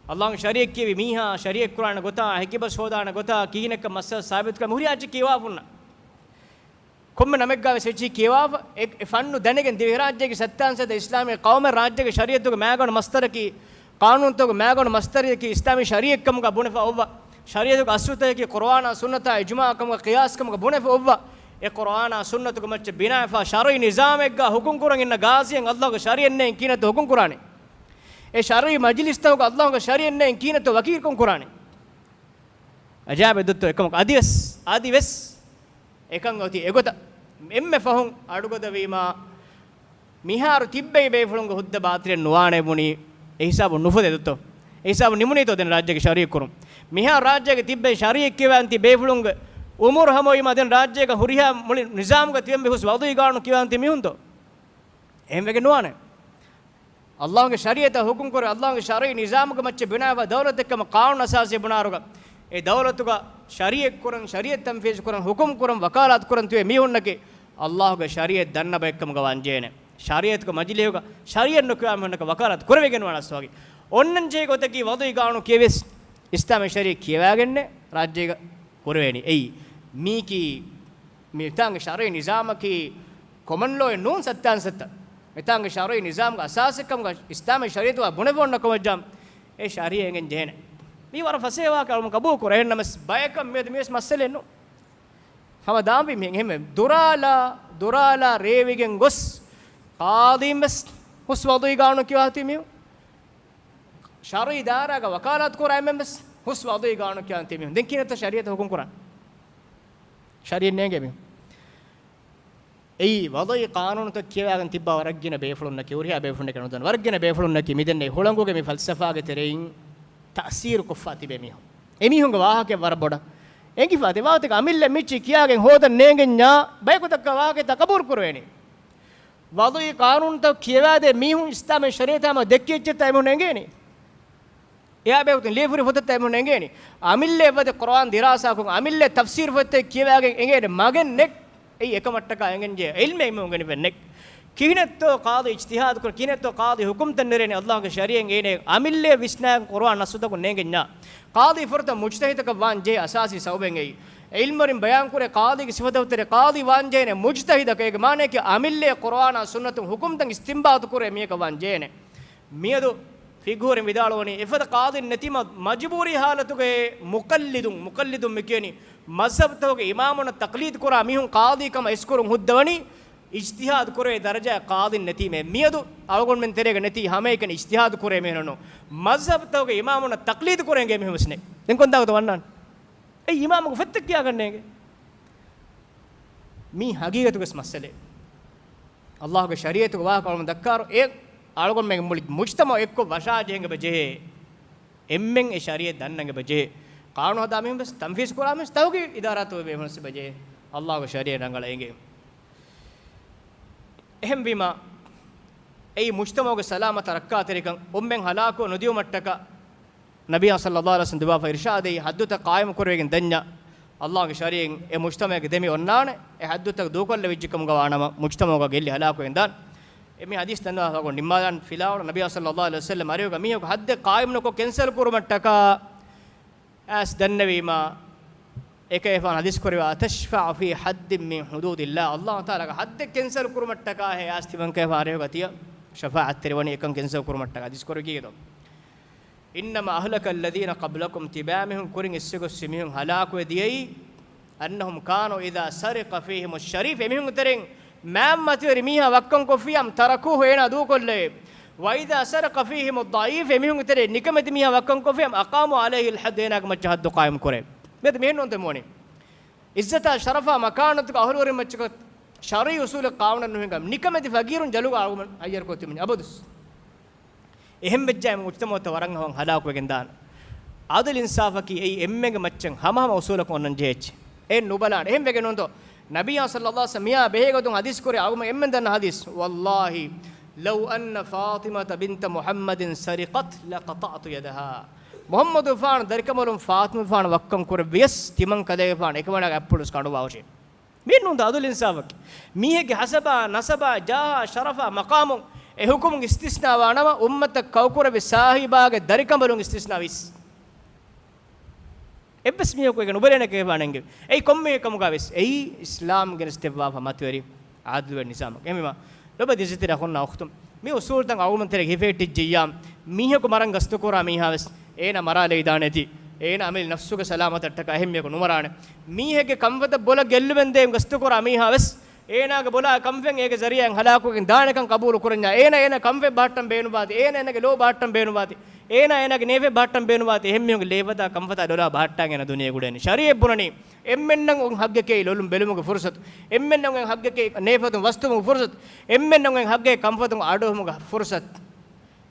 ﷲގެ ޝަރީޢަތް ކިޔެވި މީހާ، ޝަރީޢަތް ކުރާނެ ގޮތާ، ހެކިބަސް ހޯދާނެ ގޮތާ، ކިހިނެއްކަ މައްސަލަ ސާބިތުކަން ހުރި ރާއްޖެ ކިޔަވާފުންނަ. ކޮންމެ ނަމެއްގާވެސް އެއްޗެހި ކިޔަވާފަ، އެ، އެ ފަންނު ދެނެގެން ދިވެހިރާއްޖޭގެ ސައްތާން ސަތަ އިސްލާމީ ޤައުމެއް ރާއްޖޭގެ ޝަރީޢަތުގެ މައިގަނޑު މަސްދަރަކީ، ޤާނޫނުތަކުގެ މައިގަނޑު މަސްދަރަކީ އިސްލާމީ ޝަރީޢަތް ކަމުގަ ބުނެފަ އޮއްވަ. ޝަރީޢަތުގެ އަސްލުތަކަކީ ޤުރުއާނާ ސުންނަތާ އިޖުމާޢު ކަމުގަ ޤިޔާސް ކަމުގަ ބުނެފަ އޮއްވަ. އެ ޤުރުއާނާ ސުންނަތުގެ މައްޗަށް ބިނާވެފަ ޝަރުޢީ ނިޒާމެއްގަ ޙުކުމް ކުރަން އިންނަ ޤާޟީއަށް ﷲގެ ޝަރީޢަތް ނެތް ކިހިނެއްތޯ ޙުކުމް ކުރާނީ؟ އެ ޝަރުޢީ މަޖިލިސްތަކުގަ ﷲގެ ޝަރީޢަތް ނެތް ކިހިނެއްތޯ ވަކީލުކަން ކުރާނީ؟ އަޖާއިބެއް ދޯ އެކަމަކު. އަދިވެސް، އަދިވެސް އެކަން އޮތީ އެގޮތަށް. އެންމެ ފަހުން އަޑުގަދަވީމާ، މިހާރު ތިއްބެވި ބޭފުޅުންގެ ހުއްދަ ބާތިލެއް ނުވާނެ ބުނީ، އެ ހިސާބުން ނުފުދޭ ދޯ. އެ ހިސާބުން ނިމުނީތޯ ދެން ރާއްޖޭގެ ޝަރީޢަތް ކުރުން؟ މިހާރު ރާއްޖޭގެ ތިއްބެވި ޝަރީޢަތް ކިޔަވާން ތި ބޭފުޅުންގެ އުމުރު ހަމަވީމާ ދެން ރާއްޖޭގަ ހުރިހާ މުޅި ނިޒާމުގަ ތިބެން ހުސް ވަޟުޢީ ޤާނޫނު ކިޔަވާން ތި މީހުން ދޯ؟ އެހެން ވެގެން ނުވާނެ. ﷲގެ ޝަރީޢަތަށް ޙުކުމް ކުރެ، ﷲގެ ޝަރުޢީ ނިޒާމުގެ މައްޗަށް ބިނާވާ ދައުލަތެއް ކަމަށް ޤާނޫނު އަސާސީ ބުނާއިރުގަ، އެ ދައުލަތުގަ ޝަރީޢަތް ކުރަން، ޝަރީޢަތް ތަންފީޒު ކުރަން، ޙުކުމް ކުރަން، ވަކާލާތު ކުރަން ތިބޭ މީހުންނަކީ، ﷲގެ ޝަރީޢަތް ދަންނަ ބައެއް ކަމުގަ ވާންޖެހޭނެ. ޝަރީޢަތުގެ މަޖިލީހުގަ ޝަރީޢަތް ނުކިޔާ މީހުންނަކަށް ވަކާލާތު ކުރެވިގެން ނުވާނެ އަސްލު ވަގީ. އޮންނަން ޖެހޭ ގޮތަކީ ވަޟުޢީ ޤާނޫނު ކިޔެވިޔަސް، އިސްލާމީ ޝަރީޢަތް ކިޔަވާގެންނޭ ރާއްޖޭގަ ކުރެވޭނީ. އެއީ، މީކީ މިތާނގެ ޝަރުޢީ ނިޒާމަކީ ކޮމަން ލޯއެއް ނޫން ސައްތާން ސައްތަ. މިތާނގެ ޝަރުޢީ ނިޒާމުގެ އަސާސެއް ކަމުގަ އިސްލާމީ ޝަރީޢަތުގަ ބުނެފަ އޮންނަ ކަމަށްޖާ، އެ ޝަރީޢަތް އެނގެން ޖެހޭނެ. މީ ވަރަށް ފަސޭހަ ވާހަކަ އަޅުގަނޑު ޤަބޫލު ކުރޭ. އެހެންނަމަވެސް ބަޔަކަށް މިއަދު މިވެސް މައްސަލައެއް ނޫން. ހަމަ ދާންވީ މިހެން އެހެންވެ. ދުރާލާ، ދުރާލާ ރޭވިގެން ގޮސް ޤާޟީން ވެސް ހުސް ވަޟުޢީ ޤާނޫނު ކިޔަވާ ތިބި މީހުން. ޝަރުޢީ ދާއިރާގަ ވަކާލާތު ކުރާ އެންމެން ވެސް ހުސް ވަޟުޢީ ޤާނޫނު ކިޔަވާ ތިބި މީހުން. ދެން ކިހިނެއްތަ ޝަރީޢަތަށް ޙުކުމް ކުރާން؟ ޝަރީޢަތް ނޭނގޭ މީހުން. އެއީ ވަޟުޢީ ޤާނޫނުތައް ކިޔަވާގެން ތިއްބާ ވަރަށް ގިނަ ބޭފުޅުންނަކީ، ހުރިހާ ބޭފުޅުންނަކީ ނުދަންނަ ވަރަށް ގިނަ ބޭފުޅުންނަކީ މިދެންނެވި ހުޅަނގުގެ މި ފަލްސަފާގެ ތެރެއިން ތައުސީރު ކޮށްފާ ތިބޭ މީހުން. އެމީހުންގެ ވާހަކައެއް ވަރަށް ބޮޑަށް އެނގިފާ ތި ވާތަކަށް އަމިއްލަ މިއްޗި ކިޔާގެން ހޯދަން ނޭނގެންޏާ ބަޔަކު ދައްކާ ވާހަކަތައް ޤަބޫލު ކުރެވޭނީ. ވަޟުޢީ ޤާނޫނުތައް ކިޔަވާދޭ މީހުން އިސްލާމީ ޝަރީޢަތާ މަ ދެއްކި އެއްޗެއްތާ އެމީހުން އެނގޭނީ. އެއާ ބެހޭގޮތުން ލިޔެފަހުރި ފޮތަށްތައް އެމީހުން އެނގޭނީ. އަމިއްލަ އެއްވަދެ ޤުރުއާން ދިރާސާކޮށް، އަމިއްލަ ތަފްސީރު ފޮތެއް ކިޔަވާގެން އެނގޭނެ މަގެއް ނެތް. އެއީ އެކަމަށްޓަކާ އެނގެންޖެހޭ ޢިލްމެއް އެމީހުން ގެނެވެން ނެތް. ކިހިނެއްތޯ ޤާޟީ އިޖްތިހާދު ކުރޭ، ކިހިނެއްތޯ ޤާޟީ ޙުކުމްތައް ނެރޭނެ ﷲގެ ޝަރީޢަތް އޭނަ އަމިއްލައަށް ވިސްނާގެން ޤުރުއާން ނައްޞުތަކުން ނޭނގެންޏާ. ޤާޟީ ފުރަތަމަ މުޖްތަހިދަކަށް ވާން ޖެހޭ އަސާސީ ސަބަބެއް އެއީ. ޢިލްމުވެރިން ބަޔާންކުރޭ ޤާޟީގެ ސިފަތަކުގެ ތެރޭ ޤާޟީ ވާން ޖެހޭނެ މުޖްތަހިދަކަށް. އޭގެ މާނައަކީ އަމިއްލައަށް ޤުރުއާނާ ސުންނަތުން ޙުކުމްތައް އިސްތިންބާޠު ކުރޭ މީހަކަށް ވާން ޖެހޭނެ. މިއަދު ފިޤުހުވެރިން ވިދާޅުވަނީ، އެފަދަ ޤާޟީން ނެތީމަ މަޖުބޫރީ ޙާލަތުގައި މުޤައްލިދުން، މުޤައްލިދުން މިކިޔަނީ މަޒްހަބުތަކުގެ އިމާމުންނަށް ތަޤްލީދު ކުރާ މީހުން ޤާޟީ ކަމަށް އިސްކުރުން ހުއްދަވަނީ އިޖްތިހާދު ކުރެވޭ ދަރަޖައަށް ޤާޟީން ނެތީމޭ. މިއަދު އަޅުގަނޑުމެން ތެރޭގަ ނެތީ ހަމައެކަނި އިޖްތިހާދު ކުރޭ މީހުންނޫން. މަޒްހަބުތަކުގެ އިމާމުންނަށް ތަޤްލީދު ކުރޭ އިނގޭ މީހުން ވެސް ނެތް. ދެން ކޮންތާކުތަ ވަންނާނެ؟ އެއީ އިމާމުގެ ފޮތެއް ކިޔާގަންނޭ އިނގޭ. މީ ހަގީގަތުގެ މައްސަލައެއް. ﷲގެ ޝަރީޢަތުގެ ވާހަކަ އަޅުގަނޑު ދައްކާއިރު، އެ އަޅުގަނޑުމެން މުޅި މުޖްތަމަޢު އެއްކޮށް ވަށާޖެހެން އެބަ ޖެހޭ. އެންމެން އެ ޝަރީޢަތް ދަންނަން އެބަ ޖެހޭ. ޤާނޫނު ހަދާ މީހުން ވެސް، ތަންފީޒު ކުރާ މީހުން ވެސް، ތައުގީ އިދާރާތަކުގެ މީހުން ވެސް އެބަ ޖެހޭ. ﷲގެ ޝަރީޢަތް ރަނގަޅަށް އެނގޭ. އެހެންވީމާ، އެއީ މުޖްތަމަޢުގެ ސަލާމަތާ ރައްކާތެރިކަން އޮންމެން ހަލާކުވެ ނުދިޔުމަށްޓަކާ، ނަބިއްޔާ ޞައްލައްލާހު ޢަލައިހި ވަސައްލަމް ދެއްވާފަ އިރުޝާދެއް، ޙައްދުތައް ޤާއިމު ކުރެވިގެން ދަންޏާ، ﷲގެ ޝަރީޢަތް އެ މުޖްތަމަޢުގެ ދެމި އޮންނާނެ. އެ ޙައްދުތައް ދޫކޮށްލެވިއްޖެކަމުގަ ވާނަމަ، މުޖްތަމަޢުގަ ގެއްލި ހަލާކުވެގެން ދާނެ. އެ މި ޙަދީޘް ދަންނަވާފަ ނިންމާލަން ފިލާވަޅު، ނަބިއްޔާ ޞައްލައްލާހު ޢަލައިހި ވަސައްލަމް އަރިހުގަ މީހަކު ޙައްދެއް ޤާއިމު ނުކޮށް ކެންސަލް ކުރުމަށްޓަކާ އައިސް ދަންނެވީމާ، އެކަލޭގެފާނު ޙަދީޘް ކުރެއްވި، "أتشفع في حد من حدود الله؟" ﷲ ތަޢާލާގެ ޙައްދެއް ކެންސަލް ކުރުމަށްޓަކާހޭ އައިސް ތިމަންކަލޭގެފާނު އަރިހުގަ ތިޔަ ޝަފާޢަތްތެރިވަނީ އެކަން ކެންސަލް ކުރުމަށްޓަކާ؟ ޙަދީޘް ކުރެއްވި ކީކޭތޯ؟ "إنما أهلك الذين قبلكم" ތިބާމީހުން ކުރިން އިސްވެގޮސް މީހުން ހަލާކުވެ ދިޔައީ، "أنهم كانوا إذا سرق فيهم الشريف" އެމީހުންގެ ތެރެއިން މާތް މަތިވެރި މީހާ ވައްކަން ކޮށްފިއްޔާ، "تركوه" އޭނާ ދޫކޮށްލެވޭ. "وإذا سرق فيهم الضعيف" އެމީހުންގެ ތެރެއިން ނިކަމެތި މީހާ ވައްކަން ކޮށްފިއްޔާ، "أقاموا عليه الحد" އޭނާގެ މައްޗަށް ޙައްދު ޤާއިމު ކުރޭ. މިއަދު މިހެން ނޫންތަ މިވަނީ؟ ޢިއްޒަތާ ޝަރަފާ މަކާނަތުގެ އަހުލުވެރިން މައްޗަކަށް ޝަރުޢީ އުޞޫލެއް ޤާނޫނެއް ނުހިނގާ، ނިކަމެތި ފަގީރުން ޖަލުގަ އަޅުގަނޑު ހައްޔަރުކޮށް ތިބެނީ އަބަދުސް. އެހެން ވެއްޖާ މުޖްތަމަޢުތައް ވަރަށް ހަމަ ހަލާކުވެގެން ދާނެ. ޢަދުލު އިންސާފަކީ އެއީ އެންމެންގެ މައްޗަށް ހަމަހަމަ އުޞޫލަކުން އޮންނަން ޖެހޭ އެއްޗެއް. އެ ނުބަލާނެ. އެހެން ވެގެން ނޫންތޯ؟ ނަބިއްޔާ ޞައްލައްލާހު ޢަލައިހި ވަސައްލަމް މިއާ ބެހޭގޮތުން ޙަދީޘް ކުރޭ، އަޅުގަނޑު އެންމެން ދަންނަ ޙަދީޘް، "والله لو أن فاطمة بنت محمد سرقت لقطعت يدها." މުޙައްމަދުގެފާނު ދަރިކަނބަލުން ފާޠިމަތުގެފާނު ވައްކަން ކުރެއްވިޔަސް، ތިމަން ކަލޭގެފާނު އެކަމަނާގެ އަތްޕުޅު ވެސް ކަނޑުވާހުށޭ. މިއެއް ނޫންތަ ޢަދުލު އިންސާފަކީ؟ މީހެއްގެ ހަސަބާ، ނަސަބާ، ޖާހާ، ޝަރަފާ، މަޤާމުން އެ ޙުކުމުން އިސްތިސްނާ ވާނަމަ، އުއްމަތަށް ކައުކުރެއްވި ސާހިބާގެ ދަރިކަނބަލުން އިސްތިސްނާ ވީސް. އެއްވެސް މީހަކު އޭގެ ނުބެލޭނެ ކަލޭގެފާނު އެންގެވި. އެއީ ކޮންމެ ކަމުގަ ވެސް އެއީ އިސްލާމް ގެނެސްދެއްވާފަ މަތިވެރި ޢާދިލުވެރި ނިޒާމަކީ. އެހެންވީމާ، ލޮބުވެތި ޢިއްޒަތްތެރި އަޚުންނާ އުޚްތުން، މި އުޞޫލުތައް އަޅުގަނޑު ތެރޭގަ ހިފެހެއްޓިއްޖެއްޔާ، މީހަކު މަރަން ގަސްތުކުރާ މީހާ ވެސް އޭނާ މަރާލެވިދާނެތީ، އޭނާ އަމިއްލަ ނަފްސުގެ ސަލާމަތަށްޓަކާ އެހެން މީހަކު ނުމަރާނެ. މީހެއްގެ ކަންފަތަށް ބޮލަށް ގެއްލުމެއް ދޭން ގަސްތުކުރާ މީހާ ވެސް އޭނާގެ ބޮލާ ކަންފަތް އޭގެ ޒަރީޢާއިން ހަލާކުވެގެން ދާނެކަން ޤަބޫލު ކުރަންޏާ، އޭނާ އޭނާ ކަންފަތް ބަހައްޓަން ބޭނުންވާތީ، އޭނާ އޭނާގެ ލޯ ބަހައްޓަން ބޭނުންވާތީ، އޭނާ އޭނާގެ ނޭފަތް ބަހައްޓަން ބޭނުންވާތީ، އެހެން މީހުންގެ ލޭފަތާ ކަންފަތާ ލޮލާ ބަހައްޓާން އޭނާ ދުނިޔޭގަ އުޅޭނީ. ޝަރީޢަތް ބުނަނީ، އެންމެންނަށް އޮތް ހައްގެކޭ ލޮލުން ބެލުމުގެ ފުރުޞަތު، އެންމެންނަށް އޮތް ހައްގެކޭ ނޭފަތުން ވަސްތުވުމުގެ ފުރުޞަތު، އެންމެންނަށް އޮތް ހައްގެ ކަންފަތުން އަޑުއެހުމުގެ ފުރުޞަތު.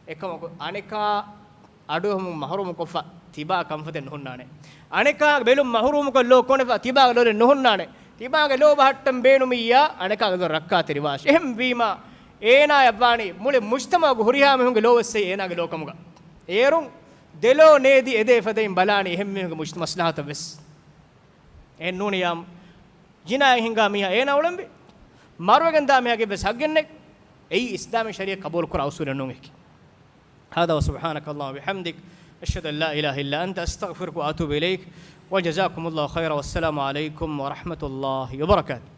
އެކަމަކު އަނެކާ އަޑު އެހުމުން މަޙްރޫމު ކޮށްފަ ތިބާ ކަންފަތެއް ނުހުންނާނެ. އަނެކާގެ ބެލުން މަޙްރޫމުކޮށް ލޯ ކޮނެފަ ތިބާގެ ލޮލެއް ނުހުންނާނެ. ތިބާގެ ލޯ ބަހައްޓަން ބޭނުމިއްޔާ އަނެކާގެ ލޯ ރައްކާތެރިވާށޭ. އެހެންވީމާ، އޭނާއަށް ވާނީ މުޅި މުޖްތަމަޢުގެ ހުރިހާ މީހުންގެ ލޯ ވެސް އެއީ އޭނާގެ ލޯ ކަމުގަ. އޭރުން ދެލޯ ނޭދި އެދޭ ފަދައިން ބަލާނީ އެހެން މީހުންގެ މުޖް-، މަސްލަހަތަށް ވެސް. އެހެން ނޫނިއްޔާ، ޒިނާއެއް ހިނގާ މީހާ އޭނާ އުޅެންވީ. މަރުވެގެން ދާ މީހާގެ ވެސް ހައްގެއް ނެތް. އެއީ އިސްލާމީ ޝަރީޢަތް ޤަބޫލު ކުރާ އުޞޫލެއް ނޫން އެކީ. هذا وسبحانك اللهم وبحمدك، أشهد أن لا إله إلا أنت، أستغفرك وأتوب إليك، وجزاكم الله خيرا، والسلام عليكم ورحمة الله وبركاته.